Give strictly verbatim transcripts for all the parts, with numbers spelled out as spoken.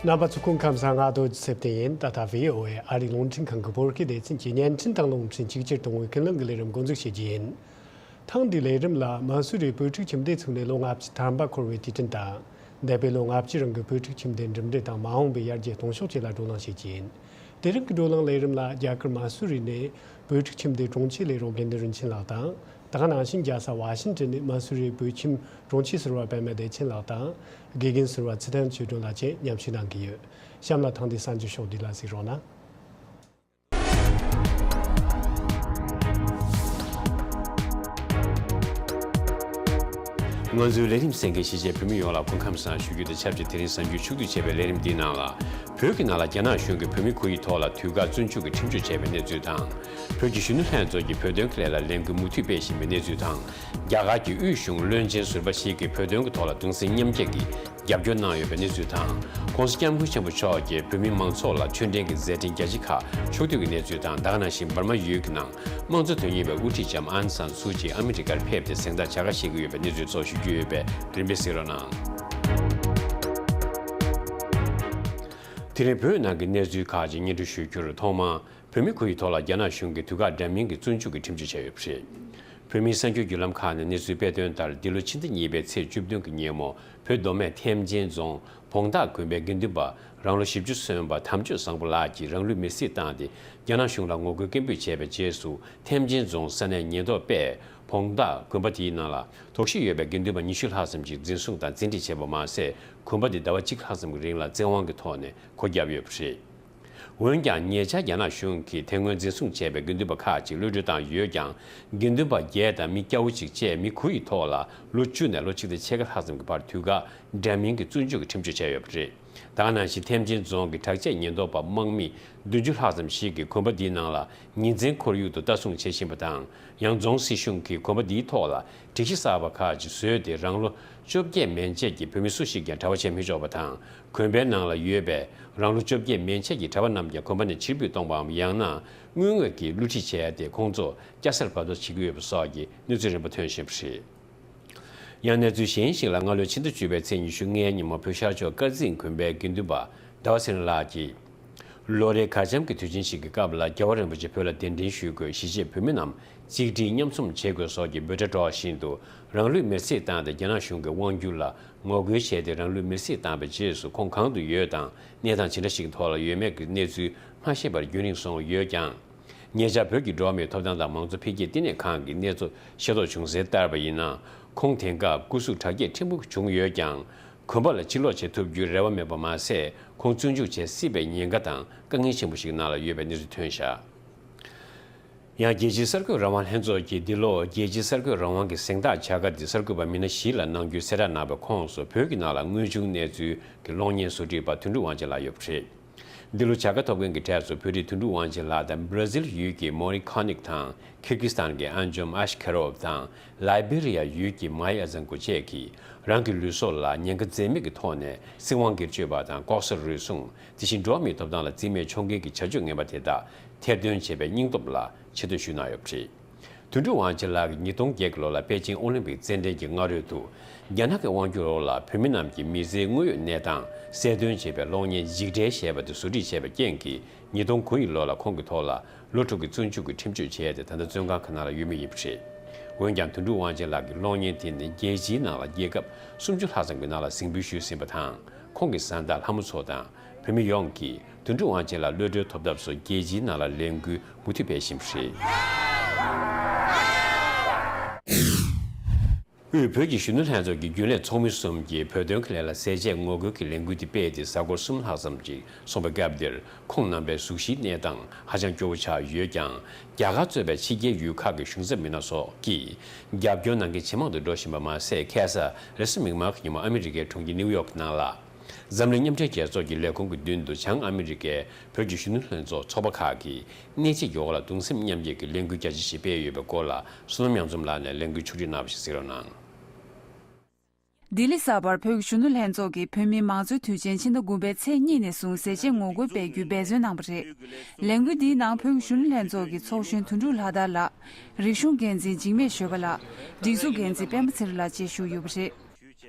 རྣམ་པ་ཚོ་སྐུ་ཁམས་བཟང་། ང་རྡོ་རྗེ་ཚེ་བརྟན་ཡིན། ད་ལྟ་བྷི་ཨོ་ཨེ་ཨ་རིའི་རླུང་འཕྲིན་ཁང་གི་བོད་སྐད་སྡེ་ཚན་གྱི་བརྙན་འཕྲིན་དང་རླུང་འཕྲིན་གཅིག་གྱུར་གཏོང་བའི་ཀུན་གླེང་གི་ལས་རིམ་འགོ་འཛུགས་བྱེད་རྒྱུ་ཡིན། ཐེངས་འདིའི་ལས་རིམ་ལ་མ་སུ་རིའི་བོད་ཕྲུག་ཁྱིམ་སྡེ་ཚུགས་ནས་ལོ་ལྔ་བཅུ་ཐམ་པ་འཁོར་བའི་དུས་དྲན་དང་། འདས་པའི་ལོ་ལྔ་བཅུ་རིང་གི་བོད་ཕྲུག་ཁྱིམ་སྡེའི་གྲུབ་འབྲས་དང་མ་འོངས་པའི་ཡར་རྒྱས་གཏོང་ཕྱོགས་བཅས་ལ་བགྲོ་གླེང་བྱེད་ཀྱི་ཡིན། དེ་རིང་གི་བགྲོ་གླེང་ལས་རིམ་ལ་རྒྱ་གར་མ་སུ་རི་ནས་བོད་ཕྲུག་ཁྱིམ་སྡེའི་དྲུང་ཆེ་ལས་རོགས་དགེ་འདུན་རིན་ཆེན་ལགས་དང་། དེ་ག་ནང་བཞིན་རྒྱལ་ས་ཝ་ཤིང་ཏོན་ནས་མ་སུ་རིའི་བོད་ཁྱིམ་དྲུང་ཆེ་ཟུར་པ་པད་མ་བདེ་ཆེན་ལགས་དང་། དགེ་རྒན་ཟུར་པ་ཚེ་བརྟན་ཆོས་སྒྲོན་ལགས་བཅས་མཉམ་ཞུགས་གནང་གི་ཡོད། གཤམ་ལ་ཐེངས་འདིའི་གསར་འགྱུར་ཕྱོགས་བསྡུས་ལ་གཟིགས་རོགས་གནང་། ང་ཚོའི་ལས་རིམ་གསན་མཁན་གཞིས་བྱེས་བོད་མི་ཡོངས་ལ་སྐུ་ཁམས་བཟང་ཞུ་རྒྱུ་དང་ཆབས་ཅིག་དེ་རིང་གསར་འགྱུར་ཕྱོགས་བསྡུས་བྱས་པའི་ལས་རིམ་འདིའི་ནང་ལ། བོད་ཀྱི་ནང་ལ་རྒྱ་ནག་གཞུང་གིས་བོད་མི་ཁོ་ཡི་ཐོག་ལ་དུས་བཀག་བཙོན་འཇུག་གི་ཁྲིམས་གཅོད་བྱས་པའི་གནས་ཚུལ་དང་། བོད་ཀྱི་གཞོན་ནུ་ལྷན་ཚོགས་ཀྱིས་བོད་དོན་གྱི་ལས་ལ་ལས་འགུལ་མུ་མཐུད་སྤེལ་བཞིན་པའི་གནས་ཚུལ་དང་། རྒྱ་གར་གྱི་དབུས་གཞུང་བློན་ཆེན་ཟུར་པ་ཞིག་གིས་བོད་དོན་གྱི་ཐོག་ལ་གདུང་སེམས་མཉམ་སྐྱེད་ཀྱི་རྒྱབ་སྐྱོར་གནང་ཡོད་པའི་གནས་ཚུལ་དང་། ྋགོང་ས་ྋསྐྱབས་མགོན་ཆེན་པོ་མཆོག་གིས་བོད་མི་མང་ཚོགས་ལ་འཕྲོད་བསྟེན་གྱི་མཛད་འཕྲིན་རྒྱ་ཆེ་ཁག་ཕྱོགས་བསྡུས་ཀྱི་གནས་ཚུལ་དང་། ད་ག་ནང་བཞིན་འབར་མ་ཡུལ་གྱི་ནང་དམངས་གཙོ་དོན་གཉེར་བའི་དབུ་ཁྲིད་ལྕམ་ཨང་སན་སུའུ་ཅི་ཨ་མི་རི་ཀར་ཕེབས་ཏེ་གཟེངས་རྟགས་བྱ་དགའ་བཞེས་ཀྱི་ཡོད་པའི་གནས་ཚུལ་སོགས་ཞུ་རྒྱུ་ཡོད་པས་རིམ་པས་གཟིགས་རོགས་གནང་། དེ་རིང་བོད་ནང་གི་གནས་ཚུལ་ཁག་ཅིག་སྙན་སྒྲོན་ཞུ་རྒྱུར། ཐོག་མར་བོད་མི་ཁོ་ཡི་ཐོག་ལ་རྒྱ་ནག་གཞུང་གིས་དུས་བཀག་འདྲ་མིན་གྱི་བཙོན་འཇུག་གི་ཁྲིམས་གཅོད་བྱས་ཡོད་པ་རེད། བོད་མིའི་གསར་འགྱུར་བརྒྱུད་ལམ་ཁག་ནས་གནས་ཚུལ་སྤེལ་དོན་ལྟར། འདི་ལོ་ཕྱི་ཟླ་གཉིས་པའི་ཚེས་བཅུ་བདུན་གྱི་ཉིན་མོ། བོད་མདོ་སྨད་ཐེམ་ཆེན་རྫོང་བོང་སྟག་དགོན་པའི་དགེ་འདུན་པ་རང་ལོ་བཞི་བཅུ་སོན་པ་དམ་ཆོས་བཟང་པོ་ལགས་ཀྱིས་རང་ལུས་མེར་སྲེག་བཏང་སྟེ། རྒྱ་ནག་གཞུང་ལ་ངོ་རྒོལ་སྐད་འབོད་བྱས་པའི་རྗེས་སུ། ཐེམ་ཆེན་རྫོང་ས་གནས་ཉེན་རྟོག་པས་བོང་སྟག་དགོན་པ་དེའི་ནང་ལ་དོགས་གཞི་ཡོད་པའི་དགེ་འདུན་པ་ཉི་ཤུ་ལྷག་ཙམ་ཞིག་འཛིན་བཟུང་དང་བཙན་ཁྲིད་བྱས་པ་མ་ཟད། དགོན་པ་དེ་ཟླ་བ་གཅིག་ལྷག་ཙམ་གྱི་རིང་ལ་བཙན་དབང་གི་ཐོག་ནས་སྒོ་བརྒྱབ་ཡོད་པ་རེད། འོན་ཀྱང་། ཉེ་ཆར་རྒྱ་ནག་གཞུང་གིས་དེ་སྔོན་འཛིན་བཟུང་བྱས་པའི་དགེ་འདུན་པ་ཁག་ཅིག་གློད་གྲོལ་བཏང་ཡོད་ཀྱང་། དགེ་འདུན་པ་བརྒྱད་དང་མི་སྐྱ་བོ་གཅིག་བཅས་མི་དགུ་ཡི་ཐོག་ལ་ལོ་བཅུ་ནས་ལོ་གཅིག་དང་ཕྱེད་ཀ་ལྷག་ཙམ་གྱི་བར་དུས་བཀག་འདྲ་མིན་གྱི་བཙོན་འཇུག་གི་ཁྲིམས་གཅོད་བྱས་ཡོད་པ་རེད། ད་ག་ནང་བཞིན་ཐེམ་ཆེན་རྫོང་གི་དྲག་ཆས་ཉེན་རྟོག་པ་དམག་མི་བདུན་ཅུ་ལྷག་ཙམ་ཞིག་གིས་དགོན་པ་འདིའི་ནང་ལ་ཉིན་མཚན་ཁོར་ཡུག་ཏུ་ལྟ་སྲུང་བྱེད་བཞིན་པ་དང་། ཡང་། རྫོང་སྲིད་གཞུང་གིས་དགོན་པ་འདིའི་ཐོག་ལ་སྒྲིག་གཞི་གསར་པ་ཁག་ཅིག་བཟོས་ཏེ། རང་ལོ་བཅོ་བརྒྱད་མན་ཆད་ཀྱི་བོད་མི་སུ་ཞིག་ཀྱང་གྲྭ་པ་བྱེད་མི་ཆོག་པ་དང་། དགོན་པའི་ནང་ལ་ཡོད་པའི་རང་ལོ་བཅོ་བརྒྱད་མན་ཆད་ཀྱི་གྲྭ་པ་རྣམས་ཀྱང་དགོན་པ་ནས་ཕྱིར་འབུད་གཏོང་བའམ། ཡང་ན་དངུལ་དངོས་ཀྱིས་བསླུ་བྲིད་བྱས་ཏེ། ཁོང་ཚོ་སྐྱ་སར་བར་དོ་བྱེད་ཀྱི་ཡོད་པ་སོགས་ཀྱི་གནས་ཚུལ་རིམ་པ་ཐོན་བཞིན་པ་རེད། ཡང་། གནས་ཚུལ་གཞན་ཞིག་ལ། སྔ་ལོའི་ཕྱི་ཟླ་བཅུ་པའི་ཚེས་ཉི་ཤུ་ལྔའི་ཉིན་མོ། བོད་ཤར་ཕྱོགས་དཀར་མཛེས་དགོན་པའི་དགེ་འདུན་པ་ཟླ་བ་ཚེ་རིང་ལགས་ཀྱིས། ལོ་རེའི་གར་འཆམ་གྱི་དུས་ཆེན་ཞིག་གི་སྐབས་ལ། རྒྱལ་བ་རིན་པོ་ཆེ་བོད་ལ་གདན་འདྲེན་ཞུ་དགོས། གཞིས་བྱེས་བོད་མི་རྣམས་གཅིག་སྒྲིལ་མཉམ་འཛོམས་བྱེད་དགོས་སོགས་ཀྱི་འབོད་སྒྲ་སྒྲོག་བཞིན་དུ། རང་ལུས་མེར་སྲེག་བཏང་སྟེ། རྒྱ་ནག་གཞུང་གི་དབང་སྒྱུར་ལ་ངོ་རྒོལ་བྱས་ཏེ། རང་ལུས་མེར་སྲེག་བཏང་བའི་རྗེས་སུ། ཁོང་གང་དུ་ཡོད་དང་། གནས་སྟངས་ཇི་འདྲ་ཞིག་གི་ཐོག་ལ་ཡོད་མེད་ཀྱི་གནས་ཚུལ་མ་ཤེས་པར་རྒྱུན་རིང་སོང་ཡོད་ཀྱང་། ཉེ་ཆར་བོད་ཀྱི་འགྲོ་བ་མིའི་ཐོབ་ཐང་དང་མང་གཙོ་འཕེལ་རྒྱས་ལྟེ་གནས་ཁང་གི་གནས་ཚུལ་ཤེས་རྟོགས་བྱུང་གསལ་ལྟར་བ་ཡིན་ན། ཁོང་དེང་སྐབས་སྐུ་གཟུགས་དྲག་སྐྱེད་ཕྲན་བུ་བྱུང་ཡོད་ཀྱང་། དགོན་པ་ལ་ཕྱིར་ལོག་བྱེད་ཐུབ་རྒྱུའི་རེ་བ་མེད་པ་མ་ཟད། ཁོང་བཙོན་འཇུག་བྱེད་སྲིད་པའི་ཉེན་ཁ་དང་དཀའ་ངལ་ཆེན་པོ་ཞིག་ནང་ལ་ཡོད་པའི་གནས་ཚུལ་ཐོན་བཞག་ཡང་། རྒྱལ་སྤྱིའི་གསར་འགོད་རང་དབང་ལྷན་ཚོགས་ཀྱིས་འདི་ལོ་རྒྱལ་སྤྱིའི་གསར་འགོད་རང་དབང་གི་གཟེངས་རྟགས་བྱ་དགའ་དེ་གསར་འགོད་པ་མི་སྣ་བཞི་ལ་གནང་རྒྱུའི་གསལ་བསྒྲགས་གནང་བའི་ཁོངས་སུ། བོད་ཀྱི་ནང་ལ་དངོས་བྱུང་གནས་ཚུལ་གྱི་གློག་བརྙན་བཟོ་སྒྲིག་པ་དོན་གྲུབ་དབང་ཆེན་ལགས་ཡོད་པ་རེད། འདི་ལོ་བྱ་དགའ་ཐོབ་མཁན་གྱི་གྲས་སུ་བོད་རིགས་དོན་གྲུབ་དབང་ཆེན་ལགས་དང་། སྦྲ་ཟིལ་ཡུལ་གྱི་མོ་རི་ཁོ་ནིག་དང་། ཁིར་ཀི་སི་ཐན་གྱི་ཨན་ཇོམ་ཨ་ཤ་ཁེ་རོབ་དང་། ལའི་བེ་རི་ཡ་ཡུལ་གྱི་མཱི་ཨ་ཛན་ཀོ་བཅས་ཀྱིས་རང་གི་ལུས་སྲོག་ལ་ཉེན་ཁ་འཛེམས་མེད་ཀྱི་ཐོག་ནས་སྲིད་དབང་སྒེར་གཅོད་པ་དང་། ལྐོག་ཟ་རུལ་སུངས། དེ་བཞིན་འགྲོ་བ་མིའི་ཐོབ་ཐང་ལ་བརྩི་མེད་ཕྱོགས་འགལ་གྱི་བྱ་སྤྱོད་ངན་པ་དེ་དག་ཐེར་འདོན་བྱེད་པའི་སྙིང་སྟོབས་ལ་ཆེ་བསྟོད་ཞུས་གནང་ཡོད་པ་རེད། དོན་གྲུབ་དབང་ཆེན་ལགས་ཀྱིས་ཉིས་སྟོང་བརྒྱད་ཀྱི་ལོ་ལ་པེ་ཅིང་ཨོ་ལིམ་པིག་རྩེད་འགྲན་གྱི་སྔ་རོལ་དུ། རྒྱ་ནག་གི་དབང་སྒྱུར་འོག་ལ་བོད་མི་རྣམས་ཀྱི་མི་ཚེའི་དངོས་ཡོད་གནས་སྟངས་གསལ་སྟོན་བྱེད་པའི་གློག་བརྙན་འཇིགས་བྲལ་ཞེས་པ་དེ་བཟོ་སྒྲིག་བྱས་པའི་རྐྱེན་གྱིས། ཉིས་སྟོང་དགུ་ཡི་ལོ་ལ་ཁོང་གི་ཐོག་ལ་ལོ་དྲུག་གི་བཙོན་འཇུག་གི་ཁྲིམས་གཅོད་བྱས་ཏེ། ད་ལྟ་བཙོན་ཁང་ཁག་ནང་ལ་ཡོད་མུས་ཡིན་པ་རེད། འོན་ཀྱང་། དོན་གྲུབ་དབང་ཆེན་ལགས་ཀྱི་གློག་བརྙན་དེ་ནི་རྒྱལ་སྤྱིའི་ནང་ལ་རྒྱལ་ཁབ་སུམ་ཅུ་ལྷག་ཙམ་གྱི་ནང་ལ་གཟིགས་འབུལ་ཞུས་ཟིན་པ་དང་། ཁོང་གི་བཟའ་ཟླ་ལྷ་མོ་མཚོ་དང་། བོད་མི་ཡོངས་ཀྱིས་དོན་གྲུབ་དབང་ཆེན་ལགས་གློད་གྲོལ་ཐོབ་ཐབས་སུ་རྒྱལ་སྤྱིའི་ནང་ལ་ལས་འགུལ་མུ་མཐུད་སྤེལ་བཞིན་པ་རེད། དབུས་བོད་ཀྱི་གཞོན་ནུ་ལྷན་ཚོགས་ཀྱི་རྒྱུན་ལས་ཚོགས་མི་གསུམ་གྱིས་བོད་དོན་གྱི་ལས་ལ་ཟས་བཅད་ངོ་རྒོལ་གྱི་ལས་འགུལ་དེ་སྤེལ་ཏེ་གཟའ་འཁོར་གསུམ་ལྷག་ཙམ་ཅིག་སོང་པའི་སྐབས་འདིར། ཁོང་རྣམ་པའི་གཟུགས་གཞིའི་གནས་སྟངས་ཧ་ཅང་སྐྱོ་བོ་ཆགས་ཡོད་ཀྱང་། རྒྱ་གར་གཙོས་པའི་ཕྱི་རྒྱལ་ཡུལ་ཁག་གི་གཞུང་ཚབ་མི་སྣ་སོགས་ཀྱིས་རྒྱབ་སྐྱོར་གནང་མཁན་ཇེ་མང་དུ་འགྲོ་བཞིན་པ་མ་ཟད། ཁ་སང་རེས་གཟའ་མིག་དམར་གྱི་ཉིན་མོ་ཨ་མི་རི་ཀའི་གྲོང་ཁྱེར་ནིའུ་ཡོག་གི་ནང་ལ། འཛམ་གླིང་མཉམ་འབྲེལ་རྒྱལ་ཚོགས་ཀྱི་ལས་ཁུངས་ཀྱི་མདུན་དུ། བྱང་ཨ་མི་རི་ཀའི་བོད་ཀྱི་གཞོན་ནུ་ལྷན་ཚོགས་ཚོགས་པ་ཁག་གིས་གནད་གཅིག་གི་འོག་ལ་གདུང་སེམས་མཉམ་སྐྱེད་ཀྱི་ལས་འགུལ་རྒྱ་ཆེ་ཞིག་སྤེལ་ཡོད་པའི་སྐོར་ལ། བསོད་ནམས་གཡང་འཛོམས་ལགས་ནས་ལས་འགུལ་ཕྱོགས་སྒྲིག་གནང་བ་ཞིག་གཟིགས་རོགས་གནང་། ལྡི་ལི་གསར་པར་བོད་ཀྱི་གཞོན་ནུ་ལྷན་ཚོགས་ཀྱིས་བོད་མིའི་མང་གཙོའི་དུས་ཆེན་ཕྱི་ཟླ་དགུ་པའི་ཚེས་གཉིས་ནས་བཟུང་ཟས་བཅད་ངོ་རྒོལ་སྤེལ་རྒྱུའི་འབད་བརྩོན་གནང་བ་རེད། ལས་འགུལ་འདིའི་ནང་བོད་ཀྱི་གཞོན་ནུ་ལྷན་ཚོགས་ཀྱི་ཚོགས་གཞོན་དོན་གྲུབ་ལྷ་དར་ལགས། རིག་གཞུང་འགན་འཛིན་འཇིགས་མེད་ཞོལ་པ་ལགས། སྒྲིག་འཛུགས་འགན་འཛིན་སྤེན་པ་ཚེ་རིང་ལགས་བཅས་ཞུགས་ཡོད་པ་རེད།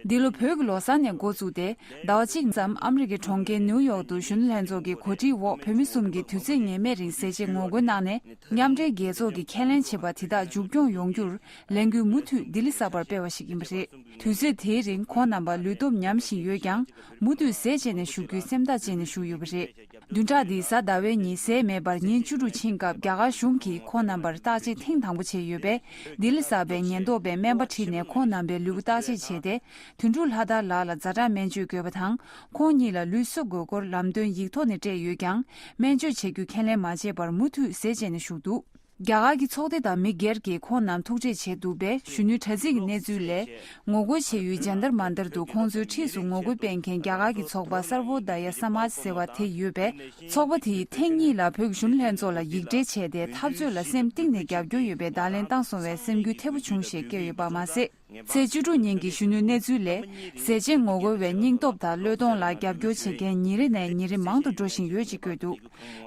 འདི་ལོ་བོད་ཀྱི་ལོ་གསར་ནས་འགོ་བཙུགས་ཏེ། ཟླ་བ་གཅིག་ཙམ་ཨ་མི་རི་ཀའི་གྲོང་ཁྱེར་ནིའུ་ཡོག་ཏུ་གཞོན་ནུ་ལྷན་ཚོགས་ཀྱི་གོ་སྒྲིག་འོག་བོད་མི་གསུམ་གྱིས་དུས་ཚོད་ངེས་མེད་རིང་ཟས་བཅད་ངོ་རྒོལ་གནང་ནས། མཉམ་འབྲེལ་རྒྱལ་ཚོགས་ཀྱི་ཁས་ལེན་བྱས་པ་དེ་དག་མཇུག་སྐྱོང་ཡོང་རྒྱུར་ལས་འགུལ་མུ་མཐུད་ལྡི་ལི་གསར་པར་སྤེལ་བ་ཞིག་ཡིན་པ་རེད། དུས་ཚོད་དེའི་རིང་ཁོང་རྣམ་པ་ལུས་སྟོབས་ཉམས་བཞིན་ཡོད་ཀྱང་། མུ་མཐུད་ཟས་བཅད་ནས་བཞུགས་རྒྱུའི་སེམས་ཐག་བཅད་ནས་བཞུགས་ཡོད་པ་རེད། བདུན་ཕྲག་འདིའི་གཟའ་ཟླ་བའི་ཉིན་ཟས་མེད་པར་ཉིན་བཅུ་དྲུག་ཕྱིན་སྐབས། རྒྱ་གར་གཞུང་གིས་ཁོང་རྣམ་པར་བརྟག་དཔྱད་ཐེངས་དང་པོ་བྱས་ཡོད་པས། ལྡི་ལི་གསར་པས་ཉེན་རྟོག་པས་སྨན་པ་ཁྲིད་ནས་ཁོང་རྣམ་པའི་ལུས་པོ་བརྟག་དཔྱད་བྱས་ཏེ། དོན་གྲུབ་ལྷ་དར་ལགས་ལ་ཛ་དྲག་སྨན་བཅོས་དགོས་པ་དང་། ཁོང་གཉིས་ལ་ལུས་གསོ་དགོས་སྐོར་ལམ་སྟོན་ཡིག་ཐོག་ནས་སྤྲད་ཡོད་ཀྱང་། སྨན་བཅོས་བྱེད་རྒྱུ་ཁས་ལེན་མ་བྱས་པར་མུ་མཐུད་ཟས་བཅད་ནས་བཞུགས་འདུག་རྒྱ་གར་གྱི་ཚོགས་སྡེ་དང་མི་སྒེར་གྱིས་ཁོང་རྣམས་ཐུག་འཕྲད་བྱས་འདུག་པས། གཞོན་ནུའི་དྲ་ཚིགས་ཀྱི་གནས་ཚུལ་ལས། ངོ་རྒོལ་བྱེད་ཡུལ་ཇན་ཏར་མན་ཏར་དུ་ཁོང་ཚོའི་འཁྲིས་སུ་ངོ་རྒོལ་སྤེལ་མཁན་རྒྱ་གར་གྱི་ཚོགས་པ་སར་བོ་དཱ་ཡ་ས་མཱཇ་ཟེར་བ་དེ་ཡོད་པས། ཚོགས་པ་དེས་ཐེངས་གཉིས་ལ་བོད་ཀྱི་གཞོན་ནུ་ལྷན་ཚོགས་ལ་ཡིག་འབྲེལ་བྱས་ཏེ། འཐབ་རྩོད་ལ་སེམས་གཏིང་ནས་རྒྱབ་སྐྱོར་ཡོད་པའི་བརྡ་ལན་བཏང་སོང་བས། སེམས་འགུལ་ཐེབས་པོ་བྱུང་ཞེས་བཀོད་ཡོད་པ་མ་ཟད། ཚེས་བཅུ་དྲུག་ཉིན་གྱི་གཞོན་ནུའི་གནས་ཚུལ་ལས། ཟས་བཅད་ངོ་རྒོལ་བའི་སྙིང་སྟོབས་དང་བློས་གཏོང་ལ་རྒྱབ་སྐྱོར་བྱེད་མཁན་ཉིན་རེ་ནས་ཉིན་རེ་མང་དུ་འགྲོ་བཞིན་ཡོད་ཅེས་བཀོད་འདུག་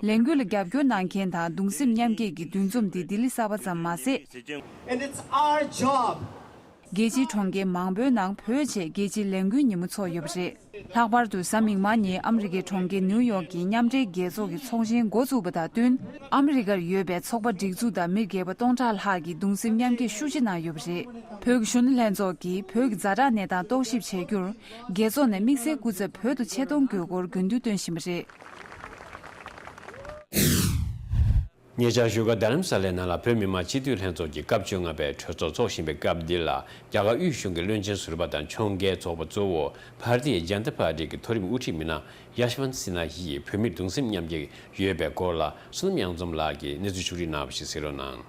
ལས་འགུལ་ལ་རྒྱབ་སྐྱོར་གནང་མཁན་དང་གདུང་སེམས་མཉམ་སྐྱེད་ཀྱི་འདུ་འཛོམས་འདི་ལྡི་ལི་གསར་པ་ཙམ་མ་ཟད། And it's our job. རྒྱལ་སྤྱིའི་གྲོང་ཁྱེར་མང་པོའི་ནང་བོད་ཆེད་རྒྱལ་སྤྱིའི་ལས་འགུལ་ཉིན་མོ་འཚོགས་ཡོད་པ་རེད། ལྷག་པར་དུ་གཟའ་མིག་དམར་ཉིན་ཨ་མི་རི་ཀའི་གྲོང་ཁྱེར་ནིའུ་ཡོག་གི་མཉམ་འབྲེལ་རྒྱལ་ཚོགས་ཀྱི་ཚོགས་ཆེན་འགོ་བཙུགས་པ་དང་བསྟུན། ཨ་མི་རི་ཀར་ཡོད་པའི་ཚོགས་པ་སྒྲིག་འཛུགས་དང་མི་སྒེར་པ་སྟོང་ཕྲག་ལྷག་གིས་གདུང་སེམས་མཉམ་སྐྱེད་ཤུགས་ཆེ་གནང་ཡོད་པ་རེད། བོད་ཀྱི་གཞོན་ནུ་ལྷན་ཚོགས་ཀྱིས་བོད་ཀྱི་ཛ་དྲག་གནས་སྟངས་རྟོག་ཞིབ་བྱེད་རྒྱུར། རྒྱལ་ཚོགས་ནས་དམིགས་བསལ་སྐུ་ཚབ་བོད་དུ་ཆེད་གཏོང་དགོས་སྐོར་དགོས་འདུན་བཏོན་བཞིན་པ་རེད། ཉེ་ཆར་བཞུགས་སྒར་རྡ་རམ་ས་ལའི་ནང་ལ་བོད་མི་མང་སྤྱི་འཐུས་ལྷན་ཚོགས་ཀྱི་སྐབས་བཅོ་ལྔ་པའི་གྲོས་ཚོགས་འཚོགས་བཞིན་པའི་སྐབས་འདི་ལ། རྒྱ་གར་དབུས་གཞུང་གི་བློན་ཆེན་ཟུར་པ་དང་ཕྱོགས་འགལ་ཚོགས་པ་གཙོ་བོ་བྷ་ར་ཏི་ཡ་ཇན་ཏ་པར་ཏི་གི་མཐོ་རིམ་དབུ་ཁྲིད་མི་སྣ་ཡ་ཤ་ཝན་སི་ན་ཧི་ཡིས་བོད་མིར་གདུང་སེམས་མཉམ་སྐྱེད་ཡོད་པའི་སྐོར་ལ། བསོད་ནམས་གཡང་འཛོམས་ལགས་ཀྱིས་གནས་ཚུལ་ཕྱོགས་སྒྲིག་གནང་བ་ཞིག་གསན་རོགས་གནང་།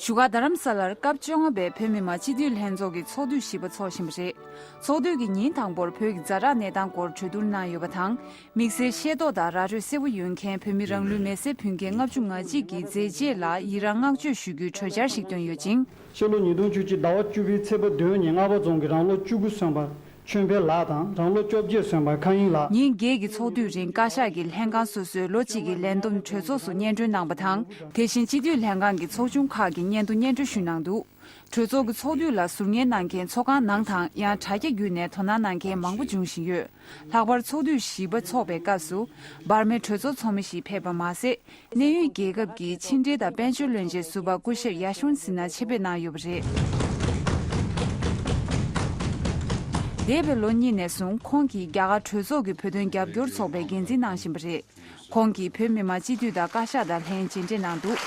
བཞུགས་སྒར་རྡ་རམ་ས་ལར་སྐབས་བཅོ་ལྔ་པའི་བོད་མི་མང་སྤྱི་འཐུས་ལྷན་ཚོགས་ཀྱི་ཚོགས་དུས་བཞི་པ་འཚོགས་བཞིན་པ་རེད། ཚོགས་དུས་ཀྱི་ཉིན་དང་པོར་བོད་ཀྱི་ཛ་དྲག་གནས་སྟངས་སྐོར་གྲོས་བསྡུར་གནང་ཡོད་པ་དང་། དམིགས་བསལ་ཤེས་རྟོགས་དང་ར་སྤྲོད་གསལ་པོ་ཡོད་མཁན་བོད་མི་རང་ལུས་མེར་སྲེག་ཕུལ་མཁན་ལྔ་བཅུ་ང་གཅིག་གི་མཛད་རྗེས་ལ་ཡི་རངས་བསྔགས་བརྗོད་ཞུ་རྒྱུའི་གྲོས་འཆར་ཞིག་བཏོན་ཡོད་ཅིང་། ཕྱི་ལོ་ཉིས་སྟོང་བཅུ་གཅིག་ཟླ་བ་བཅུ་པའི་ཚེས་པ་བདུན་ཉིན་རྔ་བ་རྫོང་གི་རང་ལོ་བཅུ་དགུ་སོན་པ་ཆོས་འཕེལ་ལགས་དང་། རང་ལོ་བཅོ་བརྒྱད་སོན་པ་མཁའ་དབྱིངས་ལགས། ཉིན་བརྒྱད་ཀྱི་ཚོགས་དུས་རིང་བཀའ་ཤག་གིས་ལྷན་ཁང་སོ་སོའི་ལོ་གཅིག་གི་ལས་བསྡོམས་གྲོས་ཚོགས་སུ་སྙན་སྒྲོན་གནང་པ་དང་། དེ་བཞིན་སྤྱི་འཐུས་ལྷན་ཁང་གི་ཚོགས་ཆུང་ཁག་གི་སྙན་ཐོ་སྙན་སྒྲོན་ཞུས་གནང་འདུག་གྲོས་ཚོགས་ཀྱི་ཚོགས་དུས་ལ་ཟུར་ཉན་གནང་མཁན་ཚོགས་ཁང་ནང་དང་ཡང་དྲ་རྒྱ་བརྒྱུད་ནས་དོ་སྣང་གནང་མཁན་མང་པོ་འབྱུང་བཞིན་ཡོད། ལྷག་པར་ཚོགས་དུས་བཞི་པ་འཚོགས་པའི་སྐབས་སུ་འབར་མའི་གྲོས་ཚོགས་ཚོགས་མི་ཞིག་ཕེབས་པ་མ་ཟད། གནད་ཡོད་རྒྱལ་ཁབ་ཀྱི་ཕྱི་འབྲེལ་དང་དཔལ་འབྱོར་བློན་ཆེན་ཟུར་པ་སྐུ་ཞབས་ཡ་ཤ་ཝན་སི་ན་ཆེད་ཕེབས་གནང་ཡོད་པ་རེད། འདས་པའི་ལོ་གཉིས་ནས་བཟུང་ཁོང་གིས་རྒྱ་གར་གྲོས་ཚོགས་ཀྱི་བོད་དོན་རྒྱབ་སྐྱོར་ཚོགས་པའི་འགན་འཛིན་གནང་བཞིན་པ་རེད། ཁོང་གིས་བོད་མི་མང་སྤྱི་འཐུས་དང་བཀའ་ཤག་དང་ལྷན་མཇལ་འཕྲད་གནང་འདུག་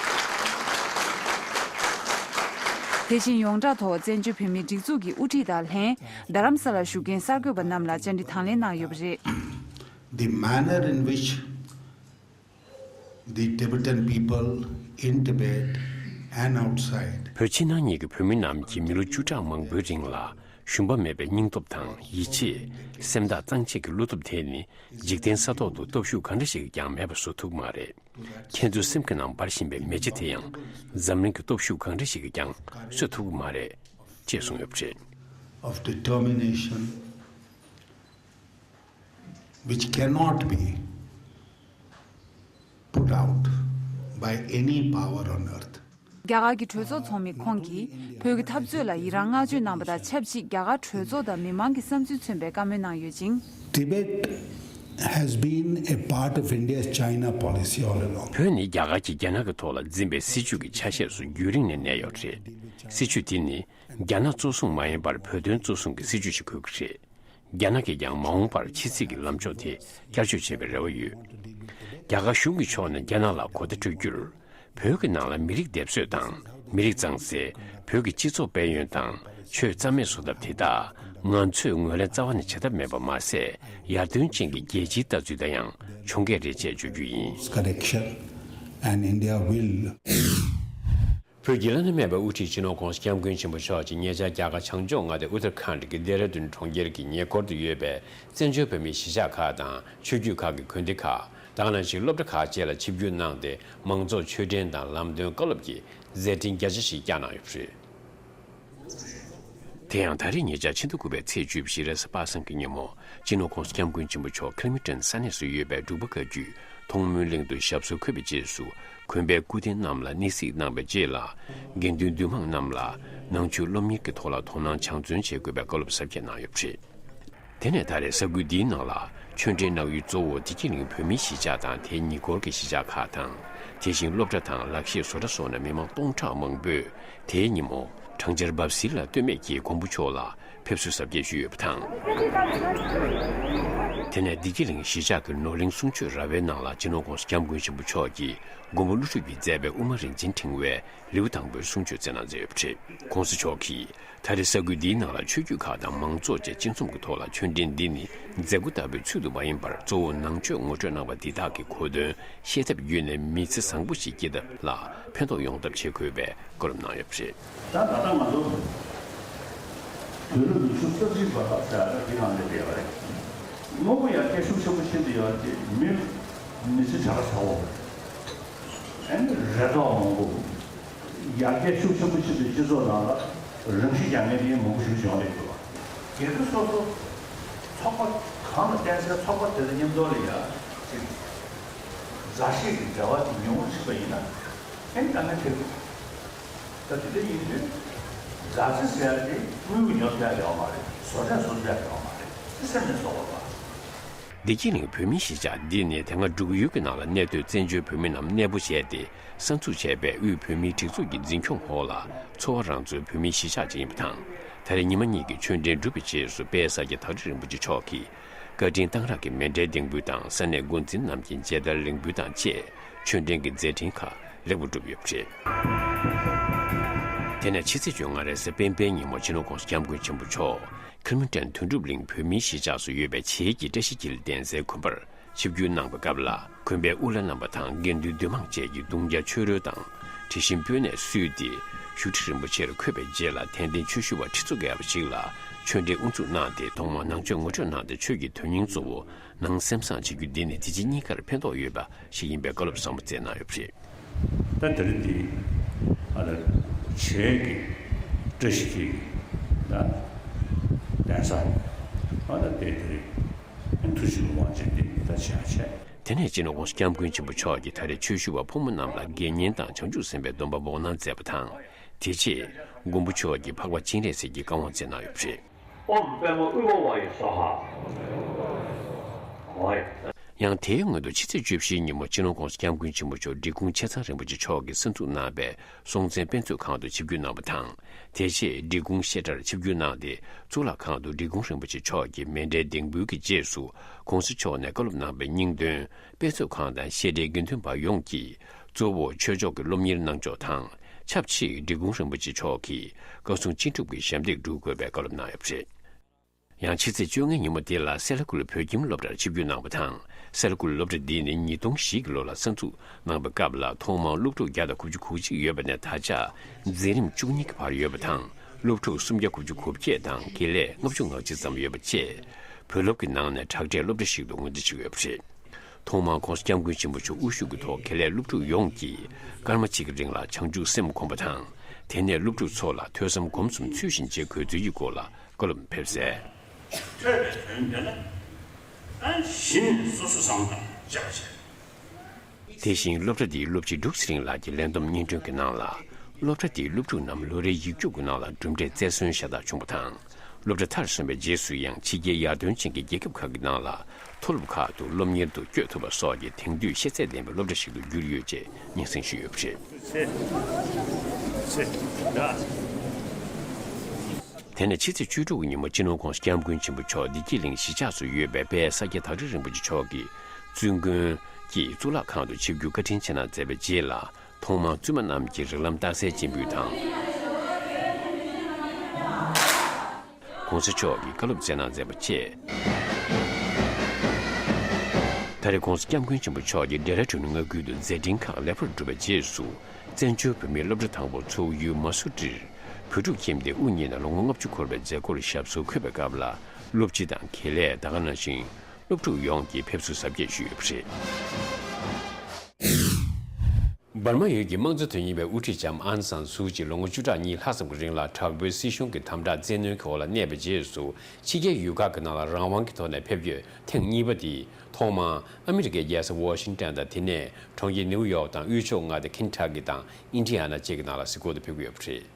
དེ་བཞིན་ཡོངས་གྲགས་ཐོག་བཙན་བྱོལ་བོད་མིའི་སྒྲིག་འཛུགས་ཀྱི་དབུ་ཁྲིད་དང་ལྷན་རྡ་རམ་ས་ལར་བཞུགས་མཁན་གསར་འགོད་པ་རྣམས་ལ་བཅར་འདྲི་དང་ལེན་གནང་ཡོད་པ་རེད། The manner in which the Tibetan people in Tibet and outside བོད་ཕྱི་ནང་གཉིས་ཀྱི་བོད་མི་རྣམས་ཀྱིས་མི་ལོ་བཅུ་ཕྲག་མང་པོའི་རིང་ལ་ཞུམ་པ་མེད་པའི་སྙིང་སྟོབས་དང་ཡིད་ཆེས། སེམས་ཐག་གཙང་བཅད་ཀྱི་བློ་སྟོབས་དེ་ནི་འཇིག་རྟེན་ས་ཐོག་ཏུ་སྟོབས་ཤུགས་གང་འདྲ་ཞིག་གིས་ཀྱང་མེད་པ་བཟོ་ཐུབ་ཀྱི་མ་རེད། ཁྱེད་ཚོའི་སེམས་ཀྱི་ནང་འབར་བཞིན་པའི་མེ་ལྕེ་དེ་ཡང་འཛམ་གླིང་གི་སྟོབས་ཤུགས་གང་འདྲ་ཞིག་གིས་ཀྱང་གསོད་ཐུབ་ཀྱི་མ་རེད། ཅེས་གསུངས་ཡོད་པ་རེད། Of determination which cannot be put out by any power on earth. རྒྱ་གར་གྱི་གྲོས་ཚོགས་ཚོགས་མི་ཁོང་གིས་བོད་ཀྱི་འཐབ་རྩོད་ལ་ཡི་རངས་བསྔགས་བརྗོད་གནང་པ་དང་ཆབས་ཅིག་རྒྱ་གར་གྲོས་ཚོགས་དང་མི་མང་གི་བསམ་ཚུལ་མཚོན་པའི་བཀའ་མོལ་གནང་ཡོད་ཅིང་། Tibet has been a part of India's China policy all along. བོད་ནི་རྒྱ་གར་གྱིས་རྒྱ་ནག་གི་ཐོག་ལ་འཛིན་པའི་སྲིད་བྱུས་ཀྱི་ཆ་ཤས་སུ་རྒྱུན་རིང་ནས་གནས་ཡོད་རེད། སྲིད་བྱུས་དེ་ནི་རྒྱ་ནག་གཙོ་བཟུང་མ་ཡིན་པར་བོད་དོན་གཙོ་བཟུང་གི་སྲིད་བྱུས་ཤིག་དགོས་ཀྱི་རེད། རྒྱ་ནག་གིས་ཀྱང་མ་འོངས་པར་ཕྱི་སྲིད་ཀྱི་ལམ་ཕྱོགས་དེ་བསྐྱར་བཅོས་བྱེད་པའི་རེ་བ་ཡོད། རྒྱ་གར་གཞུང་གི་ཕྱོགས་ནས་རྒྱ་ནག་ལ་གོ་བརྡ་སྤྲོད་རྒྱུར། བོད་ཀྱི་ནང་ལ་མི་རིགས་སྡེབ་གསོད་དང་མི་རིགས་གཙང་སེལ། བོད་ཀྱི་སྤྱི་ཚོགས་དཔལ་ཡོན་དང་ཆོས་རྩ་མེད་བཟོ་ཐབས་དེ་དག་ང་ཚོས་ངོས་ལེན་རྩ་བ་ནས་བྱེད་ཐབས་མེད་པ་མ་ཟད། ཡར་ཐོན་ཅན་གྱི་རྒྱལ་སྤྱིའི་ལྟ་ཚུལ་དང་ཡང་འཁྲུག་གི་རེད་ཅེས་བརྗོད་རྒྱུ་ཡིན། Correction, and India will བོད་ཀྱི་བླ་ན་མེད་པའི་དབུ་ཁྲིད་སྤྱི་ནོར་༸གོང་ས་༸སྐྱབས་མགོན་ཆེན་པོ་མཆོག་གིས་ཉེ་ཆར་རྒྱ་གར་བྱང་ཕྱོགས་མངའ་སྡེ་ཨུ་ཏར་ཁཱན་གྱི་ལྡེ་ར་ལྡུན་གྲོང་ཁྱེར་གྱི་ཉེ་འཁོར་དུ་ཡོད་པའི་བཙན་བྱོལ་བོད་མིའི་གཞིས་ཆགས་ཁག་དང་ཆོས་བརྒྱུད་ཁག་གི་དགོན་སྡེ་ཁག་དེ་ག་ནང་བཞིན་སློབ་གྲྭ་ཁག་བཅས་ལ་ཆིབས་བསྒྱུར་གནང་སྟེ། མང་ཚོགས་ཆོས་འབྲེལ་དང་ལམ་སྟོན་བཀའ་སློབ་ཀྱི་མཛད་འཕྲིན་རྒྱ་ཆེ་ཞིག་བསྐྱངས་གནང་ཡོད་པ་རེད། དེ་ཡང་ད་རེས་ཉེ་ཆར་ཕྱི་ཟླ་དགུ་པའི་ཚེས་བཅུ་བཞི་རེས་གཟའ་པ་སངས་ཀྱི་ཉིན་མོ། སྤྱི་ནོར་༸གོང་ས་༸སྐྱབས་མགོན་ཆེན་པོ་མཆོག་ཁེལ་མི་ཊོན་ས་གནས་སུ་ཡོད་པའི་འབྲུག་པ་བཀའ་བརྒྱུད་ མཐོང་སྨོན་གླིང་དུ་ཞབས་སོར་འཁོད་པའི་རྗེས་སུ། དགོན་པའི་སྐུ་རྟེན་རྣམས་ལ་གནས་གཟིགས་གནང་བའི་རྗེས་ལ། དགེ་འདུན་འདུས་མང་རྣམས་ལ་ནང་ཆོས་སློབ་གཉེར་གྱི་ཐོག་ལ་དོ་སྣང་སྦྱང་བརྩོན་བྱེད་དགོས་པའི་བཀའ་སློབ་ཟབ་རྒྱས་གནང་ཡོད་པ་རེད། དེ་ནས་ད་རེས་ས་ཁུལ་འདིའི་ནང་ལ་ཆོས་འབྲེལ་གནང་ཡུལ་གཙོ་བོ་བདེ་སྐྱིད་གླིང་བོད་མིའི་གཞིས་ཆགས་དང་དེའི་ཉེ་འཁོར་གྱི་གཞིས་ཆགས་ཁག་དང་། དེ་བཞིན་སློབ་གྲྭ་དང་ལག་ཤེས་བཟོ་གྲྭ་སོགས་ནས་མི་མང་སྟོང་ཕྲག་མང་པོས་དེའི་ཉིན་མོ་གྲང་ཆར་འབབ་སིལ་ལ་ལྟོས་མེད་ཀྱིས་མགོན་པོ་མཆོག་ལ་ཕེབས་བསུ་གཟབ་རྒྱས་ཞུས་ཡོད་པ་དང་། དེ་ནས་བདེ་སྐྱིད་གླིང་གཞིས་ཆགས་ཀྱི་ནོར་གླིང་གསུང་ཆོས་ར་བའི་ནང་ལ་སྤྱི་ནོར་༸གོང་ས་༸སྐྱབས་མགོན་ཆེན་པོ་མཆོག་གིས་མགོན་པོ་ཀླུ་སྒྲུབ་ཀྱིས་མཛད་པའི་དབུ་མ་རིན་ཆེན་ཕྲེང་བའི་ལེའུ་དང་པོའི་གསུང་ཆོས་སྩལ་གནང་མཛད་ཡོད་པ་རེད། ༸གོང་ས་མཆོག་གིས་ད་རེས་ས་ཁུལ་འདིའི་ནང་ལ་ཆོས་བརྒྱུད་ཁག་དང་མང་ཚོགས་བཅས་སྤྱི་མཚམས་ཀྱི་ཐོག་ལ་ཆོས་འབྲེལ་འདི་ནི་མཛད་སྒོ་ལྟ་བུའི་ཚུལ་དུ་མ་ཡིན་པར་གཙོ་བོ་ནང་ཆོས་ངོ་སྤྲོད་གནང་བ་འདི་དག་གི་གོ་དོན་ཤེས་ཐབས་བརྒྱུད་ནས་མི་ཚེ་བཟང་པོ་ཞིག་སྐྱེལ་ཐབས་ལ་ཕན་ཐོགས་ཡོང་ཐབས་བྱེད་དགོས་པའི་བཀའ་སློབ་གནང་ཡོད་པ་རེད། ད་ད་ལྟ་ང་ཚོ་བོད་ལོ་ཉི་ཤུ་རྩ་གཅིག་པ་ལ་ཟེར་ཡ་ད་འདི་གང་ལས་བསྡད་པ་རེད། དངོས་པོ་ཡར་རྒྱས་ཤུགས་ཆེན་པོ་ཕྱིན་ཏེ་ཡོད་དེ་མི་མི་ཚེ་བྱ་དགའ་ཚ་བོ་ཨ་ནི་རེ་དོགས་མང་པོ། ཡར་རྒྱས་ཤུགས་ཆེན་པོ་ཕྱིན་པའི་སྤྱི་ཚོགས་ནང་ལ་རང་ཤི་རྒྱག་མཁན་དེ་མང་པོ་ཞིག་བྱུང་བསྡད་འདུག་སྒེར་གྱི་སོ་སོ་ཚོགས་པ་གང་ལ་བརྟེན་སའི་ཚོགས་པ་དེ་དང་མཉམ་དུ་ལ་ཡ་ཅིག་མཛའ་བཤེས་ཀྱི་འབྲེལ་བ་དེ་ཉུང་ངུ་ཕྱིན་པ་ཡིན་ན་ཨེ་ནི་དཀའ་ངལ་འཕྲད་འདུག་ད་དེ་འདྲ་ཡིན་དུས་མཛའ་བརྩེ་ཟེར་ཡ་དེ་དངུལ་གྱིས་ཉོ་ཐུབ་ཡ་ཡོད་མ་རེད། བཟོ་གྲྭས་བཟོ་ཐུབ་ཡ་ཡོད་མ་རེད། དེ་སེམས་ནས་བཟོ་དགོས་པ། བདེ་སྐྱིད་གླིང་བོད་མིའི་གཞིས་ཆགས་འདི་ནི་དེ་སྔ་འབྲུག་ཡུལ་གྱི་ནང་ལ་གནས་སྡོད་བཙན་བྱོལ་བོད་མི་རྣམས་གནས་སྤོ་བྱས་ཏེ་གསར་འཛུགས་བྱས་པའི་དབུས་བོད་མིའི་སྒྲིག་འཛུགས་ཀྱི་འཛིན་སྐྱོང་འོག་ལ་ཚོ་བ་རང་བཙོན་བོད་མིའི་གཞིས་ཆགས་ཅིག་ཡིན་པ་དང་། ད་རེས་ཉི་མ་གཉིས་ཀྱི་ཆོས་འབྲེལ་གྲུབ་པའི་རྗེས་སུ་དཔལ་ས་སྐྱ་བདག་ཁྲི་རིན་པོ་ཆེ་མཆོག་གིས་བཀའ་དྲིན་གཏང་རག་གི་མཎྜལ་ལྡེང་ཕུལ་དང་ས་གནས་འགོ་འཛིན་རྣམས་ཀྱི་མཇལ་དར་ལེགས་འབུལ་དང་བཅས་ཆོས་འབྲེལ་གྱི་མཛད་འཕྲིན་ཁག་ལེགས་པོ་གྲུབ་ཡོད་པ་རེད། དེ་ནས་ཕྱི་ཚེས་བཅོ་ལྔ་རེས་གཟའ་སྤེན་པའི་ཉིན་མོ་སྤྱི་ནོར་༸གོང་ས་༸སྐྱབས་མགོན་ཆེན་པོ་མཆོག་ཁེར་མོ་ཊན་དོན་གྲུབ་གླིང་བོད་མིའི་གཞིས་ཆགས་སུ་ཡོད་པའི་བྱེས་ཀྱི་བཀྲ་ཤིས་འཁྱིལ་གདན་སའི་དགོན་པར་ཆིབས་བསྒྱུར་གནང་བའི་སྐབས་ལ་དགོན་པའི་དབུ་བླ་རྣམ་པ་དང་དགེ་འདུན་འདུས་མང་བཅས་ཀྱིས་གདུང་རྒྱ་མཆོད་རོལ་དང་དྲི་ཞིམ་སྤོས་སྣས་བསུས་ཏེ་བཞུགས་ཁྲི་རིན་པོ་ཆེར་འཁོད་པའི་རྗེས་ལ་དད་ལྡན་ཆོས་ཞུ་བ་ཁྲི་ཚོ་བརྒལ་བ་ཞིག་ལ་ཆོས་འབྲེལ་དབུ་འཛུགས་གནང་སྟེ་ཐོག་མར་ནང་ཆོས་ངོ་སྤྲོད་གནང་སྟེ་ཆོས་ཀྱི་དོན་སྙིང་གཙོ་བོ་ནང་སེམས་བཟང་བྱེད་རྒྱུ་འདི་ནི་དེ་རྗེས་གཉིས་ཀར་ཕན་ཐོགས་ཡོད་པ་ཞིག་ཡིན་པའི་བཀའ་སློབ་བཟང་པོ་སྩལ་གནང་ཡོད་པ་རེད། ད་དེ་རིང་འདི་ཨ་ད་བྱེས་ཀྱི་བཀྲ་ཤིས་འཁྱིལ་གྱི་ད་གདན་ས་ཨ་ད་དེ་དེ་རིང་ཐུགས་རྗེ་ཆེ་དབང་ཆེན་འདི་ད་བྱེད་ཡ་བྱས། དེ་ནས་སྤྱི་ནོར་༸གོང་ས་༸སྐྱབས་མགོན་ཆེན་པོ་མཆོག་གིས་ད་རེས་ཆོས་ཞུ་བ་ཕོ་མོ་རྣམས་ལ་དགེ་བསྙེན་དང་བྱང་ཆུབ་སེམས་དཔའི་སྡོམ་པ་འབོགས་གནང་མཛད་པ་དང་། དེ་རྗེས་མགོན་པོ་མཆོག་གིས་འཕགས་པ་སྤྱན་རས་གཟིགས་ཀྱི་བཀའ་དབང་སྩལ་གནང་ཡོད་པ་རེད། ཨོཾ་པདྨ་དབུས་པ་ཝཱ་ཡེ་སྭཱ་ཧཱ། ཝཱ་ཡེ། ཡང་དེའི་སྔོན་དུ་ཕྱི་ཚེས་བཅུ་བཞིའི་ཉིན་མོ་སྤྱི་ནོར་༸གོང་ས་༸སྐྱབས་མགོན་ཆེན་པོ་མཆོག་འབྲི་གུང་ཆེ་ཚང་རིན་པོ་ཆེ་མཆོག་གིས་གསར་འཛུགས་གནང་བའི་སྲོང་བཙན་དཔེ་མཛོད་ཁང་དུ་ཆིབས་བསྒྱུར་གནང་བ་དང་། དེ་རྗེས་འབྲི་གུང་བཤད་གྲྭར་ཆིབས་བསྒྱུར་གནང་སྟེ་གཙུག་ལག་ཁང་དུ་འབྲི་གུང་རིན་པོ་ཆེ་མཆོག་གི་མཎྜལ་ལྡེང་ཕུལ་གྱི་རྗེས་སུ་༸གོང་ས་མཆོག་ནས་བཀའ་སློབ་གནང་བའི་སྙིང་དོན། དཔེ་མཛོད་ཁང་དང་བཤད་གྲྭའི་དགེ་འདུན་པ་ཡོངས་ཀྱིས་གཙོ་བོ་ཆོས་ཕྱོགས་ཀྱི་སློབ་གཉེར་གནང་ཕྱོགས་དང་ཆབས་ཅིག་འབྲི་གུང་རིན་པོ་ཆེ་མཆོག་གིས་བཀའ་སྲུང་ཅི་སྒྲུབ་ཀྱི་ཞབས་འདེགས་སྒྲུབ་དགོས་པའི་བཀའ་སློབ་གནང་ཡོད་པ་རེད། ཡང་ཕྱི་ཚེས་བཅོ་ལྔའི་ཉིན་མོ་དེ་ལ་སེ་ལ་ཀུ་ལུ་བོད་ཁྱིམ་སློབ་གྲྭར་ཆིབས་བསྒྱུར་གནང་བ་དང་། སེ་ལ་ཀུ་ལུ་སློབ་གྲྭ་འདི་ནི་ཉིས་སྟོང་བཞི་གི་ལོ་ལ་གསར་འཛུགས་གནང་བའི་སྐབས་ལ་ཐོག་མར་སློབ་ཕྲུག་བརྒྱ་དང་དགུ་བཅུ་གོ་གཅིག་ཡོད་པ་ནས་ད་ཆ་འཛིན་རིམ་བཅུ་གཉིས་ཀྱི་བར་ཡོད་པ་དང་། སློབ་ཕྲུག་སུམ་བརྒྱ་དགུ་བཅུ་གོ་བརྒྱད་དང་དགེ་ལས་ལྔ་བཅུ་ང་གཅིག་ཙམ་ཡོད་པ་བཅས། བོད་སློབ་ཀྱི་ནང་ནས་དྲག་གྲས་སློབ་གྲྭ་ཞིག་ཏུ་ངོས་འཛིན་བྱེད་ཀྱི་ཡོད་པ་རེད། ཐོག་མར་༸གོང་ས་༸སྐྱབས་མགོན་ཆེན་པོ་མཆོག་དབུ་བཞུགས་ཀྱི་ཐོག་དགེ་ལས་སློབ་ཕྲུག་ཡོངས་ཀྱིས་སྐར་མ་གཅིག་གི་རིང་ལ་བྱང་ཆུབ་སེམས་བསྒོམ་པ་དང་། དེ་ནས་སློབ་ཕྲུག་ཚོ་ལ་ཐོས་བསམ་སྒོམ་གསུམ་ཚུལ་བཞིན་བྱེད་དགོས་ཚུལ་གྱི་སྐོར་ལ་བཀའ་སློབ་ཕེབས་གསལ། ཐོས་པའི་དོན་འདོད་ན། ཨ་གཞི་ནས་སོ་སོ་བཟང་དང་བཅས་པ་བྱས། དེ་བཞིན་སློབ་གྲྭ་འདིའི་སློབ་སྤྱི་འབྲུག་ཚེ་རིང་ལགས་ཀྱིས་ལས་བསྡོམས་སྙན་སྒྲོན་གྱི་ནང་ལ། སློབ་གྲྭ་འདིའི་སློབ་ཕྲུག་རྣམས་ལོ་རེའི་ཡིག་རྒྱུགས་ཀྱི་ནང་ལ་གྲུབ་འབྲས་རྩེར་སོན་ཤ་སྟག་བྱུང་བ་དང་། སློབ་གྲྭ་མཐར་སོན་པའི་རྗེས་སུ་ཡང་ཕྱི་རྒྱལ་ཡར་ཐོན་ཅན་གྱི་རྒྱལ་ཁབ་ཁག་གི་ནང་ལ་མཐོ་སློབ་ཁག་ཏུ་སློབ་གཉེར་དུ་བསྐྱོད་ཐུབ་པ་སོགས་ཀྱི་དེང་དུས་ཤེས་ཚད་ལྡན་པའི་སློབ་གྲྭ་ཞིག་ཏུ་གྱུར་ཡོད་ཅེས་སྙན་སེང་ཞུས་ཡོད་པ་རེད། དེ་ནས་ཕྱི་ཚེས་བཅུ་དྲུག་གི་ཉིན་མོ་སྤྱི་ནོར་༸གོང་ས་༸སྐྱབས་མགོན་ཆེན་པོ་མཆོག་བདེ་སྐྱིད་གླིང་གཞིས་ཆགས་སུ་ཡོད་པའི་དཔལ་ས་སྐྱ་བདག་ཁྲི་རིན་པོ་ཆེ་མཆོག་གི་བཙུན་དགོན་གྱི་གཙུག་ལག་ཁང་དུ་ཆིབས་བསྒྱུར་བཀའ་དྲིན་ཆེ་གནང་མཛད་པའི་རྗེས་ལ། ཐོག་མར་བཙུན་མ་རྣམས་ཀྱིས་རིགས་ལམ་རྟགས་གསལ་སྤྱན་འབུལ་དང་། ༸གོང་ས་མཆོག་གིས་བཀའ་སློབ་སྩལ་གནང་མཛད་པ་བཅས། ད་རེས་༸གོང་ས་༸སྐྱབས་མགོན་ཆེན་པོ་མཆོག་གིས་ཌེ་ར་ཌུན་མངའ་ཁུལ་དུ་མཛད་འཕྲིན་ཁག་ལེགས་པར་གྲུབ་པའི་རྗེས་སུ། བཙན་བྱོལ་བོད་མིའི་སློབ་གྲྭ་དང་པོ་འཚོགས་ཡུལ་མ་སུ་ཀྲིར་བོད་ཕྲུག་ཁྱིམ་སྡེ་དབུ་བརྙེས་ནས་ལོ་ངོ་ལྔ་བཅུ་འཁོར་བའི་མཛད་སྒོར་ཞབས་སོར་འཁོད་པའི་སྐབས་ལ། སློབ་སྤྱི་དང་དགེ་ལས་ད་ག་ནང་བཞིན་སློབ་ཕྲུག་ཡོངས་ཀྱིས་ཕེབས་བསུ་གཟབ་རྒྱས་ཞུས་ཡོད་པ་རེད། འབར་མ་ཡུལ་གྱི་དམངས་གཙོ་དོན་གཉེར་བའི་དབུ་ཁྲིད་ལྕམ་ཨང་སན་སུའུ་ཅི་ལོ་ངོ་བཅུ་ཕྲག་གཉིས་ལྷག་ཙམ་གྱི་རིང་ལ་དྲག་པོའི་སྲིད་གཞུང་གི་དམ་དྲག་བཙན་གནོན་གྱི་འོག་ལ་གནས་པའི་རྗེས་སུ། ཕྱི་རྒྱལ་ཡུལ་ཁག་གི་ནང་ལ་རང་དབང་གི་ཐོག་ནས་ཕེབས་ཡོད་ཐེངས་གཉིས་པ་དེ། ཐོག་མར་ཨ་མི་རི་ཀའི་རྒྱལ་ས་ཝ་ཤིང་ཏན་དང་། དེ་ནས་གྲོང་ཁྱེར་ནིའུ་ཡོག་དང་། དབུས་ཕྱོགས་མངའ་སྡེ་ཁེན་ཊ་ཀི་དང་ཨིན་ཌི་ཡ་ན་བཅས་ཀྱི་ནང་ལ་གཟིགས་སྐོར་དུ་ཕེབས་ཀྱི་ཡོད་པ་རེད།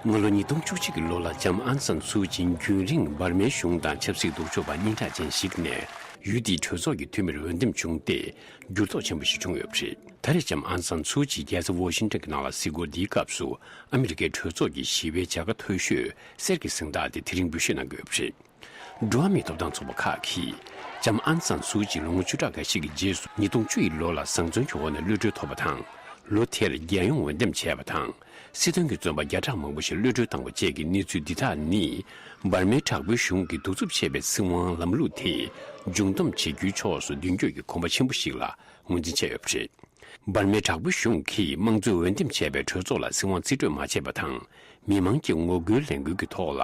སྔ་ལོ་ཉིས་སྟོང་བཅུ་གཅིག་གི་ལོ་ལ་ལྕམ་ཨང་སན་སུའུ་ཅི་རྒྱུན་རིང་འབར་མའི་གཞུང་དང་ཆབ་སྲིད་ལྡོག་ཕྱོགས་པ་སྙན་གྲགས་ཅན་ཞིག་ནས་ཡུལ་དེའི་གྲོས་ཚོགས་ཀྱི་འཐུས་མིར་འོས་འདེམས་བྱུང་སྟེ། འགྱུར་ལྡོག་ཆེན་པོ་ཞིག་བྱུང་ཡོད་པ་རེད། ད་རེས་ལྕམ་ཨང་སན་སུའུ་ཅི་རྒྱལ་ས་ཝོ་ཤིང་ཏན་གྱི་ནང་ལ་གཟིགས་སྐོར་འདིའི་སྐབས་སུ། ཨ་མི་རི་ཀའི་གྲོས་ཚོགས་ཀྱི་ཞི་བའི་བྱ་དགའ་མཐོ་ཤོས་གསེར་གྱི་གཟེངས་རྟགས་དེ་དེ་རིང་འབུལ་བཞེས་གནང་གི་ཡོད་པ་རེད། འགྲོ་བ་མིའི་ཐོབ་ཐང་ཚོགས་པ་ཁག་གིས་ལྕམ་ཨང་སན་སུའུ་ཅི་ལོ་ངོ་བཅུ་ཕྲག་འགའ་ཞིག་གི་རྗེས་སུ་ཉིས་སྟོང་བཅུ་ཡི་ལོ་ལ་བཟང་བཙོན་གྱི་འོག་ནས་གློད་གྲོལ་ཐོབ་པ་དང་། ལོ་དེར་རྒྱལ་ཡོངས་འོས་འདེམས་བྱས་པ་དང་། སྲིད་དོན་གྱི་བཙོན་པ་བརྒྱ་ཕྲག་མང་པོ་ཞིག་གློད་གྲོལ་བཏང་བ་བཅས་ཀྱི་གནས་ཚུལ་འདི་དག་ནི། འབར་མའི་དྲག་པོའི་གཞུང་གིས་གདུག་རྩུབ་ཆེ་བའི་སྲིད་དབང་ལམ་ལུགས་དེ་འབྱུང་སྡོམ་བྱེད་རྒྱུའི་ཕྱོགས་སུ་མདུན་སྐྱོད་ཀྱི་གོམ་པ་ཆེན་པོ་ཞིག་ལ་ངོས་འཛིན་བྱས་ཡོད་པ་རེད། འབར་མའི་དྲག་པོའི་གཞུང་གིས་དམངས་གཙོའི་འོས་འདེམས་བྱས་པའི་གྲོས་ཚོགས་ལ་སྲིད་དབང་རྩིས་སྤྲོད་མ་བྱས་པ་དང་། མི་མང་གི་ངོ་རྒོལ་ལས་འགུལ་གྱི་ཐོག་ལ་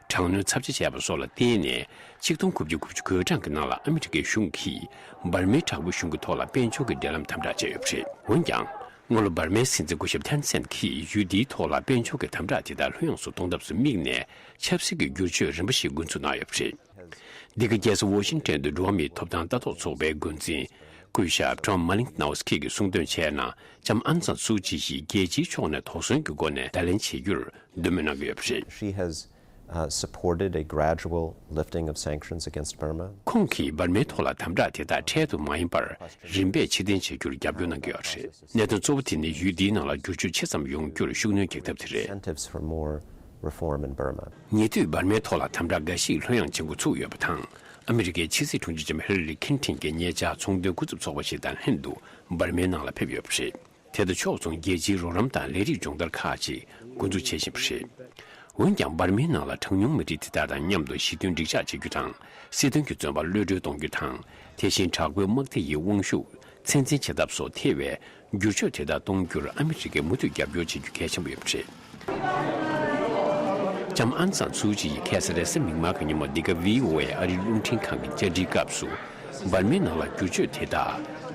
དྲག་གནོན་ཚབས་ཆེ་བྱས་པ་སོགས་ལ་བརྟེན་ནས། ཆིག་སྟོང་དགུ་བརྒྱ་དགུ་བཅུ་གོ་གྲངས་ཀྱི་ནང་ལ་ཨ་མི་རི་ཀའི་གཞུང་གིས་འབར་མའི་དྲག་པོའི་གཞུང་གི་ཐོག་ལ་དཔལ་འབྱོར་གྱི་འབྲེལ་ལམ་དམ་དྲག་བྱས་ཡོད་པ་རེད། འོན་ཀྱང་། སྔ་ལོ་འབར་མའི་སྲིད་འཛིན་སྐུ་ཞབས་ཐན་སན་གྱིས་ཡུལ་འདིའི་ཐོག་ལ་དཔལ་འབྱོར་གྱི་དམ་དྲག་དེ་དག་ལྷོད་ཡངས་སུ་གཏོང་ཐབས་སུ་དམིགས་ནས། ཆབ་སྲིད་ཀྱི་བསྒྱུར་བཅོས་རིམ་པ་ཞིག་འགོ་འཛུགས་གནང་ཡོད་པ་རེད། འདི་ག་རྒྱལ་ས་ཝོ་ཤིང་ཏན་དུ་འགྲོ་བ་མིའི་ཐོབ་ཐང་ལྟ་རྟོག་ཚོགས་པའི་འགོ་འཛིན་སྐུ་ཞབས་ཀྲོམ་མ་ལིང་ནའོ་སི་ཀི་གིས་གསུངས་དོན་བྱས་ན། ལྕམ་ཨང་སན་སུའུ་ཅི་ཡིས་རྒྱལ་སྤྱིའི་ཕྱོགས་ནས་དོགས་ཟོན་གྱི་སྒོ་ནས་བརྡ་ལན་བྱེད་རྒྱུར་འདོད་མོས་གནང་གི་ཡོད་པ་རེད། She has, uh, supported a gradual lifting of sanctions against Burma. ཁོང་གིས་འབར་མའི་ཐོག་ལ་དམ་དྲག་དེ་དག་འཕྲལ་དུ་མ་ཡིན་པར་རིམ་པས་ཕྱིར་འཐེན་བྱེད་རྒྱུར་རྒྱབ་སྐྱོར་གནང་གི་ཡོད་པ་རེད། གནད་དོན་གཙོ་བོ་དེ་ནི་ཡུལ་འདིའི་ནང་ལ་བསྒྱུར་བཅོས་ཆེ་ཙམ་ཡོང་རྒྱུར་ཤུགས་སྣོན་རྒྱག་ཐབས་དེ་རེད། Incentives for more reform in Burma. ཉེ་དུས་འབར་མའི་ཐོག་ལ་དམ་དྲག་འགའ་ཞིག་ལྷོད་ཡངས་བྱེད་འགོ་ཚུགས་ཡོད་པ་དང་། ཨ་མི་རི་ཀའི་ཕྱི་སྲིད་དྲུང་ཆེ་ལྕམ་ཧི་ལ་རི་ཁིན་ཐིན་གྱིས་ཉེ་ཆར་ཚོང་དོན་སྐུ་ཚབ་ཚོགས་པ་ཞིག་དང་ལྷན་དུ་འབར་མའི་ནང་ལ་ཕེབས་ཡོད་པ་རེད། དེ་དང་ཕྱོགས་མཚུངས་རྒྱལ་སྤྱིའི་རོགས་རམ་དང་ལས་རིགས་སྦྱོང་བརྡར་ཁག་ཅིག་འགོ་འཛུགས་བྱེད་བཞིན་པ་རེད། འོན་ཀྱང་འབར་མའི་ནང་ལ་གྲངས་ཉུང་མི་རིགས་དེ་དག་དང་མཉམ་དུ་ཞི་མཐུན་འགྲིག་འཇགས་བྱེད་རྒྱུ་དང་། སྲིད་དོན་གྱི་བཙོན་པ་གློད་གྲོལ་གཏོང་རྒྱུ་དང་། དེ་བཞིན་དྲག་པོའི་དམག་སྡེ་ཡི་དབང་ཤུགས་ཚད་འཛིན་བྱེད་ཐབས་སོགས་ཐེ་བའི་བསྒྱུར་བཅོས་དེ་དག་གཏོང་རྒྱུར་ཨ་མི་རི་ཀས་མུ་མཐུད་རྒྱབ་སྐྱོར་བྱེད་རྒྱུ་གལ་ཆེན་པོ་ཡོད་པ་རེད། ལྕམ་ཨང་སན་སུའུ་ཅི་ཡིས་ཁ་སང་རེས་གཟའ་མིག་དམར་གྱི་ཉིན་མོ་འདི་ག་ཝི་ཨོ་ཨེ་ཨ་རིའི་རླུང་འཕྲིན་ཁང་གི་བཅར་འདྲིའི་སྐབས་སུ། འབར་མའི་ནང་ལ་བསྒྱུར་བཅོས་དེ་དག་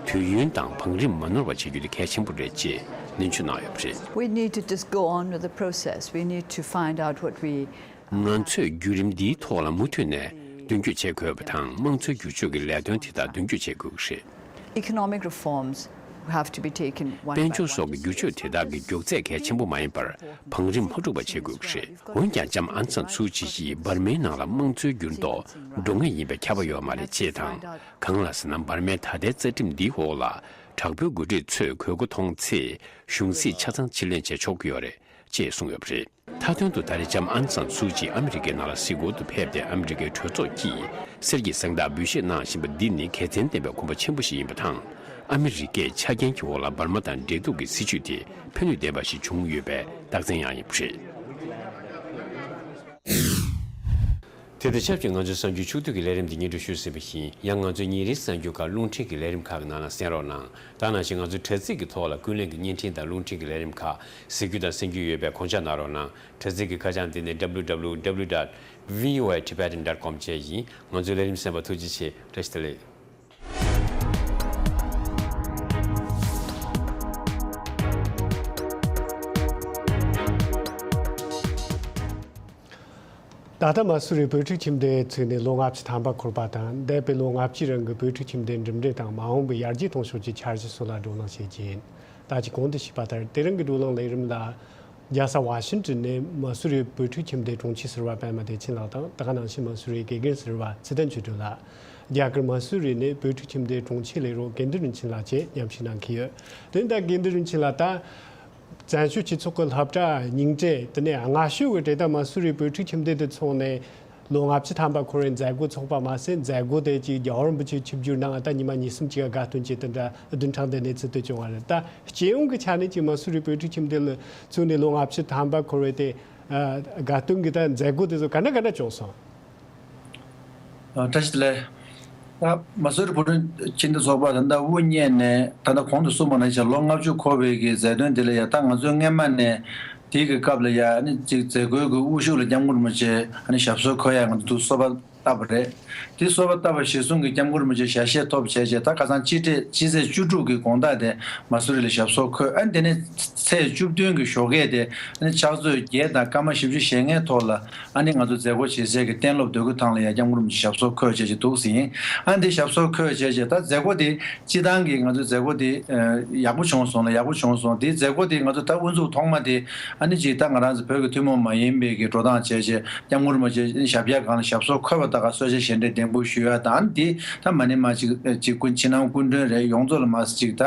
དུས་ཡུན་དང་བང་རིམ་མ་ནོར་བ་བྱེད་རྒྱུ་དེ་གལ་ཆེན་པོ་རེད་ཅེས་ནན་བརྗོད་གནང་ཡོད་པ་རེད། We need to just go on with the process. We need to find out what we ང་ཚོས་བརྒྱུད་རིམ་འདིའི་ཐོག་ལ་མུ་མཐུད་ནས་མདུན་སྐྱོད་བྱེད་དགོས་པ་དང་། དམངས་གཙོའི་བསྒྱུར་བཅོས་ཀྱི་ལས་དོན་དེ་དག་མདུན་སྐྱོད་བྱེད་དགོས་ཀྱི་རེད། Economic reforms have to be taken one by one. དཔལ་འབྱོར་སོགས་ཀྱི་བསྒྱུར་བཅོས་དེ་དག་གི་མགྱོགས་ཚད་གལ་ཆེན་པོ་མ་ཡིན་པར། བང་རིམ་མ་འཁྲུག་པ་བྱེད་དགོས་ཀྱི་རེད། འོན་ཀྱང་ལྕམ་ཨང་སན་སུའུ་ཅི་ཡིས་འབར་མའི་ནང་ལ་དམངས་གཙོའི་འགྱུར་ལྡོག་འགྲོ་ངེས་ཡིན་པའི་ཁྱབ་པ་ཡོད་མ་རེད་ཅེས་དང་། གང་ལགས་ཟེར་ན། འབར་མའི་ད་ལྟའི་རྩ་ཁྲིམས་འདིའི་འོག་ལ་དྲག་པོའི་འགོ་ཁྲིད་ཚོས་དགོས་མཁོ་མཐོང་ཚེ་གཞུང་སྲིད་ཆ་ཚང་ཕྱིར་ལེན་བྱེད་ཆོག་གི་ཡོད་རེད་ཅེས་གསུངས་ཡོད་པ་རེད། མཐའ་དོན་དུ་ད་རེས་ལྕམ་ཨང་སན་སུའུ་ཅི་ཨ་མི་རི་ཀའི་ནང་ལ་གཟིགས་སྐོར་དུ་ཕེབས་ཏེ། ཨ་མི་རི་ཀའི་གྲོས་ཚོགས་ཀྱིས་གསེར་གྱི་གཟེངས་རྟགས་འབུལ་བཞེས་གནང་བཞིན་པ་འདི་ནི་དགེ་མཚན་ལྡན་པའི་གོམ་པ་ཆེན་པོ་ཞིག་ཡིན་པ་དང་། ཨ་མི་རི་ཀས་ཆ་རྐྱེན་གྱི་འོག་ལ་འབར་མ་དང་འབྲེལ་གཏུག་གི་སྲིད་བྱུས་དེ་ཕན་ནུས་ལྡན་པ་ཞིག་བྱུང་ཡོད་པའི་རྟགས་མཚན་ཡང་ཡིན་པ་རེད། དེ་དང་ཆབས་ཅིག་ང་ཚོའི་གསར་འགྱུར་ཕྱོགས་བསྡུས་ཀྱི་ལས་རིམ་འདི་སྙན་སྒྲོན་ཞུས་ཟིན་པ་བཞིན། ཡང་ང་ཚོའི་ཉིན་རེའི་གསར་འགྱུར་ཁག་རླུང་འཕྲིན་གྱི་ལས་རིམ་ཁག་གི་ནང་ལ་གསན་རོགས་གནང་། ད་ནང་བཞིན་ང་ཚོའི་དྲ་ཚིགས་ཀྱི་ཐོག་ལ་ཀུན་གླེང་གི་བརྙན་འཕྲིན་དང་རླུང་འཕྲིན་གྱི་ལས་རིམ་ཁག་གཟིགས་རྒྱུ་དང་གསན་རྒྱུ་ཡོད་པས་དགོངས་འཇགས་གནང་རོགས་གནང་། དྲ་ཚིགས་ཀྱི་ཁ་བྱང་འདི་ནི་W W W dot V O A Tibetan dot com བཅས་ཡིན། ང་ཚོའི་ལས་རིམ་གསན་པར་ཐུགས་རྗེ་ཆེ། བཀྲ་ཤིས་བདེ་ལེགས། ད་ལྟ་མ་སུ་རི་བོད་ཕྲུག་ཁྱིམ་སྡེའི་ཚུགས་ནས་ལོ་ལྔ་བཅུ་ཐམ་པ་འཁོར་བ་དང་། འདས་པའི་ལོ་ལྔ་བཅུའི་རིང་གི་བོད་ཕྲུག་ཁྱིམ་སྡེའི་འགྲིམ་འགྲུལ་དང་མ་འོངས་པའི་ཡར་རྒྱས་གཏོང་ཕྱོགས་ཀྱི་འཆར་གཞི་སོགས་ལ་བགྲོ་གླེང་བྱེད་ཀྱི་ཡིན། ད་ཅི་གོང་དུ་ཞུས་པ་ལྟར། དེ་རིང་གི་བགྲོ་གླེང་ལས་རིམ་ལ། རྒྱལ་ས་ཝ་ཤིང་ཏོན་ནས་མ་སུ་རི་བོད་ཕྲུག་ཁྱིམ་སྡེའི་དྲུང་ཆེ་ཟུར་པ་པད་མ་བདེ་ཆེན་ལགས་དང་། ད་ག་ནང་བཞིན་མ་སུ་རིའི་དགེ་རྒན་ཟུར་པ་ཚེ་བརྟན་ཆོས་སྒྲོན་ལགས། རྒྱ་གར་མ་སུ་རི་ནས་བོད་ཕྲུག་ཁྱིམ་སྡེའི་དྲུང་ཆེ་ལས་རོགས་དགེ་འདུན་རིན་ཆེན་ལགས་བཅས་མཉམ་ཞུགས་གནང་གི་ཡོད། དེ་ཡིན་ད་དགེ་འདུན་རིན་ཆེན་ལགས། ད་བཙན་བྱོལ་སྤྱི་ཚོགས་ཀྱི་སློབ་གྲྭ་རྙིང་གྲས། དེ་ནས་སྔ་ཤོས་ཀྱི་གྲས་ད་མ་སུ་རི་བོད་ཕྲུག་ཁྱིམ་སྡེ་དེ་ཚོགས་ནས་ལོ་ལྔ་བཅུ་ཐམ་པ་འཁོར་བའི་མཛད་སྒོ་ཚོགས་པ་མ་ཟད། མཛད་སྒོ་དེ་ཅིག་རྒྱལ་བ་རིན་པོ་ཆེ་ཆིབས་བསྒྱུར་གནང་། ད་ཉི་མ་གཉིས་གསུམ་ཅིག་དགའ་སྟོན་བྱས། དེ་འདྲ་བདུན་ཕྲག་འདི་ནས་ཚུགས་གཏན་བྱུང་བ་རེད། ད་སྤྱི་ཡོངས་ཀྱི་ཆ་ནས་ཅིག་མ་སུ་རི་བོད་ཕྲུག་ཁྱིམ་སྡེ་ལ་ཚུགས་ནས་ལོ་ལྔ་བཅུ་ཐམ་པ་འཁོར་བའི་དེ་དགའ་སྟོན་གྱི་ད་མཛད་སྒོ་དེ་ཚོ་ག་འདྲ་ག་འདྲ་བྱུང་སོང་། ཨ། བཀྲ་ཤིས་བདེ་ལེགས། ད་མ་སུ་རི་བོད་ཕྲུག་ཁྱིམ་སྡེ་ཚོགས་པ་ད་ལྟ་དབུ་བརྙེས་ནས། ད་ལྟ་གོང་དུ་གསུངས་པ་ནང་བཞིན་ལོ་ལྔ་བཅུ་འཁོར་བའི་གི་མཛད་དོན་དེ་ལ་ཡ། ད་ང་ཚོས་སྔས་མ་ནས་དེའི་གི་སྐབས་ལ་ཡ། ཨ་ནི་ཅིག་མཛད་སྒོའི་གི་དབུ་བཞུགས་ལ་སྐྱབས་མགོན་རིན་པོ་ཆེ་ཨ་ནི་ཞབས་སོར་འཁོད་ཡ་ང་ཚོ་གསོལ་བ་ བཏབ་པ་རེད། དེ་གསོལ་བ་བཏབ་པ་གཞིར་བཟུང་གི་སྐྱབས་མགོན་རིན་པོ་ཆེ་ཞལ་བཞེས་ཐོབ་བྱས་རྗེས་ད་ཁ་སང་སྤྱི་ཚེས་སྤྱི་ཚེས་བཅུ་དྲུག་གི་དགོང་དག་དེ་མ་སུ་རི་ལ་ཞབས་སོར་འཁོད། ཨ་ནི་དེ་ནས་ཚེས་བཅུ་བདུན་གྱི་ཞོགས་ཀས་དེ་ཨ་ནི་ཕྱག་ཚོད་བརྒྱད་དང་སྐར་མ་བཞི་བཅུ་ཞེ་ལྔའི་ཐོག་ལ་ཨ་ནི་ང་ཚོ་མཛད་སྒོ་བྱེད་སའི་གི་གཏན་སློབ་འདོད་རྒུ་ཐང་ལ་ཡང་སྐྱབས་མགོན་རིན་པོ་ཆེ་ཞབས་སོར་འཁོད་བྱས་ཀྱི་འདུག་ཟིན། ཨ་ནི་དེ་ཞབས་སོར་འཁོད་བྱས་རྗེས་ད་མཛད་སྒོ་དེ་སྤྱི་བཏང་གི་ང་ཚོ་མཛད་སྒོ་དེ་ཡག་པོ་བྱུང་སོང་ལ། ཡག་པོ་བྱུང་སོང་། དེ་མཛད་སྒོ་དེ་ང་ཚོ་ད་དབུ་འཛུགས་ཐོག་མ་དེ་ཨ་ནི་ཅིག་ད་ང་རང་ཚོ་བོད་ཀྱི་ཐུན་མོང་མ་ཡིན་པའི་གི་འགྲོ་སྟངས་བྱས་རྗེས་སྐྱབས་མགོན་རིན་པོ་ཆེ་ཞབས་རྒྱག་སྒང་ལ་ཞབས་སོར་འཁོད་པ་ད་ག་གསོལ་ཇ་བཞེས་འདྲའི་གདན་འབུལ་ཞུ་ཡ་དང་། ཨ་ནི་དེ་ད་མ་ནི་མ་ཅིག་ཅིག་སྐུ་ཕྱི་ནང་སྐུ་མགྲོན་རེད། ཡོངས་རྫོགས་ལ་མ་ཟད་ཅིག་ད་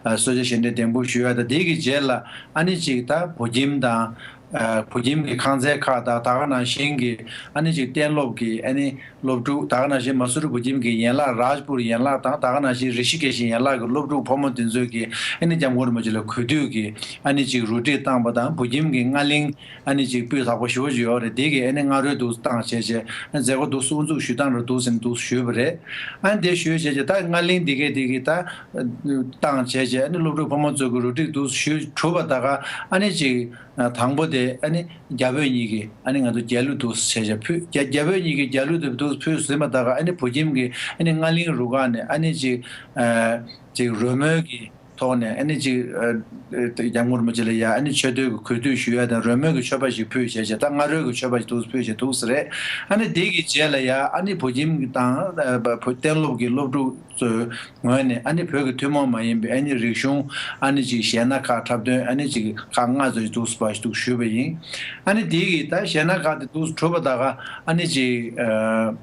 གསོལ་ཇ་བཞེས་འདྲའི་གདན་འབུལ་ཞུ་ཡ་དང་། དེ་གི་རྗེས་ལ་ཨ་ནི་ཅིག་ད་བོད་ཁྱིམ་དང་། ཨ་བོད་ཁྱིམ་གྱི་ཁང་ཚན་ཁག་དང་། ད་ག་ནང་བཞིན་གྱི་ཨ་ནི་ཅིག་གཏན་སློབ་ཀྱི་ཨ་ནི་སློབ་ཕྲུག། ད་ག་ནང་བཞིན་མ་སུ་རི་བོད་ཁྱིམ་གྱི་ཡན་ལག་རཱཇ་པུར་ཡན་ལག་དང་། ད་ག་ནང་བཞིན་རི་ཤི་ཀེ་ཤི་ཡན་ལག་གི་སློབ་ཕྲུག་ཕོ་མོ་དེ་ཚོས་ཀྱི་ཨ་ནི་སྐྱབས་མགོན་རིན་པོ་ཆེ་ལ་གུས་འདུད་ཀྱི་ཨ་ནི་ཅིག་རུ་སྒྲིག་བཏང་པ་དང་། བོད་ཁྱིམ་གྱི་རྔ་གླིང་ཨ་ནི་ཅིག་སྤུས་དག་པོ་ཞེ་པོ་ཅིག་ཡོད་རེད། དེ་གི་ཨ་ནི་རྔ་རོལ་འདུག་བཏང་བྱས་བྱས་ཨ་ནི་མཛད་སྒོ་འདུག་དབུ་འཛུགས་ཞུ་སྟངས་རེ་འདུག་ཟེར་ནས་འདུག་ཞུས་པ་རེད། ཨ་ནི་དེ་ཞུས་བྱས་བྱས་ད་རྔ་གླིང་དེ་གས་དེ་གི་ད་བཏང་བྱས་བྱས་ཨ་ནི་སློབ་ཕྲུག་ཕོ་མོ་ཚོ་གི་རུ་སྒྲིག་འདུག་ཞུས་གྲུབ་པ་ད་ག་ཨ་ནི་ཅིག་ཨ་དང་པོ་དེ་ཨ་ནི་རྒྱ་བོད་གཉིས་ཀྱི་ཨ་ནི་ང་ཚོ་རྒྱལ་གླུ་འདུག་སེ་བྱས་བྱས་ཕུལ། རྒྱ་རྒྱ་བོད་གཉིས་ཀྱི་རྒྱལ་གླུ་དེ་འདུག་སེ་ཕུལ་ཟིན་པ་ད་ག་ཨ་ནི་བོད་ཁྱིམ་གྱི་ཨ་ནི་རྔ་གླིང་རུ་ཁག་ནས་ཨ་ནི་ཅིག་ཨ་ཅིག་རོལ་མོའི་གི་ཐོག་ནས་ཨ་ནི་ཅིག་ཨ་ཨ་སྐྱབས་མགོན་རིན་པོ་ཆེ་ལ་ཡ་ཨ་ནི་ཆོས་འདོད་ཀྱི་གུས་འདུད་ཞུ་ཡ་དང་། རོལ་མོའི་གི་མཆོད་པ་ཞིག་ཕུལ་བྱས་བྱས་ད་རྔ་རོལ་གྱི་མཆོད་པ་ཞིག་འདུག་སེ་ཕུལ་བྱས་འདུག་སེ་རེད། ཨ་ནི་དེ་གི་རྗེས་ལ་ཡ་ཨ་ནི་བོད་ཁྱིམ་དང་ཨ་བོད་གཏན་སློབ་ཀྱི་སློབ་ཕྲུག་ཚོའི་ངོས་ནས་ཨ་ནི་བོད་ཀྱི་ཐུན་མོང་མ་ཡིན་པའི་ཨ་ནི་རིག་གཞུང་ཨ་ནི་ཅིག་གཞས་སྣ་ཁག་འཁྲབ་སྟོན་ཨ་ནི་ཅིག་ཁག་ལྔ་ཙམ་ཞིག་འདུག་སེ་པ་ཞིག་འདུག་ཞུས་པ་ཡིན། ཨ་ནི་དེ་གི་ད་གཞས་སྣ་ཁག་དེ་འདུག་སེ་གྲུབ་པ་ད་ག་ཨ་ནི་ཅིག་ཨ་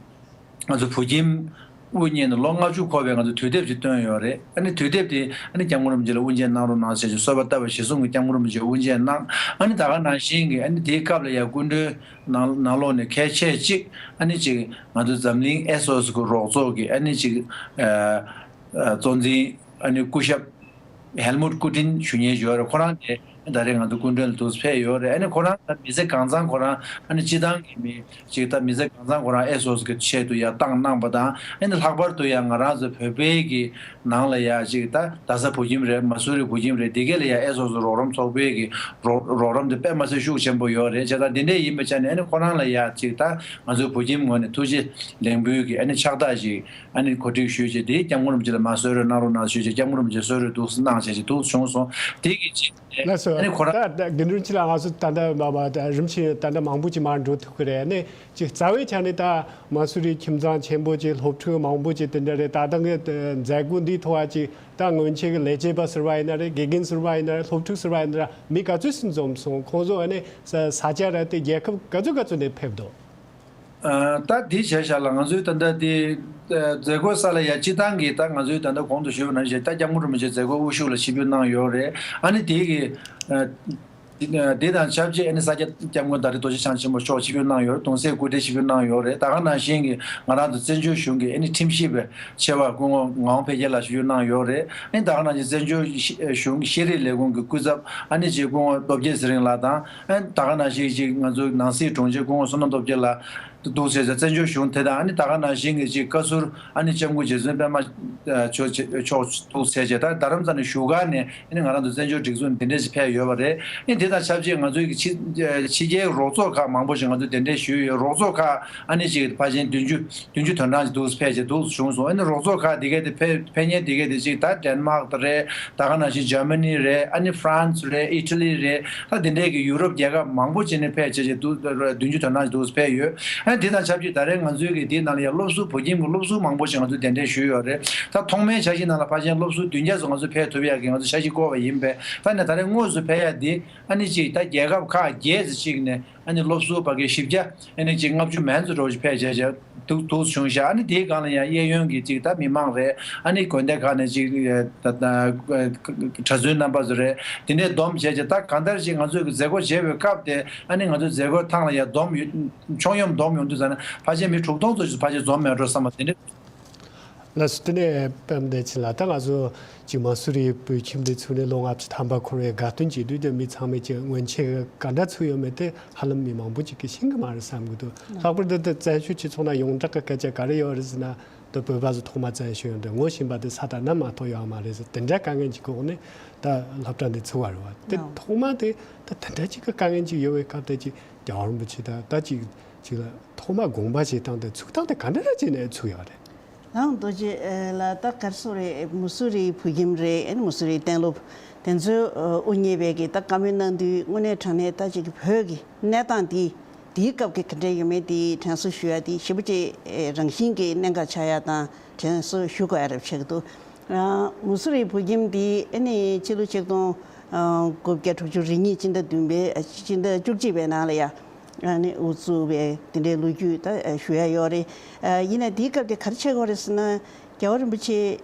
ང་ཚོ་བོད་ཁྱིམ་དབུ་བརྙེས་ནས་ལོ་ལྔ་བཅུ་འཁོར་བའི་ང་ཚོ་དུས་དེབ་ཅིག་བཏོན་ཡོད་རེད། ཨ་ནི་དུས་དེབ་དེ་ཨ་ནི་སྐྱབས་མགོན་རིན་པོ་ཆེ་ལ་དབུ་འབྱེད་གནང་རོགས་གནང་ཟེར་ཞིག་གསོལ་བ་བཏབ་པ་གཞིར་བཟུང་གི་སྐྱབས་མགོན་རིན་པོ་ཆེ་དབུ་འབྱེད་གནང་། ཨ་ནི་ད་ག་ནང་བཞིན་གྱི་ཨ་ནི་དེའི་སྐབས་ལ་ཡང་སྐུ་མགྲོན་ནང་ནང་ལོགས་ནས་གལ་ཆེ་གཅིག་ཨ་ནི་ཅིག་ང་ཚོ་འཛམ་གླིང་ཨེ་སོ་སི་གི་རོགས་ཚོགས་ཀྱི་ཨ་ནི་ཅིག་ཨ་ཨ་གཙོ་འཛིན་ཨ་ནི་སྐུ་ཞབས་ཧེལ་མུཊ་ཀུ་ཏིན་ཞུ་མཁན་ཡོད་རེད། ཁོ་རང་དེ་ད་རེས་ང་ཚོ་སྐུ་མགྲོན་ལ་འདུག་ཕེབས་ཡོད་རེད། ཨ་ནི་ཁོ་རང་ད་མི་ཚེ་གང་ཚང་ཁོ་རང་ཨ་ནི་སྤྱི་བཏང་གི་མི་ཅིག་ད་མི་ཚེ་གང་ཚང་ཁོ་རང་ཨེ་སོ་སི་གི་ཆེད་དུ་ཡར་བཏང་གནང་པ་དང་། ཨ་ནི་ལྷག་པར་དུ་ཡང་ང་རང་ཚོ་བོད་པའི་གི་ནང་ལ་ཡ་ཅིག་ད་རྡ་ས་བོད་ཁྱིམ་རེད། མ་སུ་རི་བོད་ཁྱིམ་རེད། འདི་གས་ལ་ཡ་ཨེ་སོ་སོ་རོགས་རམ་ཚོགས་པའི་གི་རོགས་རོགས་རམ་དེ་དཔེ་མ་སྲིད་ཤུགས་ཆེན་པོ་ཡོད་རེད། བྱས་ཙང་འདི་འདྲས་ཡིན་པའི་ཆ་ནས་ཨ་ནི་ཁོ་རང་ལ་ཡ་ཅིག་ད་ང་ཚོའི་བོད་ཁྱིམ་ངོས་ནས་ཐུགས་རྗེ་ལེགས་འབུལ་གི་ཨ་ནི་ཕྱག་རྟགས་ཤིག་ཨ་ནི་གོ་སྒྲིག་ཞུས་བྱས། དེ་སྐྱབས་མགོན་རིན་པོ་ཆེ་ལ་མར་གསོལ་རས་གནང་རོགས་གནང་ཞུས་བྱས། སྐྱབས་མགོན་རིན་པོ་ཆེ་གསོལ་རས་འདུག་སེ་གནང་བྱས་བྱས་འདུག་སེ་བྱུང་སོང་། དེ་གི་རྗེས་ལགས་སོ། ཨ་ནི་ཁོ་རང་ད་ད་དགེ་འདུན་ཆོས་ལགས། ང་ཚོ་ད་ལྟ་མ་མ་ད་རིམ་བཞིན་ད་ལྟ་མང་པོ་ཅིག་མར་འགྲོ་ཐུབ་ཀྱི་རེད། ཨ་ནི་ཅིག་རྩ་བའི་ཆ་ནས་ད་མ་སུ་རི་ཁྱིམ་ཚང་ཆེན་པོ་ཅིག་སློབ་ཕྲུག་མང་པོ་ཅིག་དེ་འདྲ་རེད། ད་ལྟ་ངས་མཛད་སྒོ་འདིའི་ཐོག་ཅིག་ད་སྔོན་ཆད་ཀྱི་ལས་བྱེད་པ་ཟེར་བ་ཡིན་ན་རེད། དགེ་རྒན་ཟེར་བ་ཡིན་ན་རེད། སློབ་ཕྲུག་ཟེར་བ་ཡིན་ན་རེད། མི་ག་ཚོད་ཅིག་འཛོམས་སོང་། ཁོང་ཚོ་ཨ་ནི་ས་ས་ཆ་ར་དེ་རྒྱལ་ཁབ་ག་ཚོད་ག་ཚོད་ནས་ཕེབས་འདུག་ཨ་ད་འདི་བྱས་བཞག་ལ། ང་ཚོའི་ད་ལྟ་དེ་ཨ་མཛད་སྒོ་ས་ལ་ཡ་སྤྱི་བཏང་གི་ད་ང་ཚོའི་ད་ལྟ་གོང་དུ་ཞུས་པ་ནང་བཞིན་ད་སྐྱབས་མགོན་རིན་པོ་ཆེ་མཛད་སྒོ་དབུ་བཞུགས་ལ་ཆིབས་བསྒྱུར་གནང་ཡོད་རེད། ཨ་ནི་དེ་གི་ཨ་དེ་དང་ཆབས་ཅིག་ཨ་ནི་ས་སྐྱ་སྐྱབས་མགོན་ད་རེས་རྡོ་རྗེ་འཆང་ཆེན་པོ་མཆོག་ཆིབས་བསྒྱུར་གནང་ཡོད་རེད། གདུང་སྲས་སྐུ་བགྲེས་ཆིབས་བསྒྱུར་གནང་ཡོད་རེད། ད་ག་ནང་བཞིན་གྱི་ང་རང་ཚོ་བཙན་བྱོལ་གཞུང་གི་ཨ་ནི་ཁྲིམས་ཞིབ་པའི་ཆེ་བ་སྐུ་ངོ་ངག་དབང་འཕེལ་རྒྱས་ལགས་ཆིབས་བསྒྱུར་གནང་ཡོད་རེད། ཨ་ནི་ད་ག་ནང་བཞིན་བཙན་བྱོལ་གཞུང་ཤེས་རིག་ལས་ཁུངས་ཀྱི་སྐུ་ཚབ་ཨ་ནི་ཅིག་སྐུ་ངོ་སྟོབས་རྒྱལ་ཚེ་རིང་ལགས་དང་། ཨ་ནི་ད་ག་ནང་བཞིན་ཅིག་ང་ཚོའི་ནང་སྲིད་དྲུང་ཆེ་སྐུ་ངོ་བསོད་ནམས་སྟོབས་རྒྱལ་ལགས་འདུག་ཟེར་ཟེར། བཙན་བྱོལ་གཞུང་དེ་དང་། ཨ་ནི་ད་ག་ནང་བཞིན་གྱི་ཅིག་བཀའ་ཟུར་ཨ་ནི་ལྕམ་སྐུ་རྗེ་བཙུན་པད་མ་མཆོག་མཆོག་འདུག་ཟེར་བྱས། ད་རྡ་རམ་ས་ནས་བཞུགས་སྒར་ནས་ཨ་ནི་ང་རང་ཚོ་བཙན་བྱོལ་སྒྲིག་འཛུགས་འདི་འདྲས་ཞིག་ཕེབས་ཡོད་པ་རེད། ཨ་ནི་དེ་དང་ཆབས་ཅིག་ང་ཚོའི་གི་ཕྱི་ཕྱི་རྒྱལ་རོགས་ཚོགས་ཁག་མང་པོ་ཞིག་ང་ཚོ་གདན་འདྲེན་ཞུས་ཡོད། རོགས་ཚོགས་ཁག་ཨ་ནི་ཅིག་ཕལ་ཆེར་བདུན་ཅུ་བདུན་ཅུ་དོན་གྲངས་ཅིག་འདུག་ཕེབས་བྱས་འདུག་བྱུང་སོང་། ཨ་ནི་རོགས་ཚོགས་ཁག་འདི་གས་དེ་ཕེབས་ཕེབས་མཁན་འདི་གས་དེ་ཅིག་ད་ཌེན་མཱག་ད་རེད། ད་ག་ནང་བཞིན་ཇར་མ་ནི་རེད། ཨ་ནི་ཧྥ་རན་སི་རེད། ཨི་ཊ་ལི་རེད། ད་དེ་འདྲས་ཀྱི་ཡུ་རོབ་རྒྱལ་ཁབ་མང་པོ་ཅིག་ནས་ཕེབས་བྱས་བྱས་འདུག་བདུན་ཅུ་དོན་གྲངས་ཅིག་འདུག་ཕེབས་ཡོད། ཨ་ནི་དེ་དང་ཆབས་ཅིག་ད་རེས་ང་ཚོའི་གི་དེའི་ནང་ལ་ཡང་སློབ་ཟུར་བོད་ཁྱིམ་གྱི་སློབ་ཟུར་མང་པོ་ཞིག་ང་ཚོས་གདན་འདྲེན་ཞུས་ཡོད་རེད། ད་ཐོག་མའི་འཆར་གཞི་ནང་ལ་ཕལ་ཆེར་སློབ་ཟུར་བདུན་བརྒྱ་ཙམ་ང་ཚོས་ཕེབས་ཐུབ་ཡག་གི་ང་ཚོས་འཆར་གཞི་བསྐོར་བ་ཡིན་པས། ད་ནས་ད་རེས་དངོས་སུ་ཕེབས་ཡག་འདི་ཨ་ནི་ཅིག་ད་རྒྱལ་ཁབ་ཁག་བརྒྱད་ཙམ་ཅིག་ནས་ཨ་ནི་སློབ་ཟུར་ཕ་གི་བཞི་བརྒྱ་ཨ་ནི་ཅིག་ལྔ་བཅུ་མན་ཙམ་འདྲ་བོ་ཞིག་ཕེབས་བྱས་བྱས་འདུག་འདུག་བྱུང་ཤག་ཨ་ནི་དེའི་སྒང་ལ་ཡང་གཡས་གཡོན་གྱི་ཅིག་ད་མི་མང་རེད། ཨ་ནི་དགོན་སྡེ་ཁག་ནས་ཅིག་ད་ད་གྲྭ་བཙུན་རྣམ་པ་ཚོ་རེད། དེ་འདྲས་བསྡོམས་བྱས་བྱས་ད་གང་ལྟར་ཅིག་ང་ཚོས་གི་མཛད་སྒོ་བྱེད་པའི་སྐབས་དེ་ཨ་ནི་ང་ཚོའི་མཛད་སྒོའི་ཐང་ལ་ཡང་བསྡོམས་ཡོད། ཁྱོན་ཡོངས་བསྡོམས་ཡོང་དུས་ཙམ་ན་ཕལ་ཆེར་མི་དྲུག་སྟོང་ཙམ་ཞིག་ཕལ་ཆེར་འཛོམས་མེད་འགྲོ་བསམ་པ་དེ་འདྲས། ལགས་སོ། དེ་ནས་དཔལ་ལྡན་ཕྱིན་ལགས། ད་ང་ཚོ་ཅིག་མ་སུ་རི་བོད་ཁྱིམ་དེ་ཚུགས་ནས་ལོ་ལྔ་བཅུ་ཐམ་པ་འཁོར་བའི་དགའ་སྟོན་བྱེད་དུས་དེ་མི་ཚང་མས་ཅིག་སྔོན་ཆད་ག་འདྲ་ཚུགས་ཡོད་མེད་དེ་ཧ་ལམ་མི་མང་པོ་ཅིག་གིས་ཤེས་ཀྱི་མ་རེད་བསམ་གྱི་འདུག་ལྷག་པར་དུ་དེ་བཙན་བྱོལ་སྤྱི་ཚོགས་ནང་ཡོངས་གྲགས་ཀྱི་སྐད་ཆ་ག་རེ་ཡོད་རེད་ཟེར་ན། དེ་བོད་པ་ཚོ་ཐོག་མ་བཙན་བྱོལ་ཡོང་དུས་ངོ་ཤེས་པ་དེ་ས་དང་གནམ་མ་གཏོགས་ཡོད་མ་རེད་ཟེར། དེ་འདྲ་དཀའ་ངལ་ཅིག་གི་འོག་ནས་ད་སློབ་གྲྭ་འདི་ཚུགས་པ་རེད་བ། དེ་ཐོག་མ་དེ་ད་དེ་འདྲ་ཅིག་གི་དཀའ་ངལ་ཅིག་ཡོད་པའི་སྐབས་དེ་ཅིག་རྒྱལ་བ་རིན་པོ་ཆེ་དང་ད་ཅིག་ཅིག་ལ། ཐོག་མ་དགོངས་པ་བཞེས་སྟངས་དེ་ཚུགས་སྟངས་དེ་ག་འདྲ་ར་བྱས་ནས་ཚུགས་ཡོད་རེད། ལའང་རྡོ་རྗེ་ལ་ད་གར་སོ་རེད། མུ་སུ་རི་བུ་ཁྱིམ་རེད། ཨེ་ནི་མུ་སུ་རི་གཏན་སློབ་དེ་ཚོའི་དབུ་བརྙེས་པའི་གི་ད་བཀའ་མོལ་གནང་དུས་དངོས་གནས་དྲང་གནས་ད་ཅིག་བོད་ཀྱི་གནས་སྟངས་འདི་དེའི་སྐབས་ཀྱི་ག་འདྲ་ཡོད་མེད་དེ་དྲན་གསོ་ཞུ་ཡ་དེ་ཞེ་པོ་ཅིག་རང་བཞིན་གྱི་གནད་འགག་ཆགས་ཡ་དང་དྲན་གསོ་ཞུ་དགོས་ཡ་རེད་བྱེད་ཀྱི་འདུག། མུ་སུ་རི་བུ་ཁྱིམ་འདི་ཨེ་ནི་ཕྱི་ལོ་ཆིག་སྟོང་དགུ་བརྒྱ་དྲུག་ཅུ་རེ་གཉིས་སྤྱི་ཟླ་བདུན་པའི་སྤྱི་ཟླ་བཅུ་གཅིག་པའི་ནང་ལ་ཡ། ཨ་ནི་དབུ་བཙུགས་པའི་དེ་འདྲའི་ལོ་རྒྱུས་ད་ཞུ་ཡ་ཡོད་རེད། ཡིན་ན་དེའི་སྐབས་དེ་ག་རེ་བྱེད་དགོས་རེད་ཟེར་ན། རྒྱལ་བ་རིན་པོ་ཆེ་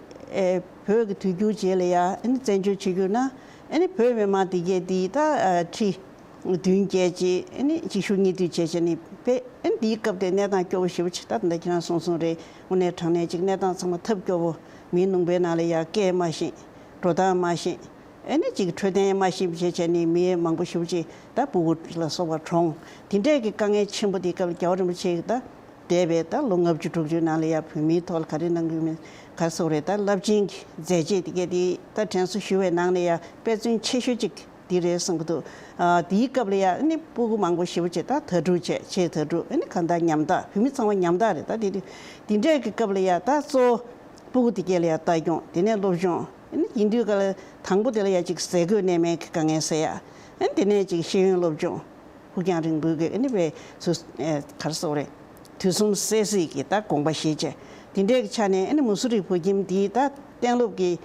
བོད་ཀྱི་དུས་འགྱུར་རྗེས་ལ་ཡ་ཨ་ནི་བཙན་བྱོལ་ཆིབས་བསྒྱུར་ན་ཨ་ནི་བོད་མི་མང་དེ་གས་དེ་ད་ཁྲི་བདུན་བརྒྱད་ཅིག་ཨ་ནི་གཅིག་ཤུགས་གཉིས་མཐུད་བྱས་བྱས་ནས་དཔེ་ཨ་ནི་དེའི་སྐབས་དེ་གནས་སྟངས་སྐྱོ་བོ་ཞེ་པོ་ཅིག་ད་ད་ལྟ་ཁྱེད་རང་གསུངས་གསུངས་རེད། དངོས་གནས་དྲང་གནས་ཅིག་གནས་སྟངས་ཚང་མ་ཐབས་སྐྱོ་བོ། མིའི་ལུང་པའི་ནང་ལ་ཡ་སྐད་མ་ཤེས། འགྲོ་སྟངས་མ་ཤེས། ཨེ་ནི་ཅིག་འཕྲོད་བསྟེན་མ་ཤེས་པ་བྱས་བྱས་ནས་མི་མང་པོ་ཞེ་པོ་ཅིག་ད་སྤུ་གུ་ལ་སོགས་པ་གྲོངས། དེ་འདྲས་ཀྱི་དཀའ་ངལ་ཆེན་པོ་དེ་སྐབས་ལ་རྒྱལ་བ་རིན་པོ་ཆེ་གིས་ད་འདས་པའི་ད་ལོ་ལྔ་བཅུ་དྲུག་ཅུའི་ནང་ལ་ཡ་བོད་མིའི་ཐོག་ལ་ག་རེ་གནང་གི་ཡོད་མེད་ག་རེ་ཟེར་དགོས་རེད། ད་རླབས་ཆེན་གྱི་མཛད་རྗེས་དེ་གས་དེ་ད་དྲན་གསོ་ཞུ་བའི་ནང་ལ་ཡ་དཔེ་མཚོན་ཆེ་ཤོས་ཅིག་དེ་རེད་བསམ་གྱི་འདུག། ཨ་དེའི་སྐབས་ལ་ཡ་ཨ་ནི་སྤུ་གུ་མང་པོ་ཞེ་པོ་ཅིག་ད་དྭ་ཕྲུག་བྱས། ཆེས་དྭ་ཕྲུག་ཨ་ནི་གང་ལྟར་ཉམ་ཐག་བོད་མི་ཚང་མ་ཉམ་ཐག་རེད། ད་དེ་དུས་དེ་འདྲས་ཀྱི་སྐབས་ལ་ཡ་ད་གཙོ་བོ་སྤུ་གུ་དེ་གས་ལ་ཡ་ལྟ་སྐྱོང་། དེ་ནས་སློབ་སྦྱོང་། ཨ་ནི་ཡིན་དུས་ག་ལ་དང་པོ་དེ་ལ་ཡ་ཅིག་ཟས་གོས་གནས་མལ་གྱི་དཀའ་ངལ་སེལ་ཡ། ཨ་ནི་དེ་ནས་ཅིག་ཤེས་ཡོན་སློབ་སྦྱོང་། ཕུགས་རྒྱང་རིང་པོའི་གི་ཨ་ནི་བའི་ཚུ་ཨེ་ག་རེ་ཟེར་དགོས་རེད། དུས་གསུམ་གསལ་གཟིགས་ཀྱི་ད་དགོངས་པ་བཞེས་བྱས། དེ་འདྲའི་གི་ཆ་ནས་ཨ་ནི་མུ་སུ་རི་བུ་ཁྱིམ་འདིའི་ད་གཏན་སློབ་ཀྱི་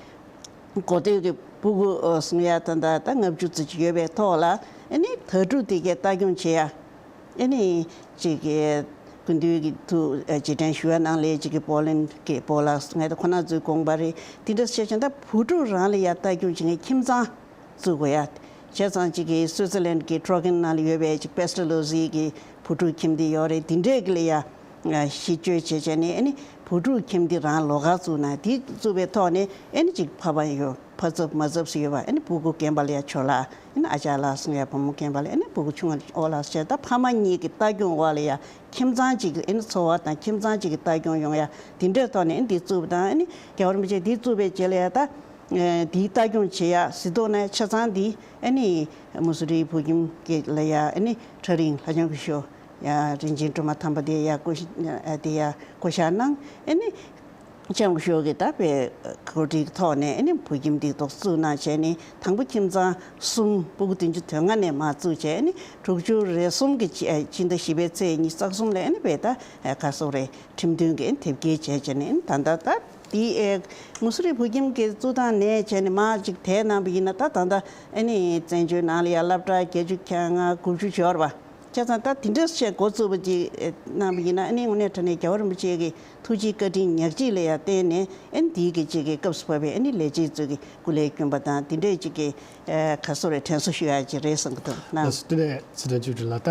འགོ་སྟོད་ཀྱི་སྤུ་གུ་ཨོ་སུམ་ཡ་ད་ད་ད་ལྔ་བཅུ་ཙམ་ཅིག་ཡོད་པའི་ཐོག་ལ་ཨ་ནི་དྭ་ཕྲུག་དེ་གས་ལྟ་སྐྱོང་བྱེད་ཡ། ཨ་ནི་ཅིག་གི་སྐུ་མདུན་གྱི་ཐུགས་རྗེས་དྲན་ཞུ་བ་ནང་ལས་ཅིག་གི་པོ་ལན་གྱི་པོ་ལགས་ངས་ད་ཁོ་ན་ཚོའི་དགོངས་པ་རེད། དེ་འདྲ་བཤད་ཀྱང་ད་བུ་ཕྲུག་རང་ལ་ཡ་ལྟ་སྐྱོང་བྱེད་མཁན་ཁྱིམ་ཚང་བཙུགས་དགོས་ཡ། བྱས་ཙང་ཅིག་གི་སུའི་ཙི་ལན་གྱི་ཁྲོ་ཁན་ནང་ལ་ཡོད་པའི་ཅིག་པེ་སི་ཊི་ལོ་ཟི་གི་བུ་ཕྲུག་ཁྱིམ་སྡེ་ཡོད་རེད། དེ་འདྲས་ཀྱི་ལ་ཡ་གཞི་བཅོལ་བྱས་བྱས་ནས་ཨ་ནི་བུ་ཕྲུག་ཁྱིམ་སྡེ་རང་ལོགས་ཀ་བཙུགས་ན་དེ་བཙུགས་པའི་ཐོག་ནས་ཨ་ནི་ཅིག་ཕ་ཕ་ཡོད། ཕ་ཚབ་མ་ཚབ་སུ་ཡོད་པ་ཨ་ནི་སྤུ་གུ་རྒན་པ་ལ་ཡ་ཇོ་ལགས་ཨ་ནི་ཨ་ཅག་ལགས་སུ་ཡ་བུ་མོ་རྒན་པ་ལ་ཨ་ནི་སྤུ་གུ་ཆུང་བ་ཨོ་ལགས་སུ་བྱས། ད་ཕ་མ་གཉིས་ཀྱི་ལྟ་སྐྱོང་འོག་ལ་ཡ་ཁྱིམ་ཚང་གཅིག་གི་ཨ་ནི་འཚོ་བ་དང་ཁྱིམ་ཚང་གཅིག་གི་ལྟ་སྐྱོང་ཡོང་ཡ་དེ་འདྲའི་ཐོག་ནས་ཨ་ནི་འདི་བཙུགས་པ་དང་། ཨ་ནི་རྒྱལ་བ་རིན་པོ་ཆེ་འདི་བཙུགས་པའི་རྗེས་ལ་ཡ་ད་འདིའི་ལྟ་སྐྱོང་བྱེད་ཡ་གཟིགས་རྟོག་ནས་ཆ་ཚང་འདི་ཨ་ནི་མུ་སུ་རི་བུ་ཁྱིམ་གྱི་ལ་ཡ་ཨ་ནི་ཁྲ་རིང་ལྷ་ལྕམ་སྐུ་ཞབས་ཡ་རིན་ཆེན་སྒྲོལ་མ་དམ་པ་དེ་ཡ་བསྐོ་ཨ་དེ་ཡ་བསྐོ་བཞག་གནང་། ཨ་ནི། ལྕམ་སྐུ་ཞབས་ཀྱིས་ད་དཔེ་གོ་སྒྲིག་ཐོག་ནས་ཨ་ནི་བུ་ཁྱིམ་འདི་ཐོག་བཙུགས་གནང་བྱས་ནས་དང་པོ་ཁྱིམ་ཚང་གསུམ་སྤུ་གུ་བདུན་ཅུ་དོན་ལྔ་ནས་མར་བཙུགས་བྱས་ཨ་ནི་དྲུག་ཅུ་རེ་གསུམ་གྱི་ཕྱི་ཕྱི་ཟླ་བཞི་པའི་ཚེས་ཉི་ཤུ་རྩ་གསུམ་ལ་ཨ་ནི་དཔེ་ད་ག་སོག་རེ་ཁྲིམས་མཐུན་གྱི་ཨ་ནི་དེབ་སྐྱེལ་བྱས་བྱས་ནས་ཨ་ནི་ད་ལྟ་ད་འདི་ཨེ་མུ་སུ་རི་བུ་ཁྱིམ་གྱི་བཙུགས་སྟངས་ནས་བྱས་ནས་མར་ཅིག་དེ་གནང་བ་ཡིན་ན་ད་ད་ལྟ་ཨ་ནི་བཙན་བྱོལ་ནང་ལ་ཡ་སློབ་གྲྭ་བརྒྱད་ཅུ་གྱ་ལྔ་དགུ་བཅུ་འབྱོར་བ། བྱས་ཙང་ད་དེ་འདྲ་བྱས་འགོ་བཙུགས་པ་ཅིག་གནང་བ་ཡིན་ན་ཨ་ནི་དངོས་གནས་དྲང་གནས་རྒྱལ་བ་རིན་པོ་ཆེ་གི་ཐུགས་རྗེ་བཀའ་དྲིན་ཉག་གཅིག་ལ་ཡང་བརྟེན་ནས་ཨ་ནི་དེའི་གི་ཅིག་གི་སྐབས་སུ་བབས་པའི་ཨ་ནི་ལས་བྱེད་ཚོ་གི་སྐུ་ལས་བསྐྱོན་པ་དང་དེ་འདྲས་ཅིག་གི་ཨ་ག་སོ་རེ་དྲན་གསོ་ཞུ་ཡ་ཅིག་རེད་བསམ་གི་འདུག་ན། ལགས་སོ། དེ་ནས་སྲིད་དོན་བཅུ་དྲུག་ལ་ད་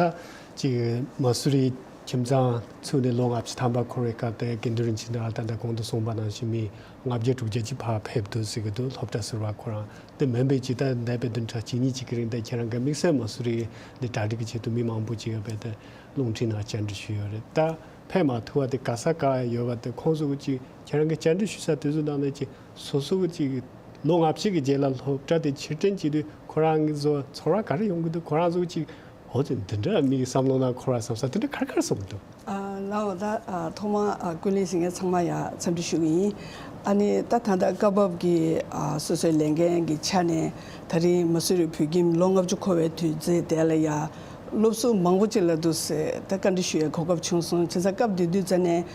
ཅིག་མ་སུ་རི་ཁྱིམ་ཚང་ཚུགས་ནས་ལོ་ལྔ་བཅུ་ཐམ་པ་འཁོར་བའི་སྐབས་དེ་དགེ་འདུན་རིན་ཆེན་ལགས་ད་ལྟ་གོང་དུ་གསུངས་པ་ནང་བཞིན་མི་ལྔ་བརྒྱ་དྲུག་བརྒྱ་ཅིག་ཕར་ཕེབས་འདུག་ཟེར་གི་འདུག་སློབ་གྲྭ་ཟུར་པ་ཁོ་རང་། དེ་མིན་པའི་ཇི་ལྟར་འདས་པའི་བདུན་ཕྲག་གཅིག་གཉིས་ཅིག་གི་རིང་དེ་ཁྱེད་རང་གི་དམིགས་བསལ་མ་སུ་རི་འདི་གྲ་སྒྲིག་གི་ཆེད་དུ་མི་མང་པོ་ཅིག་ཡོད་པས་དེ་རླུང་འཕྲིན་ནང་བཅར་འདྲི་ཞུས་ཡོད་རེད། ད་ཕེབས་མ་ཐུབ་པ་དེ་ག་ས་ག་ཡོད་པ་དེ་ཁོང་ཚོ་གི་ཅིག་ཁྱེད་རང་གི་བཅར་འདྲི་ཞུ་ས་དེ་ཚོ་ནང་ནས་ཅིག་སོ་སོ་གི་ཅིག་ལོ་ལྔ་བཅུ་གི་རྗེས་ལ་སློབ་གྲྭ་དེ་ཕྱིར་དྲན་བྱེད་དུས་ཁོ་རང་གི་ཚོ་ཚོར་བ་ག་རེ་ཡོང་གི་འདུག་ཁོ་རང་ཚོ་གི་ཅིག་འོ་ཙི་འདི་འདྲ་མིའི་བསམ་བློ་ནང་འཁོར་བ་བསམ་ས་དེ་འདྲ་ག་རེ་ག་རེ་གསུངས་འདུག་ཨ་ལའོ་ད་ཨ་ཐོག་མ་ཨ་ཀུན་གླེང་ཞིག་ངས་ཚང་མ་ཡ་འཚམས་འདྲི་ཞུ་གི་ཡིན། ཨ་ནི་ད་ད་ལྟ་སྐབས་བབ་ཀྱི་ཨ་སོ་སོའི་ལས་འགན་གྱི་ཆ་ནས་ད་རིང་མ་སུ་རི་བོད་ཁྱིམ་ལོ་ལྔ་བཅུ་འཁོར་བའི་དུས་ཚེས་དེ་ལ་ཡ་སློབ་ཟུར་མང་པོ་ཅིག་ལ་འདུག་ཟེར་ད་བཀའ་འདྲི་ཞུ་ཡའི་གོ་སྐབས་བྱུང་སོང་། བྱས་ཙང་སྐབས་དེ་དུས་ཙ་ནས་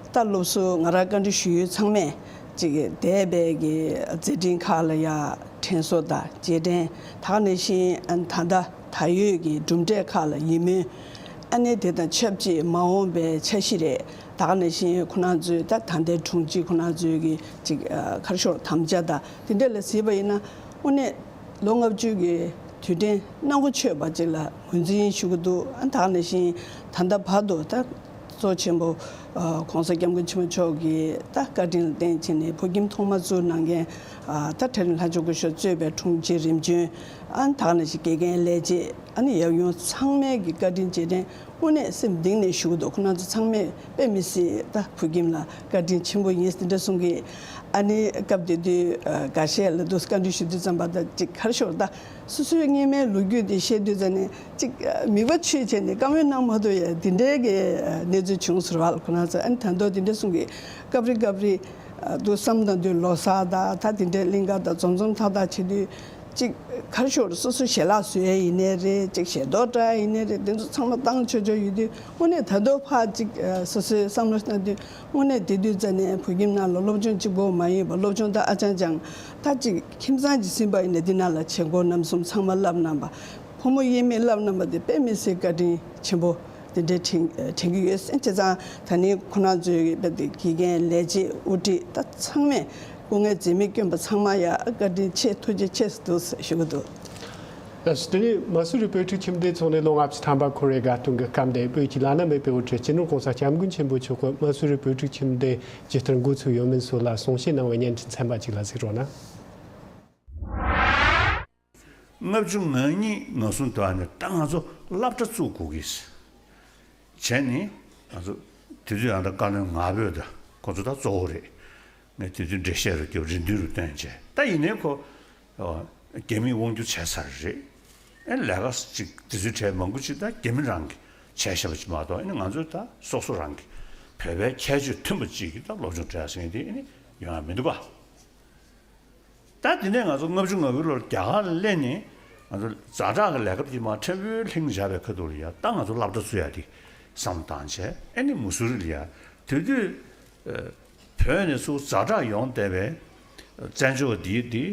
ད་སློབ་ཟུར་ང་རང་བཀའ་འདྲི་ཞུ་ཡུལ་ཚང་མས་ཅིག་འདས་པའི་གི་མཛད་འཕྲིན་ཁག་ལ་ཡ་དྲན་གསོ་དང་རྗེས་དྲན་ད་ག་ནང་བཞིན་ཨ་ནི་ད་ལྟ། ད་ཡོད་ཀྱི་གྲུབ་འབྲས་ཁག་ལ་ཡིད་སྨོན། ཨ་ནི་དེ་དང་ཆབས་ཅིག་མ་འོངས་པའི་འཆར་གཞི་རེད། ད་ག་ནང་བཞིན་ཁོ་རང་ཚོའི་ད་ད་ལྟའི་དྲུང་ཆེ་ཁོ་རང་ཚོའི་གི་ཅིག་ཨ་ག་རེ་ཞུ་དམ་བཅའ་དང་དེ་འདྲ་ལ་གཟིགས་པ་ཡིན་ན་དངོས་གནས་ལོ་ལྔ་བཅུ་གི་དུས་དྲན་སྣ་ཁ་ཆོད་པ་ཅིག་ལ་ངོས་འཛིན་ཞུ་གི་འདུག་ཨ་ད་ག་ནང་བཞིན་ད་ལྟ་བར་དུ་ད་གཙོ་ཆེན་པོ་ཨ་༸གོང་ས་༸སྐྱབས་མགོན་ཆེན་པོ་མཆོག་གི་ད་བཀའ་དྲིན་ལ་བརྟེན་བྱས་ནས་བོད་ཁྱིམ་ཐོག་མ་བཙུགས་གནང་མཁན་ཨ་ད་གྲ་རིང་ལྷ་ལྕམ་སྐུ་ཞབས་གཙོས་པའི་དྲུང་ཆེ་རིམ་བྱོན། ཨ་ནི་ད་ག་ནང་བཞིན་དགེ་རྒན་ལས་བྱེད་ ཨ་ནི་ཡབ་ཡུམ་ཚང་མས་ཀྱི་བཀའ་དྲིན་རྗེས་དྲན་དངོས་གནས་སེམས་གཏིང་ནས་ཞུ་གི་འདུག་ཁོང་རྣམ་ཚོ་ཚང་མས་དཔེ་མི་སྲིད་ད་བོད་ཁྱིམ་ལ་བཀའ་དྲིན་ཆེན་པོ་ཡིན་དེ་འདྲ་གསུང་གི། ཨ་ནི་སྐབས་དེ་དུས་འགའ་ཤས་ལ་འདུག་བཀའ་འདྲི་ཞུ་དུས་ཙམ་པ་ད་ཅིག་ཁར་ཤོར་ད། སོ་སོའི་སྔོན་མའི་ལོ་རྒྱུས་དེ་བཤད་དུས་ཙམ་ནས་ཅིག་མིག་པ་ཆུས་བྱས་ནས་བཀའ་མོལ་གནང་མ་ཐུབ་ཡ་དེ་འདྲའི་གི་གནས་ཚུལ་བྱུང་ཟེར་བ་ལ་ཁོ་རང་ཚོ་ཨ་ནི་ད་མདོ་དེ་འདྲ་གསུང་གི། སྐབས་རེ་སྐབས་རེ་འདུག་བསམ་དང་དུས་ལོ་གསར་དང་ད་དེ་འདྲའི་གླིང་ག་དང་འཛོམས་འཛོམས་ཐག་ཐག་བྱེད་དུས། གཅིག་གར་ཤོར་སོ་སོ་ཞལ་ལག་བཟོ་ཡས་ཡིན་ནའི་རེད། གཅིག་ཞལ་ཏོག་སྤྲད་ཡས་ཡིན་ནའི་རེད། དེ་ཚོ་ཚང་མ་བཏང་ཆོག་ཆོག་ཡོད་དུས་དངོས་གནས་ད་དུང་ཕར་གཅིག་སོ་སོའི་བསམ་བློ་བཏང་དུས་དངོས་གནས་དེ་དུས་ཙ་ནས་བོད་ཁྱིམ་ནང་ལ་སློབ་སྦྱོང་གཅིག་པོ་མ་ཡིན་པ་སློབ་སྦྱོང་ད་ཨ་ཅང་ཅང་ད་གཅིག་ཁྱིམ་ཚང་གཅིག་ཟིན་པ་ཡིན་ན་འདི་ནང་ལ་བྱེད་སྒོ་རྣམ་གསུམ་ཚང་མ་བསླབ་གནང་བ། ཕོ་མོ་དབྱེར་མེད་བསླབ་གནང་བ་དེ་དཔེ་མི་སྲིད་བཀའ་དྲིན་ཆེན་པོ། དེ་འདྲའི་དྲན་དྲན་གྱི་ཡོད། བྱས་ཙང་ད་ནི་ཁོ་རང་ཚོའི་དགེ་རྒན་ལས་བྱེད་དབུ་ཁྲིད་ད་ཚང་མས་སྐུ་ངལ་འཛེམས་མེད་བསྐྱོན་པ་ཚང་མ་ཡ་བཀའ་དྲིན་ཆེ་ཐུགས་རྗེ་ཆེ་ཟེར་འདུག་ཞུ་གི་འདུག་ལགས་སོ། དེ་ནས་མ་སུ་རི་བོད་ཕྲུག་ཁྱིམ་སྡེའི་ཚོགས་ནས་ལོ་ལྔ་བཅུ་ཐམ་པ་འཁོར་བའི་དགའ་སྟོན་གྱི་སྐབས་འདིར་བོད་ཀྱི་བླ་ན་མེད་པའི་དབུ་ཁྲིད་སྤྱི་ནོར་༸གོང་ས་༸སྐྱབས་མགོན་ཆེན་པོ་མཆོག་གིས་མ་སུ་རི་བོད་ཕྲུག་ཁྱིམ་སྡེའི་ཇི་ལྟར་འགོ་ཚུགས་ཡོད་མེད་སོགས་ལ་གསུང་བཤད་གནང་བའི་བརྙན་འཕྲིན་ཚན་པ་ཅིག་ལ་གཟིགས་རོགས་གནང་། ལྔ་བཅུ་ང་གཉིས་ང་གསུམ་དུ་ཨ་ནི་ད་ང་ཚོ་སློབ་གྲྭ་བཙུགས་དགོས་ཀྱི་བྱས་ནས་ང་ཚོ་དེ་དུས་ཨ་ད་བཀའ་བློན་ང་ཕོད་ད་ཁོ་ཚོ་ད་གཙོ་བོ་རེད། ངས་དེ་དུས་འགྲེལ་བཤད་རུ་སྐྱོབ་རེ་འདུན་རུ་བཏོན་བྱས་ད་ཡིན་ནའི་ཁོ་རྒྱ་མིས་དབང་སྒྱུར་བྱས་ཚར་རེད། ཨེ་ལས་ཀ་ཅིག་དེ་ཚོའི་གྲས་མང་པོ་ཅིག་ད་རྒྱ་མི་རང་གིས་བྱས་བཞག་པ་ཅིག་མ་གཏོགས་ཨེ་ནི་ང་ཚོས་ད་སོ་སོ་རང་གིས་བོད་པའི་ཁྱད་ཆོས་མཐུན་པ་ཅིག་གིས་ད་སློབ་སྦྱོང་སྤྲད་ཟེར་མཁན་དེ་ཨེ་ནི་ཡོང་ཡ་མི་འདུག་ག་ད་དེ་ནས་ང་ཚོ་ལྔ་བཅུ་ང་དགུའི་ལོར་རྒྱ་གར་ལ་སླེབས་ནས་ང་ཚོ་ཛ་དྲག་གི་ལས་ཀ་དེ་མར་ཕྲན་བུའི་ལྷིང་འཇགས་པའི་ཁ་ཐུག་ལ་ཡ་ད་ང་ཚོ་སློབ་གྲྭ་བཙུགས་ཡ་དེ་བསམ་བློ་བཏང་བྱས་ཨེ་ནི་མུ་སུ་རི་ལ་ཡ་དེ་དུས་བོད་ནས་ཚུར་ཛ་དྲག་ཡོང་བསྡད་པའི་བཙན་བྱོལ་བ་འདིའི་འདི་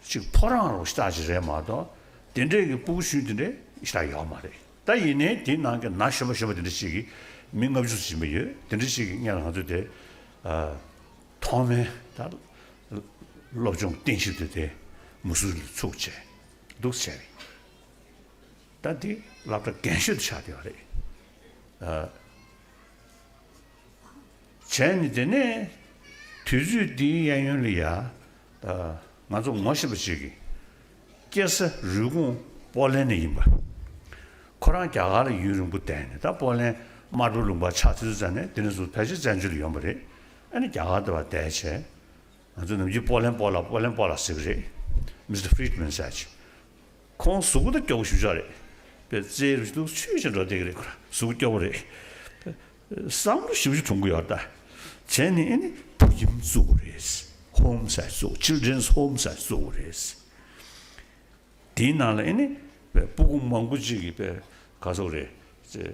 ཅིག་ཕོ་བྲང་རོ་ཞིག་ལྟ་ཅིག་རེད་མ་གཏོགས་དེ་འདྲའི་གི་སྤུ་གུ་ཤུལ་དེ་འདྲའི་ཞིག་ལ་ཡོད་མ་རེད། ད་ཡིན་ནའི་དེའི་ནང་གི་ན་གཞོན་པ་གཞོན་པ་དེ་འདྲ་ཞིག་གིས་མི་ལྔ་བཅུ་ཙམ་ཡིན་པ་ཡོད་དེ་འདྲ་ཞིག་གིས་སྔོན་ལ་ང་ཚོ་དེ། ཐོག་མའི་ད་སློབ་སྦྱོང་རྟེན་གཞི་དེ་དེ་མུ་སུ་རི་ལ་ཚུགས་བྱས་འདུག་བྱས་རེད། ད་འདི་སློབ་གྲྭ་རྒན་ཤོས་དུ་ཆགས་བསྡད་པ་རེད། བྱས་ནས་དེ་ནས་དུས་ཚོད་འདིའི་གཡས་གཡོན་ལ་ཡ་ང་ཚོ་ངོ་ཤེས་པ་ཅིག་གིས། སྐྱེ་ས་རུས་གོང་པོ་ལན་ནས་ཡིན་པ། ཁོ་རང་རྒྱ་གར་ལ་ཡུན་རིང་པོ་བསྡད་ནས་ད་པོ་ལན་དམར་པོའི་ལུང་པ་ཆགས་ཚུལ་ཙམ་ནས་དེ་ནས་བཟུང་ཕལ་ཆེར་བཙན་བྱོལ་ལ་ཡོང་པ་རེད། ཨ་ནི་རྒྱ་གར་དུ་བ་བསྡད་བྱས། ང་ཚོ་ནམ་རྒྱུན་པོ་ལན་པོ་ལ་པོ་ལན་པོ་ལ་ཟེར་གི་རེད། མི་སི་ཊར་ཧྥི་རི་ཌི་མན་ཟེར་ཅིག་ཁོང་གཟུགས་པོ་ད་སྐྱོ་པོ་ཞེ་དྲག་རེད། པའི་རྩེད་རུ་འདུག་ཆུ་ཞིག་འགྲོ་བསྡད་ཀྱི་རེད། ཁོ་རང་གཟུགས་པོ་སྐྱོ་པོ་རེད། བསམ་བློ་ཞིབ་ཞིབ་གཏོང་གི་ཡོད་ད། བྱས་ནས་ཨེ་ནི་བུ་ཁྱིམ་བཙུགས་དགོས་རེད། ཧོམ་ཟེར་བཙུགས། ཆིལ་ཌེན་ཧོམ་ཟེར་བཙུགས་དགོས་རེད། དེའི་ནང་ལ་ཨེ་ནི་སྤུ་གུ་མང་པོ་ཅིག་གིས་པའི་ག་སོག་རེད། ཅེས་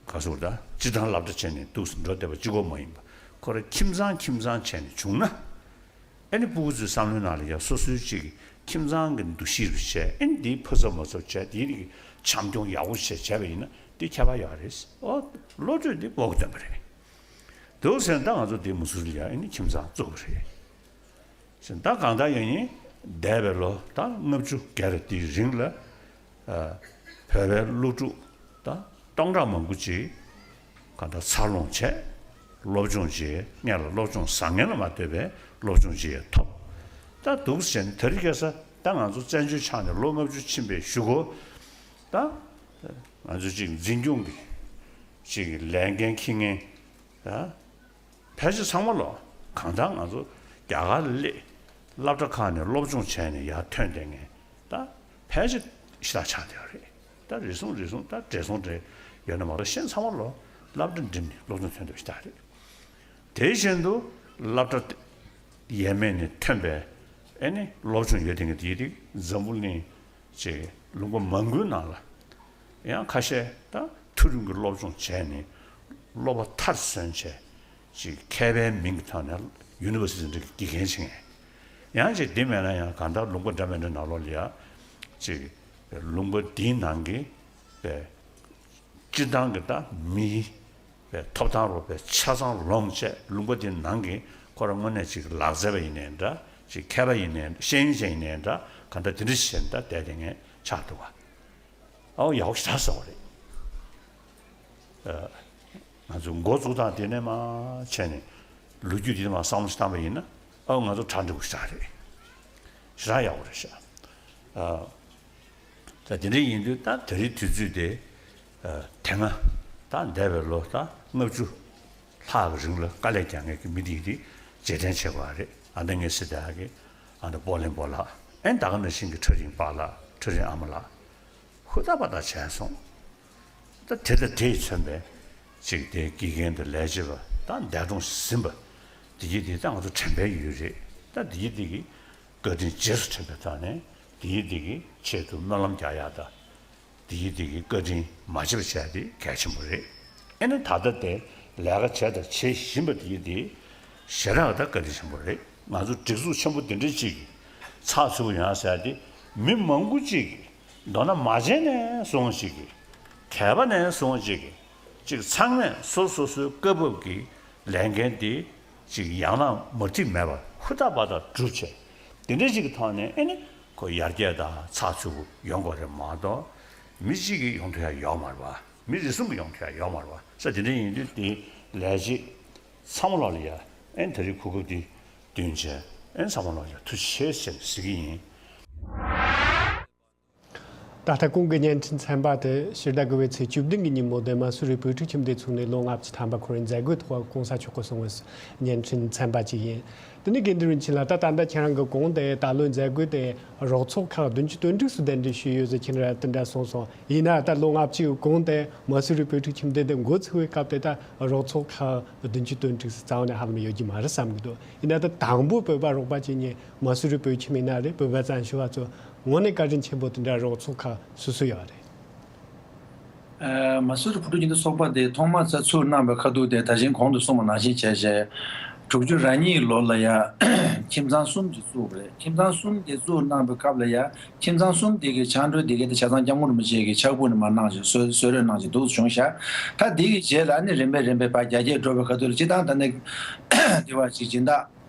ག་སོག་ད་སྤྱི་བཏང་སློབ་གྲྭ་བྱས་ནས་འདུག་འགྲོ་བསྡད་པ་གཅིག་པོ་མ་ཡིན་པ། ཁོ་རང་ཁྱིམ་ཚང་ཁྱིམ་ཚང་བྱས་ནས་བྱུང་ན། ཨེ་ནི་སྤུ་གུ་ཚོའི་བསམ་བློའི་ནང་ལ་ཡང་སོ་སོའི་གཅིག་གི་ཁྱིམ་ཚང་གི་འདུ་ཤེས་རུ་བྱས་ཨེ་ནི་འདིའི་ཕུ་ཚབ་མ་ཚབ་བྱས་འདིའི་རིགས་བྱམས་སྐྱོང་ཡག་པོ་བྱས་བྱས་པ་ཡིན་ན་འདི་ཁྱད་པར་ཡོད་རེད། ཨོ་བློ་གྲོས་འདི་འོག་སྟོན་པ་རེད། འདུག་ཟེར་ན་ད་ང་ཚོ་འདི་མུ་སུ་རི་ལ་ཡང་ཨེ་ནི་ཁྱིམ་ཚང་བཙུགས་པ་རེད། ཟེར་ན་ད་གང་ལྟར་ཡང་ཡིན་འདས་པའི་ལོ་ད་ལྔ་བཅུ་བརྒལ་རེད་འདིའི་རིང་ལ། བོད་པའི་སློབ་ཕྲུག་དང་སྟོང་ཕྲག་མང་པོ་ཅིག་གང་ལྟར་འཚར་ལོངས་བྱས། སློབ་སྦྱོང་བྱས་སྔོན་ལ་སློབ་སྦྱོང་བཟང་ངན་ལ་མ་ལྟོས་པའི་སློབ་སྦྱོང་བྱས་ཐོབ། ད་འདུག་བྱས་ནས་དེ་རིང་ཁ་སང་ད་ང་ཚོ་བཙན་བྱོལ་ཆགས་ནས་ལོ་ལྔ་བཅུ་ཕྱིན་པའི་གཞུག་གུ་ད་ང་ཚོ་ཅིག་འཛིན་སྐྱོང་གི་ཅིག་ལས་འགན་འཁྱེར་མཁན་ད། ཕལ་ཆེར་ཚང་མ་ལོ་གང་ལྟར་ང་ཚོ་རྒྱ་གར་ལ་སླེབས། སློབ་གྲྭ་ཁག་ནས་སློབ་སྦྱོང་བྱས་ནས་ཡར་ཐོན་བསྡད་མཁན་ད་ཕལ་ཆེར་ཞེ་དྲག་ཆགས་བསྡད་ཡོད་རེད། ད་རེ་ཟུང་རེ་ཟུང་ད་བགྲེས་སོང་འདྲ་ཡོད་ན་མ་གཏོགས་གཞན་ཚང་མ་ལོ་སློབ་གྲྭ་འགྲིམས་ནས་སློབ་སྦྱོང་ཐོན་ཐུབ་ཞེ་དྲག་རེད། དེ་བཞིན་དུ་སློབ་གྲྭ་ཡས་མས་ནས་ཐོན་པའི་ཨེ་ནི་སློབ་སྦྱོང་ཡོད་བསྡད་མཁན་དེ་རིགས་འཛམ་བུ་གླིང་ཅིག་ལུང་པ་མང་པོའི་ནང་ལ་ཡང་ཁ་ཤས་ད་མཐོ་རིམ་གྱི་སློབ་སྦྱོང་བྱས་ནས་སློབ་པ་མཐར་སོན་བྱས་ཅིག་མཁས་པའི་མིང་གི་ཐོག་ནས་ཡུ་ནི་ཝར་སི་ཊི་འདྲ་གི་དགེ་རྒན་བྱེད་མཁན། ཡང་ཅིག་འདི་མེད་ན་ཡང་གང་ལྟར་ལུང་པ་འདྲ་མི་འདྲ་ནང་ལོགས་ལ་ཡ་ཅིག་ལུང་པ་འདིའི་ནང་གི་པའི་སྤྱིར་བཏང་གི་ད་མིའི་པའི་ཐོབ་ཐང་རོགས་པའི་ཆ་ཚང་ལོངས་བྱས་ལུང་པ་འདིའི་ནང་གི་ཁོ་རང་དངོས་གནས་ཅིག་ལག་རྩལ་པ་ཡིན་ནའི་འདྲ་ཅིག་མཁས་པ་ཡིན་ནའི་ཤེས་ཡོན་ཅན་ཡིན་ནའི་འདྲ་གང་ལྟར་དེ་འདྲ་བྱས་ནས་ད་བསྡད་དེ་ངས་ཆགས་འདུག་བ། ཨའོ་ཡག་པོ་ཞེ་དྲག་བཟོ་བ་རེད། ཨ། ང་ཚོ་འགོ་བཙུགས་སྟངས་དེ་ནས་མ་བྱས་ནས་ལོ་རྒྱུས་དེ་མ་བསམ་བློ་ཞིག་བཏང་པ་ཡིན་ན་ཨའོ་ང་ཚོ་གྲ་འགྲིག་པོ་ཞེ་དྲག་རེད། ཞེ་དྲག་ཡག་པོ་རེད་ཤག་ཨ། ད་དེ་འདྲ་ཡིན་དུས་ད་ད་རེས་དུས་ཚོད་དེ། ཨ། དེ་སྔ་ད་འདས་པའི་ལོ་ད་ལྔ་བཅུ་ལྷག་གི་རིང་ལ་དཀའ་ལས་རྒྱག་མཁན་གྱི་མི་དེ་དེ་རྗེས་དྲན་བྱེད་དགོས་རེད། ཨ་ད་ངའི་སྲི་ད་གི། ཨ་ད་སྤོ་ལེན་སྤོ་ལགས། ཨེ་ད་ག་ནང་བཞིན་གྱི་ཁྲ་རིང་པཱ་ལགས། ཁྲ་རིང་ཨ་མ་ལགས། ཧུར་ཐག་པ་ཐག་བྱས་སོང་། ད་དེ་དང་དེས་མཚོན་པའི་ཅིག་དེ་དགེ་རྒན་དང་ལས་བྱེད་པ་དང་འདས་གྲོངས་ཟིན་པ་དེ་ཡིད་དེ་ད་ང་ཚོ་དྲན་པའི་ཡུལ་རེད། ད་དེ་ཡིད་དེ་གི་བཀའ་དྲིན་རྗེས་སུ་དྲན་པའི་ཐོག་ནས་དེ་ཡིད་དེ་གི་ཆེད་དུ་སྨོན་ལམ་རྒྱག་ཡག་དང་། དེ་ཡིད་དེ་གི་བཀའ་དྲིན་མ་བརྗེད་པ་བྱས་དེ་གལ་ཆེན་པོ་རེད། ཨེ་ནི་ད་ལྟ་དེ་ལས་ཀ་བྱས་དང་བྱེད་བཞིན་པ་དེ་ཡིད་དེ་ཞེ་དྲག་ད་བཀའ་དྲིན་ཆེན་པོ་རེད། ང་ཚོ་སྒྲིག་འཛུགས་ཆེན་པོ་དེ་འདྲ་ཅིག་གི་ཚགས་ཚུད་པོ་ཡོང་ཡག་ཟེར་ཡག་དེ་མི་མང་པོ་ཅིག་གི། མདོར་ན་མ་བྱས་ནས་སོང་ཅིག་གི། གད་པ་ནས་སོང་ཅིག་གི། ཅིག་ཚང་མས་སོ་སོ་སོའི་སྐབས་བབ་ཀྱི་ལས་འགན་དེ་ཅིག་ཡང་ན་མུ་མཐུད་མེད་པར་ཧུར་ཐག་པ་ཐག་བསྒྲུབས་བྱས། དེ་འདྲ་ཅིག་གི་ཐོག་ནས་ཨེ་ནི་ཁོ་ཡར་རྒྱས་དང་ཚགས་ཚུད་པོ་ཡོང་དགོས་རེད་མ་གཏོགས། མི་གཅིག་གིས་ཡོང་ཐུབ་ཡག་ཡོད་མ་རེད་པ། མི་རེ་ཟུང་གིས་ཡོང་ཐུབ་ཡག་ཡོད་མ་རེད་པ། ས་དེ་འདྲ་ཡིན་དུས་དེ་ལས་བྱེད་ཚང་མ་ལོག་ལ་ཡ་ཨེ་ད་རེས་གོ་སྐབས་འདི་བསྟུན་བྱས་ཨེ་ཚང་མ་ལོག་ལ་ཡ་ཐུགས་རྗེ་ཆེ་ཟེར་ཟེར་གྱི་ཡིན། ད་ལྟ་གོང་གི་བརྙན་འཕྲིན་ཚན་པ་དེ་ཕྱི་ཟླ་དགུ་པའི་ཚེས་བཅུ་བདུན་གྱི་ཉིན་མོ་དེ་མ་སུ་རི་བོད་ཕྲུག་ཁྱིམ་སྡེ་ཚུགས་ནས་ལོ་ལྔ་བཅུ་ཐམ་པ་ཁོ་རང་མཛད་སྒོའི་ཐོག་གོང་ས་མཆོག་གིས་གསུངས་པའི་བརྙན་འཕྲིན་ཚན་པ་ཅིག་ཡིན། དེ་ནས་དགེ་འདུན་རིན་ཆེན་ལགས། ད་ད་ལྟ་ཁྱེད་རང་གི་གོང་དེ་ད་ལོའི་མཛད་སྒོ་དེ་རོགས་ཚོགས་ཁག་བདུན་ཅུ་དོན་དྲུག་སུ་གདན་འདྲེན་ཞུས་ཡོད་ཟེར་ཁྱེད་རང་དེ་འདྲ་གསུངས་སོང་། ཡིན་ན་ད་ལོ་ལྔ་བཅུའི་གོང་དེ་མ་སུ་རི་བོད་ཕྲུག་ཁྱིམ་སྡེ་དེ་འགོ་ཚུགས་པའི་སྐབས་དེ་ད་རོགས་ཚོགས་ཁག་བདུན་ཅུ་དོན་དྲུག་སུ་རྩ་བ་ནས་ཧ་ལམ་ཡོད་ཀྱི་མ་རེད་བསམ་གྱི་འདུག། ཡིན་ན་ད་དང་པོ་བོད་པ་རོགས་པ་ཅིག་ཡིན། མ་སུ་རི་བོད་ཁྱིམ་ཡིན་ན་རེད། བོད་པ་བཙན་བྱོལ་བ་ཚོ་དངོས་གནས་བཀའ་དྲིན་ཆེན་པོ་དེ་འདྲ་རོགས་ཚོགས་ཁག་སུ་སུ་ཡོད་རེད། ཨ། མ་སུ་རི་བོད་ཕྲུག་སྤྱི་མཐུན་ཚོགས་པ་དེ་ཐོག་མར་ས་ཚུགས་གནང་བའི་ཁ་ཐུག་དེ་ད་ཅིང་གོང་དུ་གསུངས་པ་ནང་བཞིན་བྱས་བྱས། དྲུག་ཅུ་རེ་གཉིས་ལོ་ལ་ཡ་ཁྱིམ་ཚང་གསུམ་དེ་བཙུགས་པ་རེད། ཁྱིམ་ཚང་གསུམ་དེ་བཙུགས་གནང་བའི་སྐབས་ལ་ཡ་ཁྱིམ་ཚང་གསུམ་དེ་གི་ཕྱག་འགྲོ་དེ་གའི་དེ་ཆ་ཚང་སྐྱབས་མགོན་རིན་པོ་ཆེ་གི་ཕྱག་ཕུག་ནས་མར་གནང་བྱས་གསོལ་གསོལ་རས་གནང་བྱས་འདུག་བྱུང་ཤག། ད་དེ་གི་རྗེས་ལ་ཨ་ནི་རིམ་པས་རིམ་པས་ཕར་རྒྱ་སྐྱེད་འགྲོ་བའི་ཁ་ཐུག་ལ་སྤྱིར་བཏང་ད་ནི་དེ་བ་ཅིག་སྦྱིན་བདག་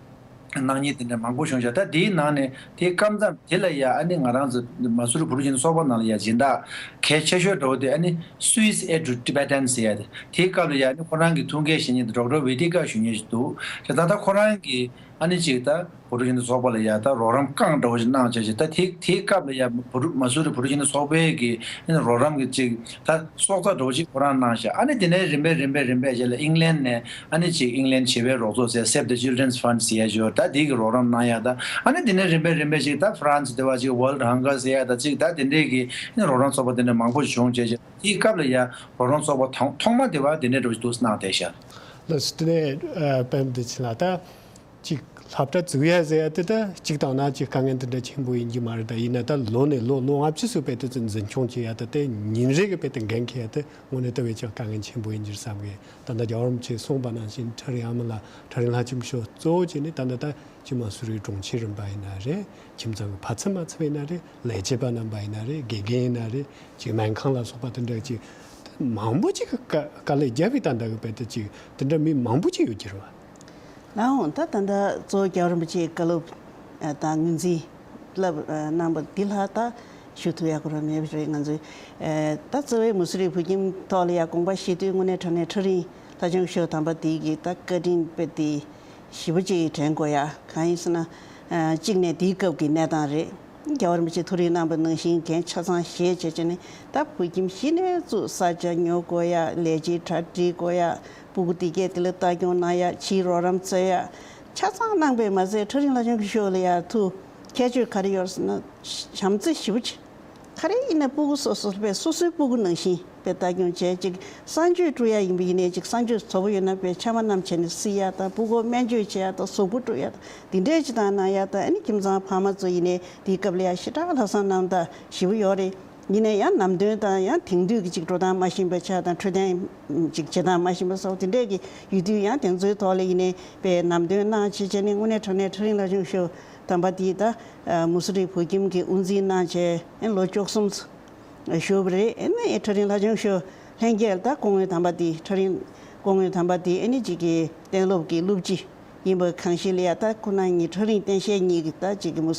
གནང་མཁན་དེ་འདྲ་མང་པོ་བྱུང་ཤག། ད་དེའི་ནང་ནས་དེའི་སྐབས་མཚམས་དེ་ལ་ཡ་ཨ་ནི་ང་རང་ཚོ་མ་སུ་རི་བོད་ཕྲུག་སྤྱི་མཐུན་ཚོགས་པ་ནང་ལ་ཡ་སྦྱིན་བདག་གལ་ཆེ་ཤོས་འདྲ་བོ་དེ་ཨ་ནི་Swiss Aid to Tibetans ཟེར་ཡ་དེ། དེའི་སྐབས་ལ་ཡ་ཨ་ནི་ཁོ་རང་གི་ཐུགས་འགན་བཞེས་མཁན་དེ་ཌོག་ཊར་ཝེ་ཏི་ཀ་ཞུ་མཁན་ཞིག་འདུག། ད་ད་ལྟ་ཁོ་རང་གི་ཨ་ནི་ཅིག་ད་བོད་ཕྲུག་སྤྱི་མཐུན་ཚོགས་པ་ལ་ཡ་ད་རོགས་རམ་རྐང་འདྲ་བོ་ཞིག་གནང་བྱས་ཤིག། ད་དེ་དེའི་སྐབས་ལ་ཡ་བོད་ཕྲུག་མ་སུ་རི་བོད་ཕྲུག་སྤྱི་མཐུན་ཚོགས་པའི་གི་ཨ་ནི་རོགས་རམ་གི་ཅིག་ད་སྲོག་རྩ་འདྲ་བོ་ཅིག་ཁོ་རང་གནང་ཤག། ཨ་ནི་དེ་ནས་རིམ་པས་རིམ་པས་རིམ་པས་རྗེས་ལ་ཨིང་ལན་ནས་ཨ་ནི་ཅིག་ཨིང་ལན་བྱིས་པའི་རོགས་ཚོགས་ཟེར་Save the Children's Fund ཟེར་ཡ་ཅིག་ཡོད། ད་དེ་གི་རོགས་རམ་གནང་ཡ་ད། ཨ་ནི་དེ་ནས་རིམ་པས་རིམ་པས་ཅིག་ད་ཧྥ་རན་སི་དེ་བ་ཅིག་World Hunger ཟེར་ཡ་ད་ཅིག་ད་དེ་འདྲས་གི་ཨ་ནི་རོགས་རམ་ཚོགས་པ་དེ་འདྲ་མང་པོ་ཞིག་བྱུང་བྱས་བྱས། དེའི་སྐབས་ལ་ཡ་རོགས་རམ་ཚོགས་པ་ཐོག་ཐོག་མ་དེ་བ་དེ་འདྲས་འདྲ་བོ་ཞིག་འདུག་གནང་བསྡད་ཤག། ལགས་སོ། དེ་ནས་ཨ་པད་མ་བདེ་ཆེན་ལགས། ད་ཅིག་སློབ་གྲྭ་བཙུགས་ཡ་ཟེར་ཡ་དེ་ད་གཅིག་བཏང་ན་ཅིག་དཀའ་ངལ་དེ་འདྲ་ཆེན་པོ་ཡིན་གྱི་མ་རེད། ད་ཡིན་ན་ད་ལོ་ནས་ལོ་ལོ་ལྔ་བཅུ་ཙམ་དཔེ་དེ་ཚོ་འཛིན་སྐྱོང་བྱེད་ཡ་ད་དེ་ཉིན་རེ་གི་དཔེ་དེ་འགན་འཁྱེར་ཡ་དེ་དངོས་གནས་ལྟ་བས་ཀྱང་དཀའ་ངལ་ཆེན་པོ་ཡིན་གྱི་རེད་བསམ་གི། ད་ལྟ་རྒྱལ་བ་རིན་པོ་ཆེས་གསུངས་པ་ནང་བཞིན་ཁྲ་རིང་ཨ་མ་ལགས། ཁྲ་རིང་ལྷ་ལྕམ་ཞུ་གཙོ་བོ་བྱས་ནས་ད་ལྟ་ད་ཅིག་མ་སུ་རིའི་གྲོང་ཁྱེར་རིམ་པ་ཡིན་ན་རེད། ཁྱིམ་ཚང་གི་ཕ་ཚབ་མ་ཚབ་ཡིན་ན་རེད། ལས་བྱེད་པ་རྣམ་པ་ཡིན་ན་རེད། དགེ་རྒན་ཡིན་ན་རེད། ཅིག་སྨན་ཁང་ལ་སོགས་པ་དེ་འདྲ་ཅིག་མང་པོ་ཅིག་གི་དཀའ་དཀའ་ལས་བརྒྱབ་པའི་ད་ལྟ་གི་དཔེ་དེ་ཅིག་དེ་འདྲ་མི་མང་པོ་ཅིག་ཡོད་ཀྱི་རེད་བ། ལགས་འོང་། ད་ད་ལྟ་གཙོ་བོ་རྒྱལ་བ་རིན་པོ་ཆེའི་བཀའ་སློབ་ཨ་དང་ངོས་འཛིན་བསླབ་ཨ་གནང་བ་འདི་ལྷག་ད་ཞུ་ཐུབ་ཡག་ཁོ་རང་མེད་པ་རེད། ང་ཚོས་ཨ་ད་གཙོ་བོའི་མ་སུ་རི་བོད་ཁྱིམ་ཐོག་ལ་ཡ་དགོངས་པ་བཞེས་དུས་དངོས་གནས་དྲང་གནས་ཁྲ་རིང་ལྷ་ལྕམ་ཞུ་དམ་པ་དེ་གི་ད་བཀའ་དྲིན་དཔེ་དེ་ཞེ་པོ་ཅིག་དྲན་དགོས་ཡ། གང་ཡིན་ཟེར་ན་ཨ་གཅིག་ནས་དེའི་སྐབས་ཀྱི་གནས་སྟངས་རེད། རྒྱལ་བ་རིན་པོ་ཆེས་ཐུགས་རེ་གནང་བ་ནང་བཞིན་འགན་ཆ་ཚང་བཞེས་བྱས་བྱས་ནས་ད་བོད་ཁྱིམ་གཞི་ནས་བཙུགས་ས་ཆ་ཉོ་དགོས་ཡ། ལས་བྱེད་གྲ་སྒྲིག་དགོས་ཡ། སྤུ་གུ་དེ་གས་དེ་ལ་ལྟ་སྐྱོང་གནང་ཡ། ཕྱིའི་རོགས་རམ་བཙལ་ཡ། ཆ་ཚང་གནང་པས་མ་ཟད་ཁྲ་རིང་ལྷ་ལྕམ་ཞུ་ལ་ཡ་ཐུགས་ཁྱད་ཆོས་ག་རེ་ཡོད་ཟེར་ན་བྱམས་བརྩེ་ཞེ་པོ་ཅིག། ག་རེ་ཡིན་ན་སྤུ་གུ་སོ་སོ་དཔེ་སོ་སོའི་སྤུ་གུ་ནང་བཞིན་དཔེ་ལྟ་སྐྱོང་བྱས། ཅིག་གསང་སྤྱོད་སྤྲོད་ཡ་ཡིན་པ་ཡིན་ནའི་ཅིག་གསང་སྤྱོད་བཙོག་པོ་ཡོད་ན་དཔེ་ཆམ་པ་བསྣམས་བྱས་ནས་བསིལ་ཡ་དང་། སྤུ་གུ་སྨན་བཅོས་བྱེད་ཡ་དང་། གཟུགས་པོ་སྤྲོད་ཡ་དང་། འདི་འདྲས་ཅིག་དང་གནང་ཡ་དང་། ཨ་ནི་ཁྱིམ་ཚང་ཕ་མ་ཚོ་ཡིན་ནའི་དེའི་སྐབས་ལ་ཡ་ཞེ་དྲག་ལྷག་བསམ་རྣམ་དག་ཞེ་པོ་ཡོད་རེད། ཡིན་ནའི་ཡང་ནམ་དོན་དང་ཡང་དེང་དུས་ཀྱི་ཅིག་འགྲོ་སྟངས་མ་ཤེས་པ་ཆགས་དང་། འཕྲོད་བསྟེན་ཅིག་བྱེད་སྟངས་མ་ཤེས་པ་སོགས་དེ་འདྲས་ཀྱི་ཡོད་དུས་ཡང་དེ་ཚོའི་ཐོག་ལ་ཡིན་ནའི་དཔེ་ནམ་དོན་གནང་བྱས་བྱས་ནས་དངོས་གནས་དྲང་གནས་ཁྲ་རིང་ལྷ་ལྕམ་ཞུ་དམ་པ་དེས་ད་མ་སུ་རི་བོད་ཁྱིམ་གྱི་དབུ་འཛིན་གནང་བྱས་ཨེ་ལོ་བཅུ་གསུམ་བཞུགས་པ་རེད། ཨེ་ནས་ཁྲ་རིང་ལྷ་ལྕམ་ཞུ་ལྷན་རྒྱས་ད་སྐུ་ངོ་དམ་པ་དེ་ཁྲ་རིང་སྐུ་ངོ་དམ་པ་དེ་ཨེ་ནི་ཅིག་གི་གཏན་སློབ་ཀྱི་སློབ་སྤྱི་ཡིན་པ་གང་ཞིག་ལ་ཡ་ད་ཁོ་ན་ཉིད་ཁྲ་རིང་བསྟན་ཤེས་གཉིས་ཀྱི་ད་ཅིག་གི་མུ་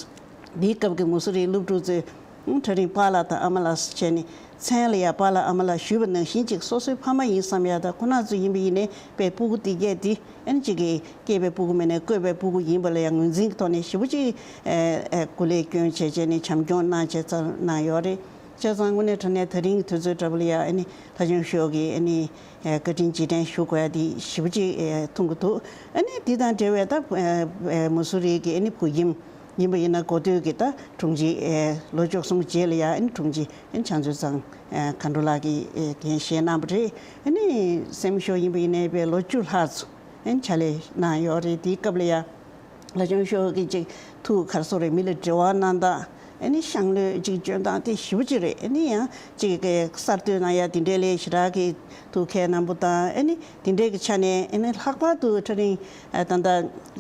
འདིའི་སྐབས་ཀྱི་མ་སུ་རིའི་སློབ་ཕྲུག་ཚོས་ཁྲ་རིང་པཱ་ལགས་དང་ཨ་མ་ལགས་སུ་བྱས་ནས་ མཚན་ལ་ཡ་པཱ་ལགས་ཨ་མ་ལགས་ཞུས་པ་ནང་བཞིན་ཅིག་སོ་སོའི་ཕ་མ་ཡིན་བསམ་ཡ་ད་ཁོ་ན་ཚོ་ཡིན་པ་ཡིན་ནའི་དཔེ་སྤུ་གུ་དེ་གས་དེ་ཨ་ནི་ཅིག་གི་སྐྱེས་པའི་སྤུ་གུ་མིན་ནའི་བཀོད་པའི་སྤུ་གུ་ཡིན་པ་ལ་ཡ་ངོས་འཛིན་གྱི་ཐོག་ནས་ཞེ་པོ་ཅིག་ཨ་ཨ་སྐུ་ལས་སྐྱོན་བྱས་བྱས་ནས་བྱམས་སྐྱོང་གནང་བྱས་ཚར་གནང་ཡོད་རེད། བྱས་ཙང་དངོས་གནས་དྲང་གནས་ད་རིང་གི་དུས་ཚོད་འདྲ་པོ་ལ་ཡ་ཨ་ནི་ལྷ་ལྕམ་ཞུ་གི་ཨ་ནི་ཨ་བཀའ་དྲིན་རྗེས་དྲན་ཞུ་དགོས་ཡ་དེ་ཞེ་པོ་ཅིག་ཨ་མཐོང་གི་འདུག་ཨ་ནི་དེ་དང་འབྲེལ་བའི་ད་ཨ་ཨ་མ་སུ་རི་གི་ཨ་ནི་བུ་ཁྱིམ་ཡིན་པ་ཡིན་ན་འགོ་སྟོད་ཀྱི་ད་དྲུང་ཆེ་ཨེ་ལོ་བཅུ་གསུམ་རྗེས་ལ་ཡ་ཨེ་དྲུང་ཆེ་ཨེ་ཕྱག་མཛོད་ཚང་ཨེ་མཁའ་འགྲོ་ལགས་ཀྱིས་ཨེ་འགན་བཞེས་གནང་བ་རེད། ཨ་ནི་སེམས་ཤོག་ཡིན་པ་ཡིན་ནའི་པའི་ལོ་བཅུ་ལྷག་ཙམ་ཨེ་ཕྱག་ལས་གནང་ཡོད་རེད། དེའི་སྐབས་ལ་ཡ་ལྷ་ལྕམ་ཞུ་གི་ཅིག་ཐུགས་ག་རེ་ཟེར་རེད། མི་ལ་འབྲེལ་བ་གནང་སྟངས་ཨ་ནི་ཤང་ལོས་ཅིག་སྐྱོན་སྟངས་དེ་ཞེ་པོ་ཅིག་རེད། ཨ་ནི་ཡང་ཅིག་གི་གསར་གཏོད་གནང་ཡ་དེ་འདྲའི་ལས་ཞེ་དྲག་གི་ཐུགས་ཁས་གནང་པོ་དང་ཨ་ནི་དེ་འདྲའི་གི་ཆ་ནས་ཨ་ནི་ལྷག་པར་དུ་ཁྲ་རིང་ཨ་ད་ལྟ་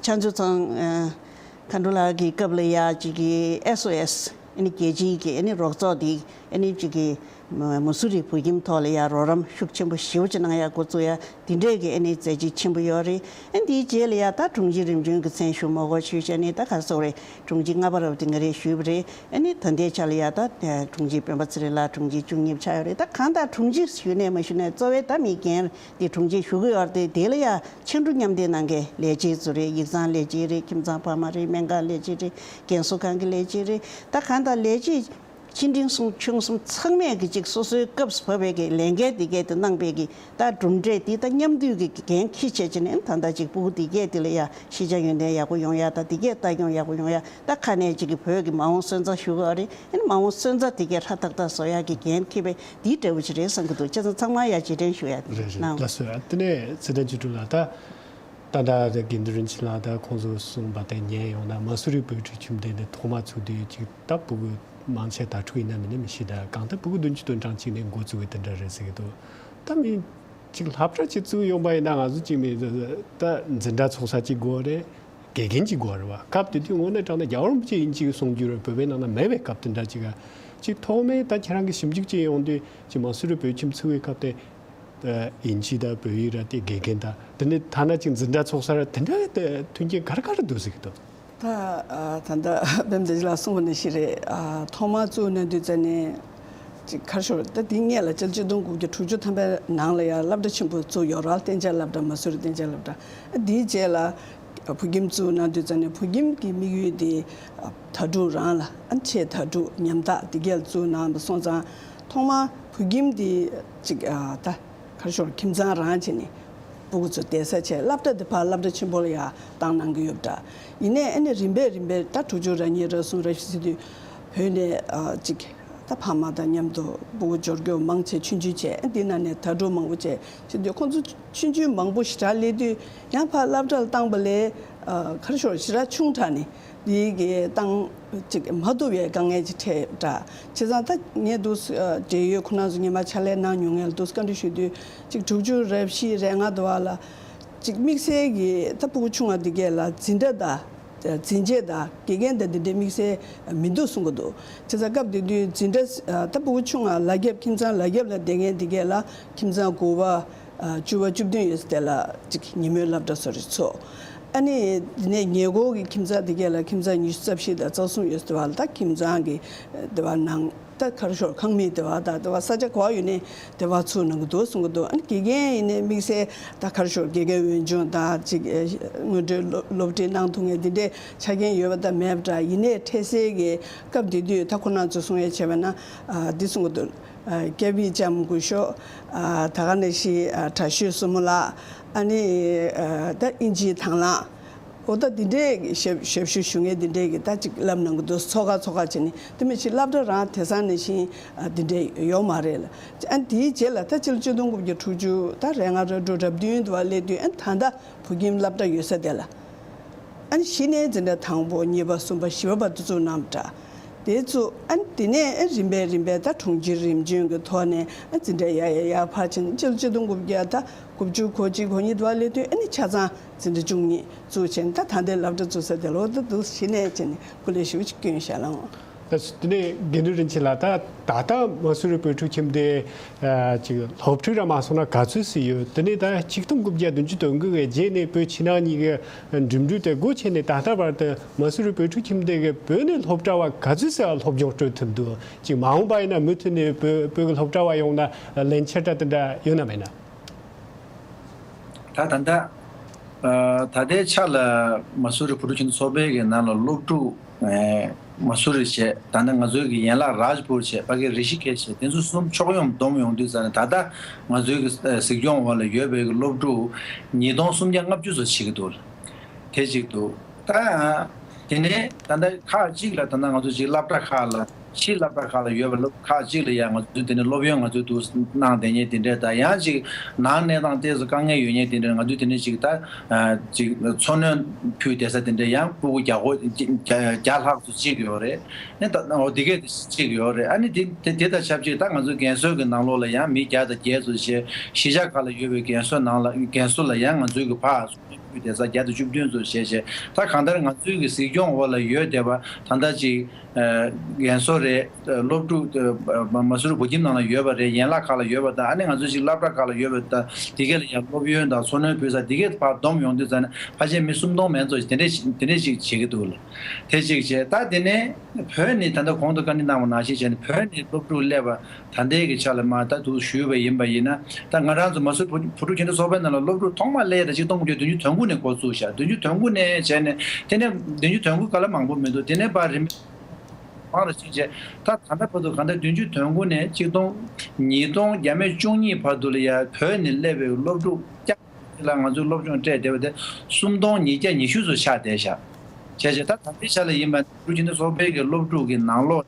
ཕྱག་མཛོད་ཚང་ཨ། མཁའ་འགྲོ་ལགས་ཀྱི་སྐབས་ལ་ཡ་གཅིག་གི་ཨེས་ཨོ་ཨེས་ཨ་ནི་རྒྱལ་སྤྱིའི་གི་ཨ་ནི་རོགས་ཚོགས་དེ་ཨ་ནི་གཅིག་གི་མ་སུ་རི་བོད་ཁྱིམ་ཐོག་ལ་ཡ་རོགས་རམ་ཤུགས་ཆེན་པོ་ཞེ་པོ་ཅིག་གནང་ཡ་འགོ་བཙུགས་ཡ་དེ་འདྲས་ཀྱི་ཨ་ནི་མཛད་རྗེས་ཆེན་པོ་ཡོད་རེད། ཨ་ནི་དེའི་རྗེས་ལ་ཡ་ད་དྲུང་ཆེ་རིམ་བྱོན་གྱི་མཚན་ཞུ་མ་དགོས་ཞུས་བྱས་ནས་ད་ག་རེ་ཟེར་རེད། དྲུང་ཆེ་ལྔ་པ་རབ་དེ་ང་རེད་ཞུས་པ་རེད། ཨ་ནི་ད་ལྟའི་ཆ་ལ་ཡ་ད་དྲུང་ཆེ་སྤེན་པ་ཚེ་རིང་ལགས་དྲུང་ཆེ་བཅུ་གཉིས་པ་ཆགས་ཡོད་རེད། ད་གང་ལྟར་དྲུང་ཆེ་ཞུས་ནས་མ་ཞུས་ནས་གཙོ་བའི་ད་མི་རྒན་དེ་དྲུང་ཆེ་ཞུ་གི་ཡོད་རེད། དེ་ལ་ཡ། ཕྱི་དྲོ་མཉམ་འདེགས་གནང་མཁན་ལས་བྱེད་ཚོ་རེད། ཡིག་ཚང་ལས་བྱེད་རེད། ཁྱིམ་ཚང་ཕ་མ་རེད། སྨན་ཁང་ལས་བྱེད་རེད། རྒན་གསོ་ཁང་གི་ལས་བྱེད་རེད། ད་གང་ལྟར་ལས་བྱེད་ཆེ་འབྲིང་གསུམ་ཆུང་གསུམ་ཚང་མས་ཀྱི་ཅིག་སོ་སོའི་སྐབས་སུ་བབས་པའི་གི་ལས་འགན་དེ་གས་དེ་གནང་པའི་གི་ད་གྲུབ་འབྲས་དེ་ད་མཉམ་འདུས་ཀྱི་འགན་འཁྱེར་བྱས་བྱས་ནས་ད་ལྟ་ཅིག་སྤུ་གུ་དེ་གས་དེ་ལ་ཡ་ཤེས་བྱ་ཡོན་ཏན་ཡག་པོ་ཡོང་ཡ་ད་དེ་གས་ལྟ་སྐྱོང་ཡག་པོ་ཡོང་ཡ་ད་ཁ་ནས་ཅིག་གི་བོད་ཀྱི་མ་འོངས་སོན་རྩ་ཞུ་གི་ཡོད་རེད། ཨ་ནི་མ་འོངས་སོན་རྩ་དེ་གས་ཧྲ་ཐག་ཐག་བཟོ་ཡག་གི་འགན་འཁྱེར་བའི་དེའི་འབྲས་བུ་ཅིག་རེད་བསམ་གི་འདུག་བྱས་ཙང་ཚང་མ་ཡ་རྗེས་དྲན་ཞུ་ཡ་རེད་རེད། གནང་། ལགས་སོ། དེ་ནས་ཚེ་བརྟན་ཆོས་སྒྲོན་ལགས། ད་ད་ལྟ་དགེ་འདུན་རིན་ཆེན་ལགས་ད་ཁོང་ཚོ་གསུངས་པ་དེ་ཉན་ཡོང་ན་མ་སུ་རི་བོད་ཕྲུག་ཁྱིམ་སྡེ་འདི་ཐོག་མ་ཚུགས་དུས་ཅིག་ད་སྤུ་གུ་མང་ཆེ་དྭ་ཕྲུག་ཡིན་ན་མིན་ན་མི་ཤེས། ད་གང་ལྟར་སྤུ་གུ་བདུན་ཅུ་དོན་གྲངས་གཅིག་ནས་འགོ་བཙུགས་པའི་དེ་འདྲ་རེད་ཟེར་གི་འདུག་ད་མི་ཅིག་སློབ་གྲྭ་ཅིག་བཙུགས་ཡོང་པ་ཡིན་ན་ང་ཚོ་ཅིག་མི་ད་འཛིན་གྲྭ་ཚོགས་ས་ཅིག་དགོས་རེད། དགེ་རྒན་གཅིག་དགོས་རེད་བ། སྐབས་དེ་དུས་དངོས་གནས་དྲང་གནས་རྒྱལ་བ་རིན་པོ་ཆེ་དབྱིན་ཇི་གི་གསུང་སྒྱུར་བོད་པའི་ནང་ན་མེད་པའི་སྐབས་དེ་འདྲ་ཅིག་ག་ཅིག་ཐོག་མའི་ད་ཁྱེད་རང་གི་ཞིབ་འཇུག་ཅིག་ཡོང་དུས་ཅིག་མ་སུ་རི་བོད་ཁྱིམ་ཚུགས་པའི་སྐབས་དེ་དབྱིན་ཇི་དང་བོད་ཡིག་ར་དེ་དགེ་རྒན་དང་དེ་ནས་ཐ་ན་ཅིག་འཛིན་གྲྭ་ཚོགས་ས་ར་དེ་འདྲ་དེ་མཐུན་རྐྱེན་ག་རེ་ག་རེ་འདུག་ཟེར་གི་འདུག་ད་ཨ་ད་ལྟ་བེམ་བདེ་སྐྱིད་ལགས་གསུངས་པ་ནང་བཞིན་རེད། ཨ་ཐོག་མར་བཙུགས་གནང་དུས་ཙམ་ནས་ཅིག་ག་རེ་ཞུ་ད་དེའི་སྔོན་ལ་སྤྱི་ལོ་ཆིག་སྟོང་དགུ་བརྒྱ་དྲུག་ཅུ་ཐམ་པའི་ནང་ལ་ཡང་སློབ་གྲྭ་ཆེན་པོ་བཙུགས་ཡོད་རེད། གཏན་འཇགས་སློབ་གྲྭ་མ་སུ་རི་གཏན་འཇགས་སློབ་གྲྭ། ཨ་དེའི་རྗེས་ལ་བོད་ཁྱིམ་བཙུགས་གནང་དུས་ཙམ་ནས་བོད་ཁྱིམ་གྱི་དམིགས་ཡུལ་དེ་ཨ་དྭ་ཕྲུག་རང་ལ་ཨ་ཆེས་དྭ་ཕྲུག་ཉམ་ཐག་དེ་གས་ལ་བཙུགས་གནང་བ་སོང་ཙང་ཐོག་མར་བོད་ཁྱིམ་དེ་ཅིག་ཨ་ད་ག་རེ་ཞུ་ཁྱིམ་ཚང་རང་བྱས་ནས་སྤུ་གུ་ཚོ་བསྡད་ས་བྱས། སློབ་གྲྭ་དེ་ཕར་སློབ་གྲྭ་ཆེན་པོ་ལ་ཡང་བཏང་གནང་གི་ཡོད་པ་འདྲ། ཡིན་ནའི་ཨ་ནི་རིམ་པས་རིམ་པས་ད་དྲུག་ཅུ་རེ་གཉིས་རེ་གསུམ་རེ་བཞི་ཟེར་དུས་བོད་ནས་ཨ་ཅིག་ད་ཕ་མ་དང་མཉམ་དུ་སྤུ་གུ་འབྱོར་རྒྱུ་མང་ཆེ་ཆུང་ཆུང་བྱས། ཨ་འདི་ནང་ནས་དྭ་ཕྲུག་མང་པོ་བྱས་བྱས་དུས་ཁོང་ཚོ་ཆུང་ཆུང་མང་པོ་ཞེ་དྲག་སླེབས་དུས་ཡང་ཕར་སློབ་གྲྭ་ལ་བཏང་པ་ལས་ཨ་ག་རེ་ཞུ་ཞེ་དྲག་ཆུང་དྲགས་ནས། འདི་གའི་བཏང་ཅིག་མ་ཐུབ་པའི་དཀའ་ངལ་ཅིག་འཕྲད་འདྲ། བྱས་ཙང་ད་ངས་འདུག་སེ་འབྲེལ་ཡོད་ཁོ་ན་ཚོ་ཉི་མ་ཕྱག་ལས་གནང་མྱོང་མཁན་ལ་འདུག་སེ་བཀའ་འདྲི་ཞུ་དུས་ཅིག་དྲུག་ཅུ་རེ་བཞི་རེ་ལྔ་དུ་བ་ལ་ཅིག་དམིགས་བསལ་གྱི་ད་སྤུ་གུ་ཆུང་བ་འདི་གས་ལ་འཛིན་གྲྭ་དང་འཛིན་ཆས་དང་དགེ་རྒན་དང་འདི་འདྲའི་དམིགས་བསལ་མི་འདུག་གསུང་གི་འདུག་བྱས་ཙང་སྐབས་དེ་དུས་འཛིན་གྲྭ་ད་སྤུ་གུ་ཆུང་བ་ལ་རྒྱབ་ཁྱིམ་ཚང་ལ་རྒྱབ་ལ་བསྡད་མཁན་འདི་གས་ལ་ཁྱིམ་ཚང་དགུ་པ། ཨ་བཅུ་པ་བཅུ་བདུན་ཡོད་ས་དེ་ལ་ཅིག་ཉིན་མོའི་སློབ་གྲྭ་སོ་རེ་ཚུགས། ཨ་ནི་དེ་ནས་ཉེ་འཁོར་གྱི་ཁྱིམ་ཚང་དེ་གས་ལ་ཁྱིམ་ཚང་ཉི་ཤུ་རྩ་བཞི་དང་རྩ་གསུམ་ཡོད་ས་དེ་བ་ལ་ད་ཁྱིམ་ཚང་གི་དེ་བ་ནང་ད་ག་རེ་ཞུ་ཁང་མིག་དེ་བ་དང་དེ་བ་ས་ཆ་ག་བ་ཡོད་ནའི་དེ་བ་ཚུགས་གནང་གི་འདུག་གསུང་གི་འདུག་ཨ་ནི་དགེ་རྒན་ཡིན་ནའི་དམིགས་བསལ་ད་ག་རེ་ཞུ་དགེ་རྒན་འོས་སྦྱོང་དང་ཅིག་ཨེ་དངོས་འབྲེལ་སློབ་སློབ་ཁྲིད་གནང་ཐུབ་མཁན་དེ་འདྲའི་ཆ་རྐྱེན་ཡོད་པ་དང་མེད་པ་འདྲ། ཡིན་ནའི་འཕྲལ་སེལ་གྱི་སྐབས་དེ་དུས་ད་ཁོ་རང་ཚོ་གསུང་ཡས་བྱས་པ་ན་ཨ་འདི་གསུང་གི་འདུག་ཨ་སྐྱ་བི་ལྕམ་སྐུ་ཞབས། ཨ་ད་ག་ནང་བཞིན་ཨ་དྲག་ཤོས་བསོད་མོ་ལགས། ཨ་ནི་ཨ་ད་དབྱིན་ཇིའི་དང་བླངས། འོ་ད་འདི་འདྲའི་ཞབས་ཞབས་ཞུ་ཞུ་མཁན་འདི་འདྲའི་གི་ད་ཅིག་བསླབ་གནང་གི་འདུག་ཚོགས་ཁག་ཚོགས་ཁག་བྱས་ནས། དེ་མིན་ཅིག་སློབ་གྲྭ་རང་དེང་སང་ནང་བཞིན་ཨ་འདི་འདྲའི་ཡོད་མ་རེད་ལ། ཨ་དེའི་རྗེས་ལ་ད་སྤྱི་ལོ་ཆིག་སྟོང་དགུ་བརྒྱ་དྲུག་ཅུ་ད་རེ་ལྔ་རེ་དྲུག་རེ་བདུན་དུ་བ་སླེབས་དུས་ཨ་ད་ལྟ་བོད་ཁྱིམ་སློབ་གྲྭ་ཡོད་ས་དེ་ལ། ཨ་ནི་གཞི་ནས་འཛིན་གྲྭ་དང་པོ་གཉིས་པ་གསུམ་པ་བཞི་པ་བར་དུ་བཙུགས་གནང་བ་འདྲ། དེ་བཙུགས་ཨ་ནི་དེ་ནས་ཨ་རིམ་པས་རིམ་པས་ད་དྲུང་ཆེ་རིམ་བྱོན་གྱི་ཐོག་ནས་ཨ་འཛིན་གྲྭ་ཡར་ཡར་ཡར་འཕར་ཕྱིན། སྤྱི་ལོ་ཆིག་སྟོང་དགུ་བརྒྱ་ད་དགུ་བཅུ་གོ་གཅིག་གོ་གཉིས་དུ་བ་སླེབས་དུས་ཨ་ནི་ཆ་ཚང་འཛིན་གྲྭ་བཅུ་གཉིས་བཙུགས་ཕྱིན། ད་ད་ལྟའི་སློབ་གྲྭ་བཙུགས་ས་དེ་ལོ་ད་འདུག་གཞི་ནས་བྱས་ནས་སྐུ་ལས་ཞེ་པོ་ཅིག་བསྐྱོན་བཞག་ལ་འོང་། དེ་ནས་དགེ་འདུན་རིན་ཆེན་ལགས། ད་ད་ལྟ་མ་སུ་རི་བོད་ཕྲུག་ཁྱིམ་སྡེ་ཨ་ཅིག་སློབ་ཕྲུག་ར་མ་སོང་ན་ག་ཚོད་ཙམ་ཡོད། དེ་ནས་ད་ཆིག་སྟོང་དགུ་བརྒྱ་བདུན་ཅུ་དོན་དགུ་གི་རྗེས་ནས་བོད་ཕྱི་ནང་གཉིས་ཀྱི་འགྲིམ་འགྲུལ་དེ་སྒོ་ཕྱེ་ནས་ད་ལྟ་བར་དུ་མ་སུ་རི་བོད་ཕྲུག་ཁྱིམ་སྡེ་གི་བོད་ནས་སློབ་གྲྭ་བ་ག་ཚོད་ཙམ་སློབ་སྦྱོང་སྤྲོད་ཐུབ་འདུག། ཅིག་མ་འོངས་པ་ཡིན་ན་མུ་མཐུད་ནས་བོད་བོད་ཀྱི་སློབ་གྲྭ་བ་ཡོང་ན་ལེན་ཆ་འདྲ་དེ་འདྲ་ཡོད་ན་མེད་ན། ད་ད་ལྟ་ཨ་ད་ལྟའི་ཆ་ལ་མ་སུ་རི་བོད་ཕྲུག་ཁྱིམ་སྡེ་ཚོགས་པའི་གི་ནང་ལ་སློབ་ཕྲུག་ཨེ་མ་སུ་རི་བྱས། ད་ལྟ་ང་ཚོའི་གི་ཡན་ལག་རཱཇ་པུར་བྱས། ཕ་གི་རི་ཤི་ཀེཤ་བྱས། དེ་ཚོ་གསུམ་ཕྱོགས་ཡོངས་བསྡོམས་ཡོང་དུས་ཙ་ནས་ད་ལྟ་ང་ཚོའི་གི་ཨེ་གཟིགས་སྐྱོང་འོག་ལ་ཡོད་པའི་གི་སློབ་ཕྲུག་ཉིས་སྟོང་སུམ་བརྒྱ་ལྔ་བཅུ་ཙམ་བྱེད་ཀྱི་འདུག། དེ་གཅིག་འདུག། ད་དེ་ནས་ད་ལྟ་ཁག་གཅིག་ལ་ད་ལྟ་ང་ཚོ་ཅིག་སློབ་གྲྭ་ཁག་ལ་ཕྱིའི་སློབ་གྲྭ་ཁག་ལ་ཡོད་པ་སློབ་ཁག་གཅིག་ལ་ཡང་ང་ཚོས་དེ་ནས་སློབ་ཡོན་ང་ཚོས་བསྡུ་གནང་བསྡད་མཁན་དེ་འདྲས་དང་། ཡང་ཅིག་ནང་གནས་སྟངས་ཏོག་ཙམ་དཀའ་ངལ་ཡོད་མཁན་དེ་འདྲས་ང་ཚོས་དེ་ནས་ཅིག་ད་ཅིག་འཚོ་སྣོན་ཕུལ་བསྡད་ས་དེ་འདྲས་ཡང་སྤུ་གུ་བརྒྱ་གོ་བརྒྱ་ལྷག་ཙམ་ཅིག་ཡོད་རེད། ཨ་ནི་ད་འོ་དེ་གས་ཅིག་ཡོད་རེད། ཨ་ནི་དེ་དེ་དེ་དང་ཆབས་ཅིག་ད་ང་ཚོའི་རྒན་གསོ་གི་ནང་ལོགས་ལ་ཡང་མི་བརྒྱ་དང་བརྒྱད་ཙམ་བྱས། གཞིས་ཆགས་ཁག་ལ་ཡོད་པའི་རྒན་གསོ་ནང་ལ་རྒན་གསོ་ལ་ཡང་ང་ཚོའི་གི་ཕར་ཕུལ་བསྡད་ས་བརྒྱ་དང་བཅུ་བདུན་ཙམ་བྱས་བྱས། ད་གང་ལྟར་ང་ཚོའི་གི་གཟིགས་སྐྱོང་འོག་ལ་ཡོད་བསྡད་པ་ད་ལྟ་ཅིག་ཨ་རྒན་གསོ་རེད། སློབ་ཕྲུག་ཨ་མ་སུ་རི་བོད་ཁྱིམ་ནང་ལ་ཡོད་པ་རེད། ཡན་ལག་ཁག་ལ་ཡོད་པ་དང་། ཨ་ནི་ང་ཚོའི་ཅིག་སློབ་གྲྭ་ཁག་ལ་ཡོད་པ་དང་། དེ་གས་ལ་ཡང་སློབ་ཡོན་དང་འཚོ་སྣོན་ཕུལ་ས་དེ་གས་ཕར་བསྡོམས་ཡོང་དུས་ཙ་ནས་ཕལ་ཆེར་མི་སུམ་སྟོང་མན་ཙམ་ཞིག་དེ་འདྲས་ཞིག་དེ་འདྲས་ཞིག་བྱེད་ཀྱི་འདུག་ལ། དེ་གཅིག་བྱས། ད་དེ་ནས་བོད་ནས་ད་ལྟ་གོང་དུ་བཀའ་འདྲི་གནང་བ་ནང་བཞིན་བྱས་ནས་བོད་ནས་སློབ་ཕྲུག་སླེབས་པ་ད་ལྟའི་གི་ཆ་ལ་མར་ད་དུ་ཞུས་པ་ཡིན་པ་ཡིན་ན། ད་ང་རང་ཚོ་མ་སུ་བོད་བོད་ཕྲུག་ཁྱིམ་སྡེ་ཚོགས་པའི་ནང་ལ་སློབ་ཕྲུག་ཐོག་མར་སླེབས་ཡ་ད་ཆིག་སྟོང་དགུ་བརྒྱ་བདུན་ཅུ་དོན་དགུ་ནས་འགོ་བཙུགས་ཤག། བདུན་ཅུ་དོན་དགུ་ནས་བྱས་ནས་དེ་ནས་བདུན་ཅུ་དོན་དགུ་ག་ལ་མང་པོ་མི་འདུག། དེ་ནས་ཕར་རིམ་པ་རེ་བཞིན་བྱས། ད་ད་ལྟ་བར་དུ་གང་ལྟར་བདུན་ཅུ་དོན་དགུ་ནས་ཆིག་སྟོང་ཉིས་སྟོང་བརྒྱ་མེད་བཅུ་གཉིས་བར་དུ་ལ་ཡ་བོད་ནས་སླེབས་པའི་སློབ་ཕྲུག་བརྒྱ་དེ་ལ་ང་ཚོའི་སློབ་སྦྱོང་སྤྲད་བསྡད་པ་དེ་སུམ་སྟོང་ཉིས་བརྒྱ་ཉི་ཤུ་ཙམ་ཆགས་བསྡད་ཤག། བྱས་བྱས་ད་ད་ལྟའི་ཆ་ལ་ཡིན་པ་ནི་བོད་ཕྲུག་ཁྱིམ་སྡེ་ཚོགས་པའི་གི་སློབ་ཕྲུག་གི་ནང་ལོགས་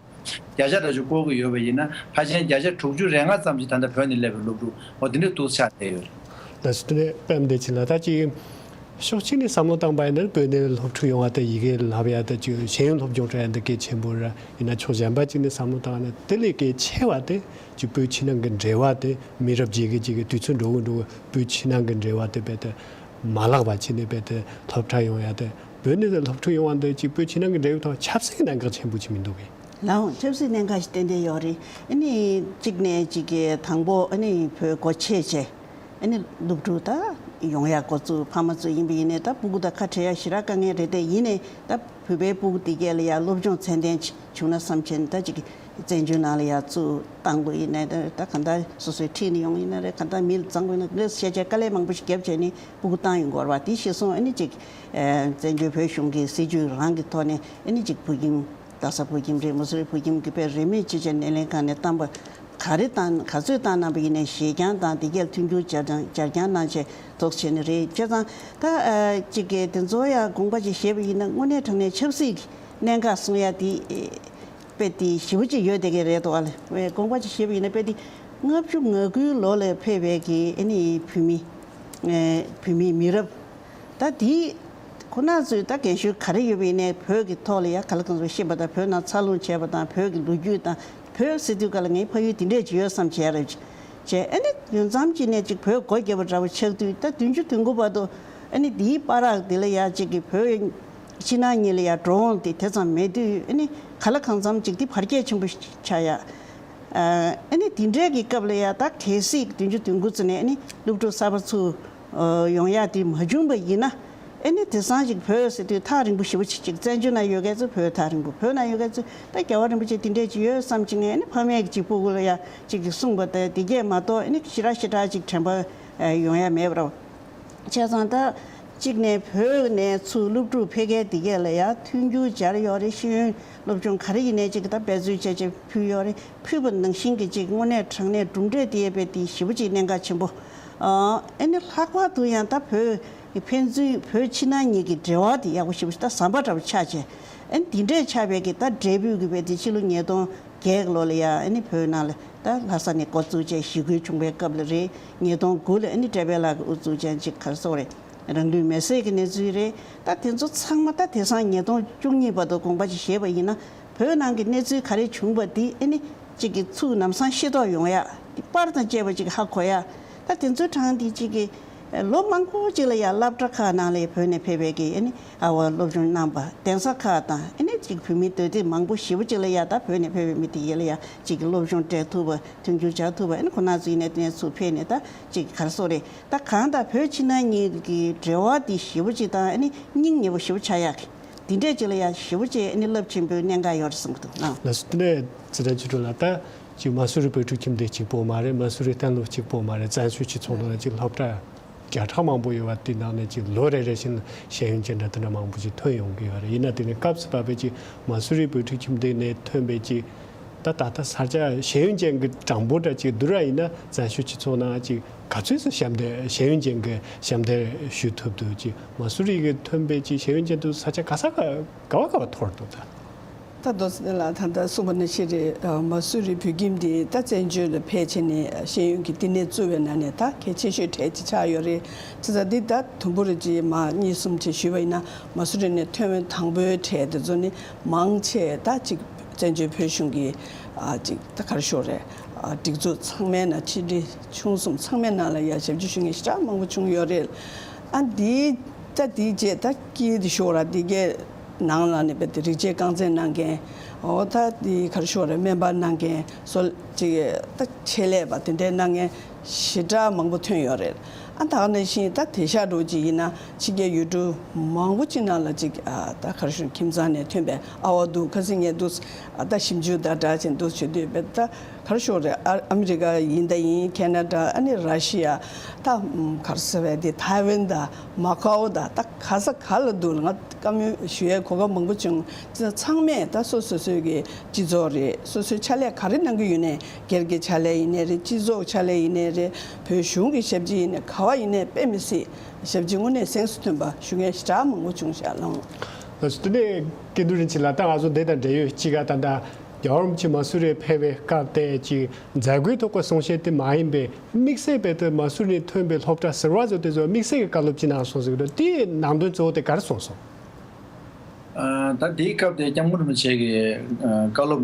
བརྒྱ་ཆ་འདྲ་ཅིག་བཀོད་ཀྱི་ཡོད་པ་ཡིན་ན། ཕལ་ཆེར་བརྒྱ་ཆ་དྲུག་ཅུ་རེ་ལྔ་ཙམ་ཞིག་ད་ལྟ་བོད་ནས་སླེབས་པའི་སློབ་ཕྲུག་འོ་དེ་འདྲ་འདུག་ཆགས་བསྡད་ཡོད་རེད། ལགས་སོ། དེ་ནས་པད་མ་བདེ་ཆེན་ལགས། ད་ཅིག་ཕྱོགས་གཅིག་ནས་བསམ་བློ་བཏང་པ་ཡིན་ན་བོད་ནས་སློབ་ཕྲུག་ཡོང་བ་དེ་ཡི་གེ་བསླབ་ཡ་དེ་ཅིག་ཤེས་ཡོན་སློབ་སྦྱོང་སྤྲད་ཡ་འདི་གལ་ཆེན་པོ་རེད། ཡིན་ན་ཕྱོགས་གཞན་པ་གཅིག་ནས་བསམ་བློ་བཏང་ན་དེ་ལས་གལ་ཆེ་བ་དེ་ཅིག་བོད་ཕྱི་ནང་གི་འབྲེལ་བ་དེ། མི་རབས་བརྗེ་གི་བརྗེ་གི་དུས་ཚོད་འགྲོ་གི་འགྲོ་གི་བོད་ཕྱི་ནང་གི་འབྲེལ་བ་དེ་རྦད་དེ་མ་བརླག་པ་བྱས་ནས་རྦད་དེ་སློབ་གྲྭ་ཡོང་ཡ་དེ། བོད་ནས་སློབ་ཕྲུག་ཡོང་བ་འདི་ཅིག་བོད་ཕྱི་ནང་གི་འབྲེལ་བའི་ཐོག་ཆབ་སྲིད་གནད་འགག་ཆེན་པོ་ཅིག་མི་འདུག་གས། ལགས་འོང་། ཆབ་སྲིད་གནད་འགག་ཞིག་ཏན་ཏན་ཡོད་རེད། ཨ་ནི་གཅིག་ནས་གཅིག་གི་དང་པོ་ཨ་ནི་བོད་སྒོ་ཕྱེ་བྱས། ཨ་ནི་སློབ་ཕྲུག་ད་ཡོང་ཡ་འགོ་བཙུགས། ཕ་མ་ཚོ་ཡིན་པ་ཡིན་ནའི་ད་སྤུ་གུ་དང་ཁ་བྲལ་ཡ་ཞེ་དྲག་དཀའ་ངལ་རེད་དེ། ཡིན་ནའི་ད་བོད་པའི་སྤུ་གུ་དེ་གས་ལ་ཡ་སློབ་སྦྱོང་ཚད་ལྡན་ཅིག་བྱུང་ན་བསམ་བྱས་ནས་ད་ཅིག་བཙན་བྱོལ་ནང་ལ་ཡ་བཙུགས་བཏང་དགོས། ཡིན་ནའི་ད་ད་གང་ལྟར་སོ་སོའི་འཁྲིས་ནས་ཡོང་ཡིན་ན་རེད། གང་ལྟར་མི་ལ་བརྩམས་དགོས་ན་རེད། ཤེས་བྱ་དཀའ་ལས་མང་པོ་ཞིག་བརྒྱབ་བྱས་ནས་སྤུ་གུ་བཏང་ཡོང་དགོས་རེད་པ། དེ་གཞིར་བཟུང་ཨ་ནི་ཅིག་ཨ་བཙན་བྱོལ་བོད་གཞུང་གི་སྲིད་ཇུས་རང་གི་ཐོག་ནས་ཨ་ནི་ཅིག་བོད་ཁྱིམ། རྡ་ས་བོད་ཁྱིམ་རེད། མ་སུ་རི་བོད་ཁྱིམ་གྱི་དཔེ་རིན་མེད་ཅིག་བྱས་སྣེ་ལེན་ཁང་ནས་བཏང་པ་ག་རེ་བཏང་ག་ཚོད་བཏང་གནང་པ་ཡིན་ནའི་ཞེད་རྐྱང་དང་དེ་གས་མཐུན་འགྱུར་སྦྱར་སྦྱར་རྐྱང་གནང་བྱས་ཐོག་བྱས་ནས་རེད། བྱས་ཙང་ད་ཨ་ཅིག་གི་དེ་ཚོ་ཡ་དགོངས་པ་ཅིག་བཞེས་པ་ཡིན་ན་དངོས་གནས་དྲང་གནས་ཆབ་སྲིད་ཀྱི་གནད་འགག་གསུང་ཡ་དེ་དཔེ་དེ་ཞེ་པོ་ཅིག་ཡོད་བསྡད་ཀྱི་རེད་འདུག་ཨ་ལེ། དགོངས་པ་ཅིག་བཞེས་པ་ཡིན་ན་དཔེ་དེ་ལྔ་བཅུ་ང་དགུའི་ལོ་ལ་ཕེབས་པའི་གི་ཨ་ནི་བོད་མི་ཨ་བོད་མི་མི་རབས། ད་དེ་ཁོ་ན་ཚོས་ད་རྒན་གཞོན་ག་རེ་ཡོད་པ་ཡིན་ནའི་བོད་ཀྱི་ཐོག་ལ་ཡ་ག་ལ་གང་འཚམ་ཤེས་པ་དང་། བོད་ནང་འཚར་ལོངས་བྱས་པ་དང་། བོད་ཀྱི་ལོ་རྒྱུས་དང་། བོད་ཟེར་དུས་སྐབས་ལ་ངའི་ཕ་ཡུལ་དེ་འདྲས་ཅིག་ཡོད་བསམ་བྱས་རེད་བྱས། ཨ་ནི་ཡུན་ཙམ་ཅིག་ནས་ཅིག་བོད་སྒོ་བརྒྱབ་པ་འདྲ་བོ་ཆགས་དུས། ད་བདུན་ཅུ་དོན་དགུ་བར་དུ་ཨ་ནི་དེའི་བར་རག་དེ་ལ་ཡ་ཅིག་གི་བོད་ཕྱི་ནང་གཉིས་ལ་ཡ་འགྲོ་འོང་དེ་དེ་ཙམ་མེད་དུས། ཨ་ནི་ག་ལ་གང་འཚམ་ཅིག་དེ་བར་ཁྱད་ཆེན་པོ་ཆགས་ཡ། ཨ་ནི་དེ་འདྲའི་གི་སྐབས་ལ་ཡ་ད་གལ་སྲིད་བདུན་ཅུ་དོན་དགུ་ཙམ་ནས་ཨ་ནི་སློབ་ཕྲུག་གསར་པ་ཚུར་ཡོང་ཡ་དེ་མ་བྱུང་བ་ཡིན་ན། ཨ་ནི་དེང་སང་ཅིག་བོད་ཟེར་དུས་ཐག་རིང་པོ་ཞེ་པོ་ཅིག་ཅིག་བཙན་བྱོལ་ནང་ཡོད་མཁན་ཚོ་བོད་ཐག་རིང་པོ། བོད་ནང་ཡོད་མཁན་ཚོ་ད་རྒྱལ་བ་རིན་པོ་ཆེ་དེ་འདྲས་ཅིག་ཡོད་བསམ་ཅིག་ནས། ཨ་ནི་ཕ་མས་ཅིག་སྤུ་གུ་ལ་ཡ་ཅིག་གིས་གསུངས་པ་དེ་དེ་གས་མ་གཏོགས་ཨ་ནི་ཞེ་དྲག་ཞེ་དྲག་ཅིག་དྲན་པ་ཡོང་ཡ་མེད་པ་རེད། བྱས་ཙང་ད་གཅིག་ནས་བོད་ནས་ཚུར་སློབ་ཕྲུག་ཕེབས་མཁན་དེ་གས་ལ་ཡ་མཐུན་འགྱུར་སྦྱར་ཡོད་རེད། ཤེས་ཡོན་སློབ་སྦྱོང་ག་རེ་ཡིན་ནའི་ཅིག་ད་འབད་རྩོལ་བྱས་བྱས་ཕུལ་ཡོད་རེད། ཕུལ་བ་ནང་བཞིན་གྱི་ཅིག་དངོས་གནས་དྲང་གནས་གྲུབ་འབྲས་དེ་ཡས་པའི་དེ་ཞེ་པོ་ཅིག་གནད་འགག་ཆེན་པོ། ཨ་ཨ་ནི་ལྷག་པར་དུ་ཡང་ད་བོད་ཕན་ཚུན་བོད་ཕྱི་ནང་གཉིས་ཀྱི་འབྲེལ་བ་དེ་ཡག་པོ་ཞེ་པོ་ཅིག་ད་ཟམ་པ་འདྲ་པོ་ཆགས་བྱས། ཨ་ནི་དེ་འདྲས་ཆགས་པའི་གི་ད་འབྲས་བུ་གི་དཔེ་དེ་ཕྱི་ལོ་ཉིས་སྟོང་བརྒྱད་ལོ་ལ་ཡ་ཨ་ནི་བོད་ནང་ལ་ད་ལྷ་ས་ནས་འགོ་བཙུགས་བྱས་ཞི་རྒོལ་བྱུང་བའི་སྐབས་ལ་རེད། ཉིས་སྟོང་དགུ་ལ་ཨ་ནི་བཀྲས་པའི་ལགས་ཀྱིས་དབུ་བཙུགས་བྱས་ཅིག་ག་རེ་ཟེར་དགོས་རེད། རང་ལུས་མེར་སྲེག་གི་གནས་ཚུལ་རེད། ད་དེ་ཚོ་ཚང་མ་ད་དེང་སང་ཉིས་སྟོང་བཅུ་གཉིས་བར་དུ་དགོངས་པ་ཅིག་བཞེས་པ་ཡིན་ན། བོད་ནང་གི་གནས་ཚུལ་ག་རེ་བྱུང་བ་དེ་ཨ་ནི་གཅིག་གི་ཚུར་ལམ་སང་ཤེས་རྟོགས་ཡོང་ཡ། དེ་པར་དང་བཅས་པ་ཅིག་ཧ་གོ་ཡ། ད་དེ་ཚོའི་གྲས་དེ་གཅིག་གི་ ལོ་མང་པོ་ཅིག་ལ་ཡང་སློབ་གྲྭ་ཁག་ནང་ལ་བོད་ནས་ཕེབས་པའི་གི་ཨ་ནི་ཨ་བ་སློབ་སྦྱོང་གནང་པ་གདན་ས་ཁག་དང་ཨ་ནི་ཅིག་བོད་མི་སྡོད་དེ་མང་པོ་ཞེ་པོ་ཅིག་ལ་ཡང་ད་བོད་ནས་ཕེབས་པའི་མི་དེ་ཡིན་ལ་ཡང་ཅིག་གི་སློབ་སྦྱོང་སྤྲད་ཐུབ་པ་མཐུན་འགྱུར་བྱ་ཐུབ་པ་ཨ་ནི་ཁོ་ན་ཚོ་ཡིན་ནའི་དེ་ནས་ཚུར་ཕེབས་ནས་ད་ཅིག་ག་རེ་ཟེར་རེད། ད་གང་ལྟར་བོད་ཕྱི་ནང་གཉིས་ཀྱི་འབྲེལ་བ་དེ་ཞེ་པོ་ཅིག་དང་ཨ་ནི་སྙིང་ཉེ་པོ་ཞེ་པོ་ཆགས་ཡག་གི་དེ་འདྲས་ཅིག་ལ་ཡང་ཞེ་པོ་ཅིག་ཨ་ནི་རླབས་ཆེན་པོའི་གནད་འགག་ཡོད་རེད་བསམ་གྱི་འདུག་ཨང་། ལགས་སོ། དེ་ནས་ཚེ་བརྟན་ཆོས་སྒྲོན་ལགས། ད་ཅིག་མ་སུ་རི་བོད་ཕྲུག་ཁྱིམ་སྡེ་གཅིག་པོ་མ་རེད། མ་སུ་རི་གཏན་སློབ་གཅིག་པོ་མ་རེད། བཙན་བྱོལ་སྤྱི་ཚོགས་ནང་ཅིག་སློབ་གྲྭ་བརྒྱ་ཕྲག་མང་པོ་ཡོད་པ་དེ་ནང་ནས་ཅིག་ལོ་རེ་རེ་བཞིན་ཤེས་ཡོན་ཅན་འདྲ་དེ་འདྲ་མང་པོ་ཅིག་ཐོན་ཡོང་གི་ཡོད་རེད། ཡིན་ན་དེ་ནས་སྐབས་སུ་བབས་པའི་ཅིག་མ་སུ་རི་བོད་ཕྲུག་ཁྱིམ་སྡེ་ནས་ཐོན་པའི་ཅིག་ད་ད་ལྟ་ས་ཆ་ཤེས་ཡོན་ཅན་གྱི་གྲངས་འབོར་འདྲ་ཅིག་བསྡུར་བ་ཡིན་ན་བཙན་བྱོལ་སྤྱི་ཚོགས་ནང་ཅིག་ག་ཚོད་ཙམ་ཞབས་འདེགས་ཤེས་ཡོན་ཅན་གྱི་ཞབས་འདེགས་ཞུ་ཐུབ་འདུག་ཅིག་མ་སུ་རི་གི་ཐོན་པའི་ཅིག་ཤེས་ཡོན་ཅན་དུ་ས་ཆ་ག་ས་ག་ག་བ་ག་བ་འཐོར་འདུག་ད། ད་རྡོ་རྗེ་ལགས་ད་ལྟ་གསུངས་པ་ནང་བཞིན་རེད། ཨ་མ་སུ་རི་བོད་ཁྱིམ་འདི་ད་བཙན་བྱོལ་ལ་ཕེབས་བྱས་ནས་ཤེས་ཡོན་གྱི་བསྟི་གནས་བཙུགས་པའི་ནང་ནས་ད་གལ་ཆེ་ཤོས་གྲས་ཅིག་ཆགས་ཡོད་རེད། བྱས་ཙང་འདི་ད་དུམ་བུ་རེ་ཅིག་མ་གཉིས་གསུམ་ཅིག་ཞུས་པ་ཡིན་ན་མ་སུ་རི་ནས་ཐོན་པའི་དང་པོའི་གྲས་དེ་ཚོ་ནི་མང་ཆེ་ད་ཅིག་བཙན་བྱོལ་བོད་གཞུང་གི་ཨ་ཅིག་ད་ག་རེ་ཞུ་དགོས་རེད། ཨ་སྒྲིག་འཛུགས་ཚང་མའི་ནང་ཕྱི་དྲིལ་ཆུང་གསུམ་ཚང་མའི་ནང་ལ་ཡ་ཞབས་ཕྱི་ཞུ་མཁན་ཞེ་དྲག་མང་པོ་བྱུང་ཡོད་རེད། ཨ་འདི་ད་འདི་རྗེས་ད་སྐྱིད་དེ་ཞུ་ར་འདི་གའི་ནང་ལ་ནི་རྦད་དེ་རིགས་དཔྱད་རྐང་འཛིན་གནང་མཁན། འོ་ད་དེ་ག་རེ་ཞུ་རེད། སྨན་པ་གནང་མཁན་སོ་ཅིག་ད་ཆེད་ལས་པ་དེ་འདྲའི་གནང་མཁན་ཞེ་དྲག་མང་པོ་ཐོན་ཡོད་རེད། ཨ་ད་ག་ནང་བཞིན་ད་དེང་སང་འདྲ་ཅིག་ཡིན་ན་ཕྱི་རྒྱལ་ཡུལ་གྲུ་མང་པོ་ཅིག་ནང་ལ་ཅིག་ཨ་ད་ག་རེ་ཞུ་ཁྱིམ་ཚང་ནས་ཐོན་པའི་ཨ་བ་འདུག་ཁ་སང་ངས་འདུག་ཨ་ད་ཞིབ་འཇུག་ད་འདྲ་བྱས་འདུག་བྱེད་དུས་རྦད་ད། ག་རེ་ཞུ་རེད། ཨ་ཨ་མི་རི་ཀ་ཡིན་ད་ཡིན། ཁེ་ན་ཌ། ཨ་ནི་ར་ཤི་ཡ། ད་ག་རེ་ཟེར་བས་དེ་ཐའེ་ཝན་ད་མ་ཀའོ་ད་ད་ག་ས་ག་ལ་འདུག་ང་བཀའ་མོལ་ཞུ་ཡས་གོ་སྐབས་མང་པོ་བྱུང་། ཚང་མས་ད་སོ་སོ་སོའི་གི་སྤྱི་ཚོགས་རེད། སོ་སོའི་ཕྱག་ལས་ག་རེ་གནང་གི་ཡོད་ནའི་སྒེར་གྱི་ཕྱག་ལས་ཡིན་ནའི་རེད། སྤྱི་ཚོགས་ཕྱག་ལས་ཡིན་ནའི་རེད། བོད་གཞུང་གི་ཞབས་ཕྱི་ཡིན་ནའི་ག་བ་ཡིན་ནའི་དཔེ་མི་སྲིད་ཞབས་ཕྱི་དངོས་གནས་གཟེངས་སུ་ཐོན་པ་ཞུ་མཁན་ཞེ་དྲག་མང་པོ་བྱུང་ཤག་ལགས། ལགས་སོ། དེ་ནས་སྐྱིད་སྡུག་རིན་ཆེན་ལགས། ད་ང་ཚོ་འདི་དང་འབྲེལ་ཡོད་གཅིག་ག་ད་ལྟ་རྒྱལ་བ་རིན་པོ་ཆེ་མ་སུ་རིར་ཕེབས་པའི་སྐབས་དེ་ཅིག་མཛད་སྒོའི་ཐོག་གི་གསུང་བཤད་དེ་མ་ཡིན་པའི་དམིགས་བསལ་དཔེ་དེ་མ་སུ་རི་ནས་ཐོན་པའི་སློབ་གྲྭ་ཟུར་པ་ཚོ་དེ་ཚོ་དམིགས་བསལ་གྱི་བཀའ་སློབ་ཅིག་གནང་སོང་ཟེར་གྱི་འདུག་དེའི་ནང་དོན་གཙོ་བོ་དེ་ག་རེ་གསུངས་སོང་། ཨ་ད་དེའི་སྐབས་དེ་སྐྱབས་མགོན་རིན་པོ་ཆེ་གི་ཨ་བཀའ་སློབ་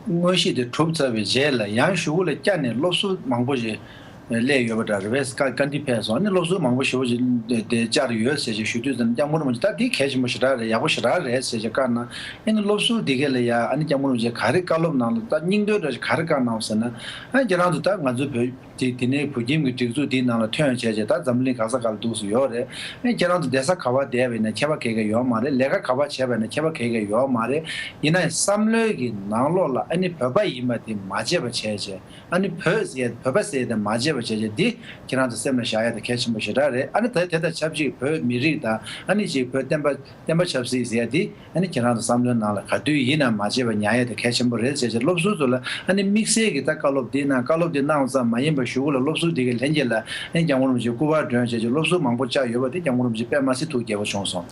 དངོས་གཞི་དེ་གྲུབ་ཚར་བའི་རྗེས་ལ་ཡང་གཞུག་གུ་ལ་བསྐྱར་ནས་སློབ་ཟུར་མང་པོ་ཞིག་སླེབས་ཡོད་པ་འདྲ་རེད་པས། བཀའ་བཀའ་འདྲི་ཕེབས་སོང་། ཨ་ནི་སློབ་ཟུར་མང་པོ་ཞེ་པོ་ཅིག་དེ་བཅར་ཡོད་ཟེར་ཅིག་ཞུ་དུས་ཙམ་སྐྱབས་མགོན་རིན་པོ་ཆེ་ད་འདི་གལ་ཆེན་པོ་ཞེ་དྲག་རེད། ཡག་པོ་ཞེ་དྲག་རེད་ཟེར་ཅིག་བཀའ་གནང་། ཨ་ནི་སློབ་ཟུར་འདི་གས་ལ་ཡ་ཨ་ནི་སྐྱབས་མགོན་རིན་པོ་ཆེ་ག་རེ་བཀའ་སློབ་གནང་ལ་ད་སྙིང་དོན་འདྲ་ཞིག་ག་རེ་བཀའ་གནང་ཟེར་ན། ཨ་ཁྱེད་རང་ཚོ་ད་ང་ཚོ་བོད་དེ་དེ་ནས་བོད་ཁྱིམ་གྱི་སྒྲིག་འཛུགས་འདིའི་ནང་ལ་ཐོན་བྱས་བྱས་ད་འཛམ་གླིང་ག་ས་ག་ལ་འདུག་སེ་ཡོད་རེད། ཨ་ཁྱེད་རང་ཚོ་བསྡད་ས་ག་བ་བསྡད་པ་ཡིན་ན་ཁྱད་པར་ག་གེ་ཡོད་མ་རེད། ལས་ཀ་ག་བ་བྱས་པ་ཡིན་ན་ཁྱད་པར་ག་གེ་ཡོད་མ་རེད། ཡིན་ན་ཡང་བསམ་བློའི་གི་ནང་ལོགས་ལ་ཨ་ནི་བོད་པ་ཡིན་པ་དེ་མ་བརྗེད་པ་བྱས་བྱས། ཨ་ནི་བོད་ཟེར་ཡ་བོད་པ་ཟེར་ཡ་དེ་མ་བརྗེད་པ་བྱས་བྱས་འདི་ཁྱེད་རང་ཚོ་སེམས་ལ་བཞག་ཡ་དེ་གལ་ཆེན་པོ་ཞེ་དྲག་རེད། ཨ་ནི་ད་དེ་དང་ཆབས་ཅིག་བོད་མི་རིགས་དང་ཨ་ནི་ཅིག་བོད་བསྟན་པ་བསྟན་པ་ཆབ་སྲིད་ཟེར་ཡ་འདི་ཨ་ནི་ཁྱེད་རང་ཚོ་བསམ་བློའི་ནང་ལ་ག་དུས་ཡིན་ན་མ་བརྗེད་པ་ཉར་ཡ་དེ་གལ་ཆེན་པོ་རེད་ཟེར་བྱས་སློབ་ཟུར་ཚོ་ལ་ཨ་ནི་དམིགས་བསལ་གྱི་ད་བཀའ་སློབ་འདི་གནང་། བཀའ་སློབ་འདི་གནང་བ་ཙམ་མ་ཡིན་པར་གཞུག་གུ་ལ་སློབ་ཟུར་འདི་གའི་ལྷན་རྒྱས་ལ་ཨ་ནི་སྐྱབས་མགོན་རིན་པོ་ཆེ་སྐུ་པར་སྒྲོན་བྱས་བྱས་སློབ་ཟུར་མང་པོ་བཅར་ཡོད་པ་དེ་སྐྱབས་མགོན་རིན་པོ་ཆེ་དཔེ་མ་སྲིད་ཐུགས་དགྱེས་པོ་བྱུང་སོང་།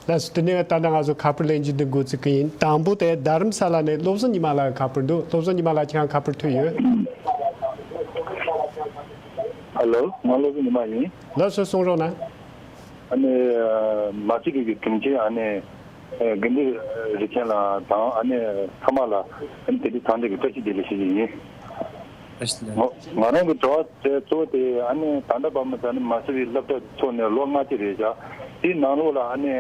ལགས་སོ། དེ་ནས་ད་ལྟ་ང་ཚོ་ཁ་པར་ལེན་རྒྱུ་དེ་འགོ་ཚུགས་ཀྱི་ཡིན། དང་པོ་དེ་རྡ་རམ་ས་ལ་ནས་བློ་བཟང་ཉི་མ་ལགས་ཁ་པར་འདུག་བློ་བཟང་ཉི་མ་ལགས་ཁྱེད་རང་ཁ་པར་ཐོས་ཡོད། ཧ་ལོ། ང་བློ་བཟང་ཉི་མ་ཡིན། ལགས་སོ། གསུང་རོགས་གནང་། ཨ་ནི་མ་སུ་རི་གི་དྲུང་ཆེ་ཨ་ནི་དགེ་འདུན་རིན་ཆེན་ལགས་དང་ཨ་ནི་ཚང་མ་ལ་ཨ་ནི་དེ་དུས་ཚང་འདི་གི་བཀྲ་ཤིས་བདེ་ལེགས་ཞུ་རྒྱུ་ཡིན། ང་ང་རང་གི་དྲི་བ་དེ་གཙོ་བོ་དེ་ཨ་ནི་ད་ལྟ་བར་མ་ཟ་ནི་མ་སུ་རི་སློབ་གྲྭ་ཚུགས་ནས་ལོ་ལྔ་བཅུ་རེད་བཞག་དེའི་ནང་ལོགས་ལ་ཨ་ནི་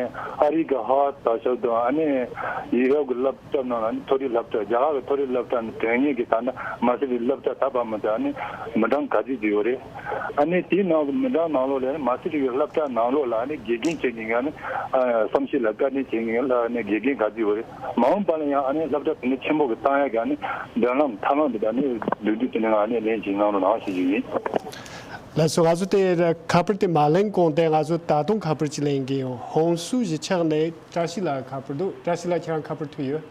ཨ་རི་གི་ཧ་ད་ཞབས་དང་ཨ་ནི་ཡུ་རོབ་གི་སློབ་གྲྭ་ནང་ལ་ཨ་ནི་མཐོ་རིམ་སློབ་གྲྭ། རྒྱ་གར་གི་མཐོ་རིམ་སློབ་གྲྭ་ནི་དོན་གཉེར་གྱི་ད་ལྟ་མ་སུ་རི་སློབ་གྲྭ་ད་བར་མ་ཟ་ཨ་ནི་མི་གྲངས་ག་ཚོད་ཅིག་ཡོད་རེད། ཨ་ནི་དེའི་ནང་གི་མི་གྲངས་ནང་ལོགས་ལ་ཨ་ནི་མ་སུ་རི་གི་སློབ་གྲྭ་ནང་ལོགས་ལ་ཨ་ནི་དགེ་རྒན་བྱེད་མཁན་གྱི་ཨ་ནི་བསམ་ཤེས་ལ་བཀའ་དྲིན་བྱེད་མཁན་ལ་ཨ་ནི་དགེ་རྒན་ག་ཚོད་ཡོད་རེད། མ་འོངས་པ་ལ་ཡང་ཨ་ནི་སློབ་གྲྭ་དེ་འདྲ་ཆེན་པོ་གི་བཏང་ཡག་གི་ཨ་ནི་མདུན་ལམ་ཐབས་ལམ་དེ་དག་ནི་མདུན་དུ་དེ་ནི་ཨ་ནི་ལན་ཅིག་གནང་རོགས་གནང་ཞེས་ཞུ་ཡིན། ལགས་སོ། ང་ཚོ་དེ་ཁ་པར་དེ་མ་ལེན་གོང་དེ་ང་ཚོ་ད་དུང་ཁ་པར་ཅིག་ལེན་གྱི་ཡོད། ཧོང་སུའུ་གཞིས་ཆགས་ནས་བཀྲ་ཤིས་ལགས་ཁ་པར་འདུག་བཀྲ་ཤིས་ལགས་ཁྱེད་རང་ཁ་པར་ཐོས་ཡོད།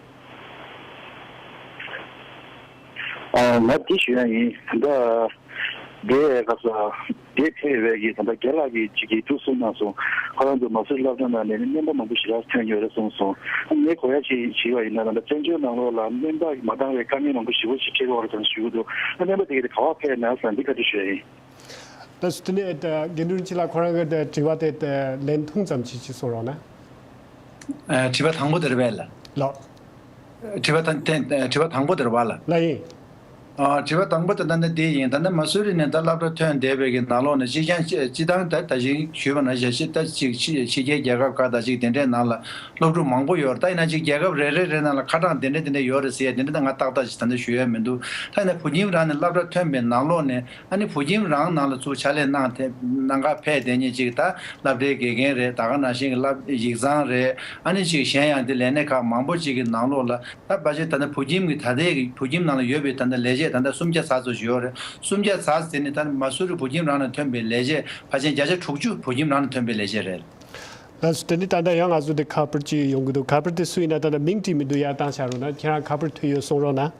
ཨ་ང་དེ་ཞུ་ཡ་ཡིན། ད་ལྟ་དེ་སྐབས་སུ་དེ་ཕེབས་པའི་གི་ད་ལྟ་རྒན་ལགས་ཀྱིས་ཅིག་གིས་འདུག་གསུངས་གནང་སོང་། ཁོ་རང་ཚོ་མ་སུ་རི་སློབ་གྲྭ་ནང་ནས་ནི་སྨན་པ་མང་པོ་ཞེ་དྲག་ཐོན་ཡོད་རེད་གསུངས་སོང་། ངས་གོ་ཡ་ཞིག་ཞུས་པ་ཡིན་ན་ད་ལྟ་བཙན་བྱོལ་ནང་ལོགས་ལ་སྨན་པ་མ་འདང་བའི་དཀའ་ངལ་མང་པོ་ཞེ་པོ་ཞིག་འཕྲད་ཀྱི་ཡོད་རེད་ཙང་ཞུ་གི་འདུག་ཨ་སྨན་པ་དེ་གས་དེ་ག་པར་ཕེབས་ན་ཟེར་འདི་བཀའ་འདྲི་ཞུ་ཡ་ཡིན། ད་སུ་དེ་ནས་ད་དགེ་འདུན་རིན་ཆེན་ལགས་ཁོ་རང་གི་ད་དྲི་བ་དེ་ད་ལན་ཐུང་ཙམ་ཅིག་ཅིག་གསུང་རོགས་གནང་། ཨ་དྲི་བ་དང་པོ་དེ་རེད་པས་ལགས། ལགས། དྲི་བ་དང་དེ་དྲི་བ་དང་པོ་དེ་རེད་པ་ལགས། ལགས་ཡིན། ཨ། དྲི་བ་དང་པོ་དེ་ད་ནི་འདི་ཡིན། ད་ནི་མ་སུ་རི་ནས་ད་སློབ་གྲྭ་ཐོན་བསྡད་པའི་གི་ནང་ལོགས་ནས་སྤྱི་ཀྱང་སྤྱི་བཏང་ད་ད་གཞན་ཞུས་པ་ནང་བཞིན་ད་ཅིག་ཕྱི་ཕྱི་རྒྱལ་རྒྱལ་ཁབ་ཁག་དང་ཅིག་དེ་འདྲའི་ནང་ལ་སློབ་ཕྲུག་མང་པོ་ཡོད་རེད། ད་ཡིན་ན་ཅིག་རྒྱལ་ཁབ་རེ་རེ་རེ་ནང་ལ་ཁ་གྲངས་དེ་འདྲ་དེ་འདྲ་ཡོད་རེད་ཟེར་ཡ་དེ་འདྲ་ད་ང་ཏག་ཏག་ཅིག་ད་ནི་ཞུ་ཡ་མི་འདུག་ད་ཡིན་ན་ཕུགས་རྒྱང་རང་ནས་སློབ་གྲྭ་ཐོན་པའི་ནང་ལོགས་ནས། ཨ་ནི་ཕུགས་རྒྱང་རང་ནང་ལ་ཚུར་ཕྱག་ལས་གནང་ཐེ་གནང་ག་ཕེབས་བསྡད་མཁན་ཅིག་ད་སློབ་གྲྭའི་དགེ་རྒན་རེད། ད་ག་ནང་བཞིན་གྱི་སློབ་ཡིག་ཚང་རེད། ཨ་ནི་ཅིག་གཞན་ཡང་དེ་ལས་སྣེ་ཁག་མང་པོ་ཅིག་གི་ནང་ལོགས་ལ་ད་ཕལ་ཆེར་ད་ལྟ་ཕུགས་རྒྱང་གི་ད་ལྟའི་གི་ཕུགས་རྒྱང་ནང་ལ་ཡོད་པའི་ད་ལྟ་ལས་བྱེད་ད་ལྟ་སུམ་བརྒྱ་ཙམ་ཙམ་ཞིག་ཡོད་རེད། སུམ་བརྒྱ་ཙམ་ཙམ་དེ་ནི་ད་ལྟ་མ་སུ་རི་ཕུགས་རྒྱང་རང་ནས་ཐོན་པའི་ལས་བྱེད་ཕལ་ཆེར་བརྒྱ་ཆ་དྲུག་ཅུ་ཕུགས་རྒྱང་རང་ནས་ཐོན་པའི་ལས་བྱེད་རེད། ལགས་སོ། དེ་ནི་ད་ལྟ་ཡང་ང་ཚོ་འདི་ཁ་པར་ཅིག་ཡོང་གི་འདུག་ཁ་པར་དེ་སུ་ཡིན་ན་ད་ལྟ་མིང་བྲིས་མི་འདུག་ཡར་བཏང་བཞག་རོགས་གནང་། ཁྱེད་རང་ཁ་པར་ཐོན་ཡོད་གསུང་རོགས་གནང་།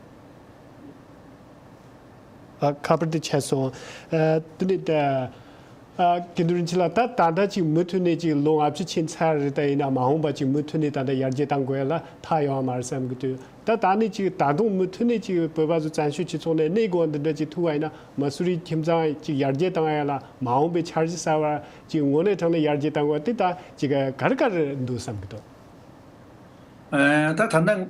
ཨ། ཁ་པར་དེ་ཆད་སོང་། ཨ། དེ་ནི་ད། ཨ། དགེ་འདུན་རིན་ཆེན་ལགས། ད་ད་ལྟ་ཅིག་མུ་མཐུད་ནས་ཅིག་ལོ་ལྔ་བཅུ་ཕྱིན་ཚར་རེད། ད་ཡིན་ན་མ་འོངས་པ་ཅིག་མུ་མཐུད་ནས་ད་ལྟ་ཡར་རྒྱས་གཏང་དགོས་ཡ་ལ་མཐའ་ཡོད་མ་རེད་བསམ་གི་འདུག་ད་ད་ནི་ཅིག་ད་དུང་མུ་མཐུད་ནས་ཅིག་བོད་པ་ཚོ་བཙན་བྱོལ་སྤྱི་ཚོགས་ནས་གནས་དགོས་པ་འདི་འདྲ་ཅིག་ཐུག་པ་ཡིན་ན། མ་སུ་རི་ཁྱིམ་ཚང་ཅིག་ཡར་རྒྱས་གཏང་ཡ་ལ་མ་འོངས་པའི་འཆར་གཞི་གསར་བ་ཅིག་དངོས་གནས་དྲང་གནས་ཡར་རྒྱས་གཏང་དགོས་པ་དེ་ད་ཅིག་ག་རེ་ག་རེ་འདུག་བསམ་གི་འདུག་ཨ། ད་ད་ལྟ་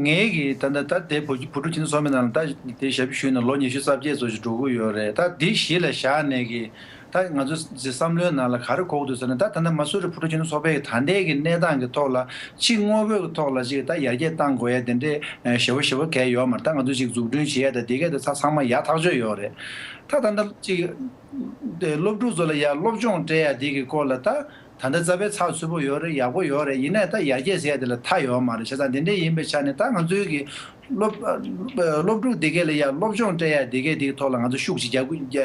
ངའི་གི་ད་ལྟ་ད་དེ་བུ་བུ་ཕྲུག་ཁྱིམ་ཚང་ཚོགས་མི་ནང་ལ་ད་དེ་ཞབས་ཞུ་ཡིན་ན་ལོ་ཉི་ཤུ་རྩ་བརྒྱད་ཙམ་ཞིག་འགྲོ་གི་ཡོད་རེད། ད་འདི་གཞི་ལ་བཞག་ནས་གི་ད་ང་ཚོ་བསམ་བློའི་ནང་ལ་ག་རེ་འཁོར་གི་འདུག་ཟེར་ན། ད་ད་ལྟ་མ་སུ་རི་བུ་ཕྲུག་ཁྱིམ་ཚང་ཚོགས་པའི་གི་ད་ལྟའི་གི་གནས་སྟངས་ཀྱི་ཐོག་ལ་ཅིག་དངོས་པོའི་གི་ཐོག་ལ་ཅིག་ད་ཡར་རྒྱས་གཏང་དགོས་ཡ་དེ་འདྲའི་ཞེ་པོ་ཞེ་པོ་གལ་ཡོད་མ་རེད། ད་ང་ཚོ་ཅིག་འཛུགས་སྐྲུན་བྱེད་ཡ་ད་དེ་གས་ད་ཚ་ཚང་མ་ཡག་ཐག་ཆོད་ཡོད་རེད། ད་ད་ལྟ་ཅིག་དེ་སློབ་ཕྲུག་ཚོ་ལ་ཡ་སློབ་སྦྱོང་སྤྲད་ཡ་དེ་གི་སྐོར་ལ་ད། ད་ལྟ་རྩ་བའི་ཚགས་ཚུད་པོ་ཡོད་རེད། ཡག་པོ་ཡོད་རེད། ཡིན་ནའི་ད་ཡར་རྒྱས་ཟེར་ཡ་དེ་ལ་མཐའ་ཡོད་མ་རེད། བྱས་ཙང་དེ་འདྲ་ཡིན་པའི་ཆ་ནས་ད་ང་ཚོའི་གི་སློབ་སློབ་ཕྲུག་དེ་གས་ལ་ཡ་སློབ་སྦྱོང་སྤྲད་ཡ་དེ་གས་དེའི་ཐོག་ལ་ང་ཚོ་ཤུགས་ཅིག་རྒྱབ་ཀྱི་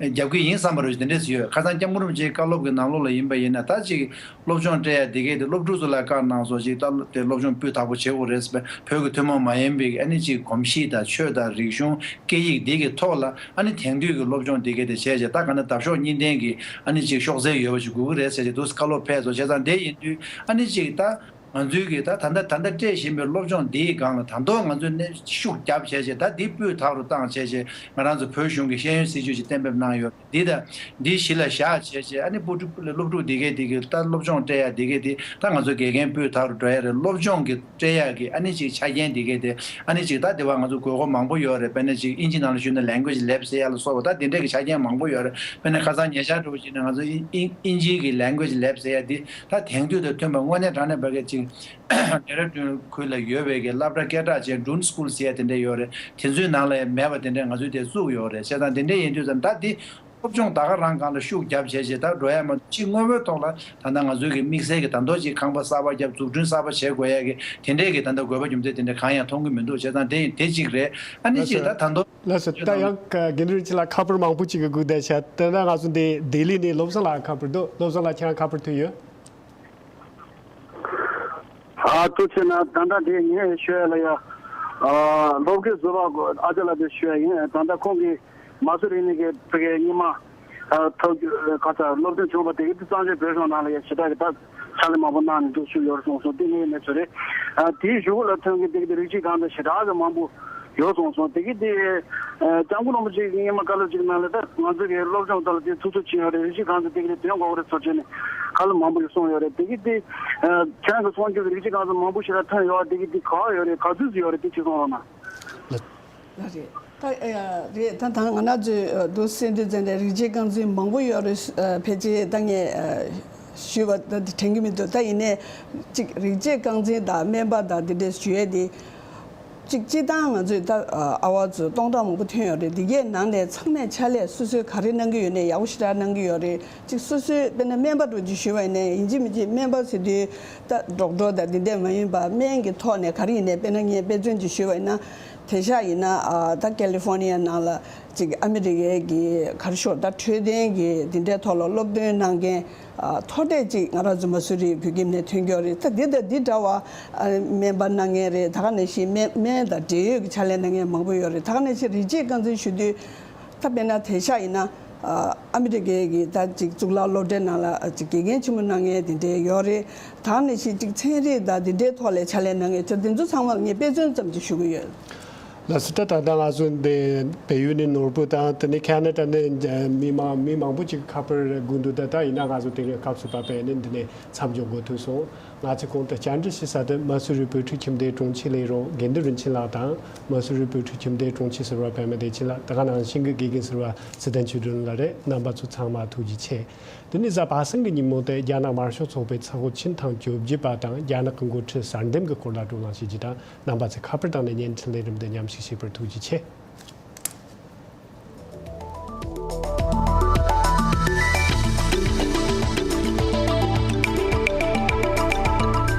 རྒྱབ་ཀྱི་ཡིན་བསམ་པ་རེད། དེ་འདྲས་ཡོད། ཁ་སང་སྐྱབས་མགོན་རིན་པོ་ཆེའི་བཀའ་སློབ་ཀྱི་ནང་ལོགས་ལ་ཡིན་པ་ཡིན་ན་ད་ཅིག་སློབ་སྦྱོང་སྤྲད་ཡ་དེ་གས་དེ་སློབ་ཕྲུག་ཚོ་ལ་བཀའ་གནང་སོང་ཅིག་ད་དེ་སློབ་སྦྱོང་སྤུས་དག་པོ་བྱེད་དགོས་རེད་ཟེར། བོད་ཀྱི་ཐུན་མོང་མ་ཡིན་པའི་ཨ་ནི་ཅིག་གོམས་གཤིས་དང་ཆོས་དང་རིག་གཞུང་སྐད་ཡིག་འདི་གི་ཐོག་ལ་ཨ་ནི་དེང་དུས་ཀྱི་སློབ་སྦྱོང་འདི་གས་དེ་བྱས་རྗེས་ད་ག་ན་འདབ་གཤོག་གཉིས་ལྡན་གྱི་ཨ་ནི་ཅིག་གཤོག་རྩལ་ཡོད་པ་ཞིག་དགོས་ཀྱི་རེད་ཟེར་རྗེས་འདུག་བཀའ་སློབ་ཕེབས་སོང་། བྱས་ཙང་དེ་ཡིན་དུས་ཨ་ནི་ཅིག་ད་ང་ཚོའི་གི་ད་ད་ལྟ་ད་ལྟ་སྤྲད་བཞིན་པའི་སློབ་སྦྱོང་འདིའི་སྒང་ལ་ད་དུང་ང་ཚོས་ནས་ཤུགས་རྒྱབ་བྱས་རྗེས་ད་འདི་སྤུས་དག་རུ་བཏང་བྱས་རྗེས་ང་རང་ཚོ་བོད་གཞུང་གི་ཤེས་ཡོན་སྲིད་བྱུས་ཀྱི་གཏན་འབེབས་གནང་ཡོད། འདི་དང་འདི་གཞི་ལ་བཞག་བྱས་རྗེས་ཨ་ནི་སློབ་ཕྲུག་སློབ་ཕྲུག་འདི་གས་འདི་གས་ད་སློབ་སྦྱོང་སྤྲད་ཡ་འདི་གས་འདི་ད་ང་ཚོ་དགེ་རྒན་སྤུས་དག་རུ་འགྲོ་ཡ་རེད། སློབ་སྦྱོང་གི་སྤྲད་ཡག་གི་ཨ་ནི་ཅིག་ཆ་རྐྱེན་འདི་གས་དེ་ཨ་ནི་ཅིག་ད་དེ་བ་ང་ཚོ་དགོས་མཁོ་མང་པོ་ཡོད་རེད། དཔེར་ན་ཅིག་ཨིན་ཇི་ནང་ལ་ཞུས་ན་language lab ཟེར་ཡ་ལ་སོགས་པ་ད་དེ་འདྲས་ཀྱི་ཆ་རྐྱེན་མང་པོ་ཡོད་རེད། དཔེར་ན་ཁ་སང་ཉེ་ཆར་འདྲ་བོ་ཅིག་ན་ང་ཚོ་ཨིན་ཨིན་ཨིན་ཇིའི་གི་language lab ཟེར་ཡ་འདི་ད་དེང་དུས་དང་མཐུན་པ་དངོས་གནས་དྲང་གནས་བར་གྱི་ཅིག་ཌེ་ར་ཌུན་ཁུལ་ལ་ཡོད་པའི་གི་སློབ་གྲྭ་སྐད་གྲགས་ཅན་ཌུན་སི་ཀུལ་ཟེར་ཡ་དེ་འདྲས་ཡོད་རེད། དེ་ཚོའི་ནང་ལ་ཡང་མེད་པ་དེ་འདྲས་ང་ཚོས་དེ་བཙུགས་ཡོད་རེད། བྱས་ཙང་དེ་འདྲས་ཡིན་དུས་ཙམ་ད་འདི། སློབ་སྦྱོང་ད་ག་རང་སྒང་ལ་ཤུགས་རྒྱབ་བྱས་བྱས་ད་འགྲོ་ཡ་མ་གཏོགས་ཅིག་དངོས་པོའི་ཐོག་ལ་ད་ལྟ་ང་ཚོའི་གི་དམིགས་བསལ་གྱི་ད་མདོ་ཅིག་ཁང་པ་གསར་པ་བརྒྱབ་འཛུགས་སྐྲུན་གསར་པ་བྱེད་དགོས་ཡ་གི་དེ་འདྲས་གི་ད་ལྟ་དགོས་པ་རྒྱུ་མཚན་དེ་འདྲས་གང་ཡང་མཐོང་གི་མི་འདུག་བྱས་ཙང་དེ་དེ་གཅིག་རེད། ཨ་ནི་གཅིག་ད་ད་མདོ། ལགས་སོ། ད་ཡང་དགེ་འདུན་རིན་ཆེན་ལགས་ཁ་པར་མང་པོ་ཅིག་གི་སྒུག་བསྡད་ཤག་དེ་ན་ང་ཚོ་འདི་ལྡི་ལི་ནས་བློ་བཟང་ལགས་ཁ་པར་འདུག་བློ་བཟང་ལགས་ཁྱེད་རང་ཁ་པར་ཐོན་ཡོད། ཨ་ཐུགས་ཆེ་གནང་། ད་ལྟ་དེ་ངས་ཞུ་ཡ་ལ་ཡ། ཨ་སློབ་དགེ་ཟུར་པ་ཨ་ཅག་ལགས་དེ་ཞུ་ཡ་ཡིན། ད་ལྟ་ཁོང་གིས་མ་སུ་རི་ནས་གི་ཕ་གིའི་སྔོན་མ་ཨ་ཐོབ་རྒྱུ་ག་ས་སློབ་སྟོན་བྱུང་བ་དེ་གི་དེ་གཙང་ཆེན་བོད་གཞུང་ནང་ལ་ཡ་ཞེ་དྲག་གི་ད་ཕྱག་ལས་མང་པོ་གནང་ནས་འདུག་ཞུ་ཡོད་རེད་གསུངས་སོང་། དེ་ངའི་གནས་ཚུལ་རེད། ཨ་དེའི་གཞུག་ལ་ཐོན་གི་དེ་གི་དེ་རིགས་གཅིག་རྐང་འཛིན་ཞེ་དྲག་གི་མང་པོ་ཡོད་གསུངས་སོང་། དེ་གི་དེ་ཨ་སྐྱབས་མགོན་རིན་པོ་ཆེ་གི་སྔོན་མ་བཀའ་སློབ་ཅིག་ནང་ལ་ད་ང་ཚོ་གི་སློབ་སྦྱོང་ཐོག་ལ་དེ་ཐུགས་ཚོད་ཕྱིན་ཡོད་རེད། རིགས་གཅིག་རྐང་འཛིན་དེ་གི་དེ་འདོན་དགོས་རེད་ཚོར་བྱས་ནས་བཀའ་སློབ་མང་པོ་ཞིག་གསུངས་ཡོད་རེད། དེ་གི་དེ་ཨ་ཁྱེད་རང་གི་གསུང་རྒྱུ་གི་རིགས་གཅིག་རྐང་འཛིན་མང་པོ་ཞིག་ལ་ཐོན་ཡོད། དེ་གི་དེ་ག་པར་ཡོད་རེད། ག་ཚོད་ཅིག་ཡོད་རེད། དེ་ཅིག་གསུང་རོགས་གནང་། ལགས་རེད། ད་ཨ་རེད། ད་ད་ང་རང་ཚོས་འདུག་སེ་འདི་ཚོ་ནས་རིགས་གཅིག་རྐང་འཛིན་མང་པོ་ཡོད་རེད། ཕལ་ཆེར་ད་ངས་ཞུས་པ་ད་དེ་དྲན་གྱི་མི་འདུག་ད་ཡིན་ནའི་གཅིག་རིགས་གཅིག་རྐང་འཛིན་དང་སྨན་པ་དང་འདི་འདྲས་ཞུ་ཡས་དེ། གཅིག་སྤྱིར་བཏང་ང་ཚོས་ད་ཨ་བ་ཚོ་སྟོང་ཕྲག་མང་པོ་ཐོན་ཡོད་རེད། འདི་གའི་ནང་ནས་ཚང་མས་ཕྱག་ལས་སོ་སོས་ག་རེ་གནང་གི་ཡོད་ནའི་ཡག་པོ་ཞེ་དྲག་གནང་གི་ཡོད་རེད། གཅིག་སོ་སོའི་དཔེར་ན་སྨན་པ་འདྲ་ཅིག་ཞུས་པ་ཡིན་ནའི་ཡིན་གཅིག་མིན་གཅིག་སྨན་པ་ཟེར་དུས་ད་ཌོག་ཊར་དང་འདི་འདྲས་མ་ཡིན་པ་སྨན་གྱི་ཐོག་ནས་ག་རེ་ཡིན་ནའི་དཔེར་ན་ངས་དཔེ་མཚོན་ཅིག་ཞུས་པ་ཡིན་ན། དེང་སང་ཡིན་ན་ཨ་ད་ཀ་ལི་ཧྥོར་ནི་ཡ་ནང་ལ་ཅིག་ཨ་མི་རི་ཀའི་གི་ག་རེ་ཞུ་ད་འཕྲོད་བསྟེན་གི་འདི་འདྲའི་ཐོག་ལ་སློབ་སྟོན་གནང་མཁན་ཨ་མཐོ་གྲས་ཅིག་ང་རང་ཚོ་མ་སུ་རི་བོད་ཁྱིམ་ནས་ཐོན་གྱི་ཡོད་རེད། ད་འདི་དང་འདི་འདྲ་བ་ཨ་སྨན་པ་གནང་མཁན་རེད། ད་ག་ནང་བཞིན་སྨན་སྨན་དང་འབྲེལ་ཡོད་ཀྱི་ཕྱག་ལས་གནང་མཁན་མང་པོ་ཡོད་རེད། ད་ག་ནང་བཞིན་རིགས་གཅིག་རྐང་འཛིན་ཞུ་དུས་ད་དཔེར་ན་དེང་སང་ཡིན་ན་ཨ་ཨ་མི་རི་ཀའི་གི་ད་ཅིག་གཙུག་ལག་སློབ་གྲྭའི་ནང་ལ་ཅིག་དགེ་རྒན་ཆེན་མོ་གནང་མཁན་དེ་འདྲའི་ཡོད་རེད། ད་ག་ནང་བཞིན་ཅིག་ཚན་རིག་དང་དེ་འདྲའི་ཐོག་ལ་ཕྱག་ལས་གནང་མཁན་ཅིག་དེ་ཚོ་ཚང་མ་ངས་དཔེ་མཚོན་ཙམ་ཅིག་ཞུ་གི་ཡོད། ལགས་སོ། ད་ད་ལྟ་ང་ཚོ་འདི་བལ་ཡུལ་ནས་ནོར་བུ་དང་དེ་ནས་ཁ་ན་ཌ་ནས་མི་མང་མི་མང་པོ་ཅིག་ཁ་པར་སྒུག་འདུག་ད་ད་ཡིན་ན་ང་ཚོ་དེ་རིང་སྐབས་སུ་བབས་པས་ནི་འདི་ནས་མཚམས་འཇོག་དགོས་ཐུག་སོང་། ང་ཚོས་གོང་དུ་བཅར་འདྲི་ཞུ་ས་དེ་མ་སུ་རི་བོད་ཕྲུག་ཁྱིམ་སྡེའི་དྲུང་ཆེ་ལས་རོགས་དགེ་འདུན་རིན་ཆེན་ལགས་དང་། མ་སུ་རི་བོད་ཕྲུག་ཁྱིམ་སྡེའི་དྲུང་ཆེ་ཟུར་པ་པད་མ་བདེ་ཆེན་ལགས། དེ་ག་ནང་བཞིན་གྱི་དགེ་རྒན་ཟུར་པ་ཚེ་བརྟན་ཆོས་སྒྲོན་ལགས་རེད། རྣམ་པ་ཚོ་ཚང་མ་ཐུགས་རྗེ་ཆེ། དེ་ནས་གཟའ་པ་སངས་ཀྱི་ཉིན་མོ་དེ་རྒྱ་ནག་དམར་ཤོག་ཚོགས་པའི་ཚོགས་ཆེན་ཐེངས་བཅོ་བརྒྱད་པ་དང་རྒྱ་ནག་གི་འགོ་ཁྲིད་གསར་འདེམས་ཀྱི་སྐོར་ལ་བགྲོ་གླེང་བྱེད་རྒྱུ་དང་། རྣམ་པ་ཚོས་ཁ་པར་བཏང་ནས་བརྙན་འཕྲིན་ལས་རིམ་འདི་མཉམ་ཞུགས་བྱས་པར་ཐུགས་རྗེ་ཆེ།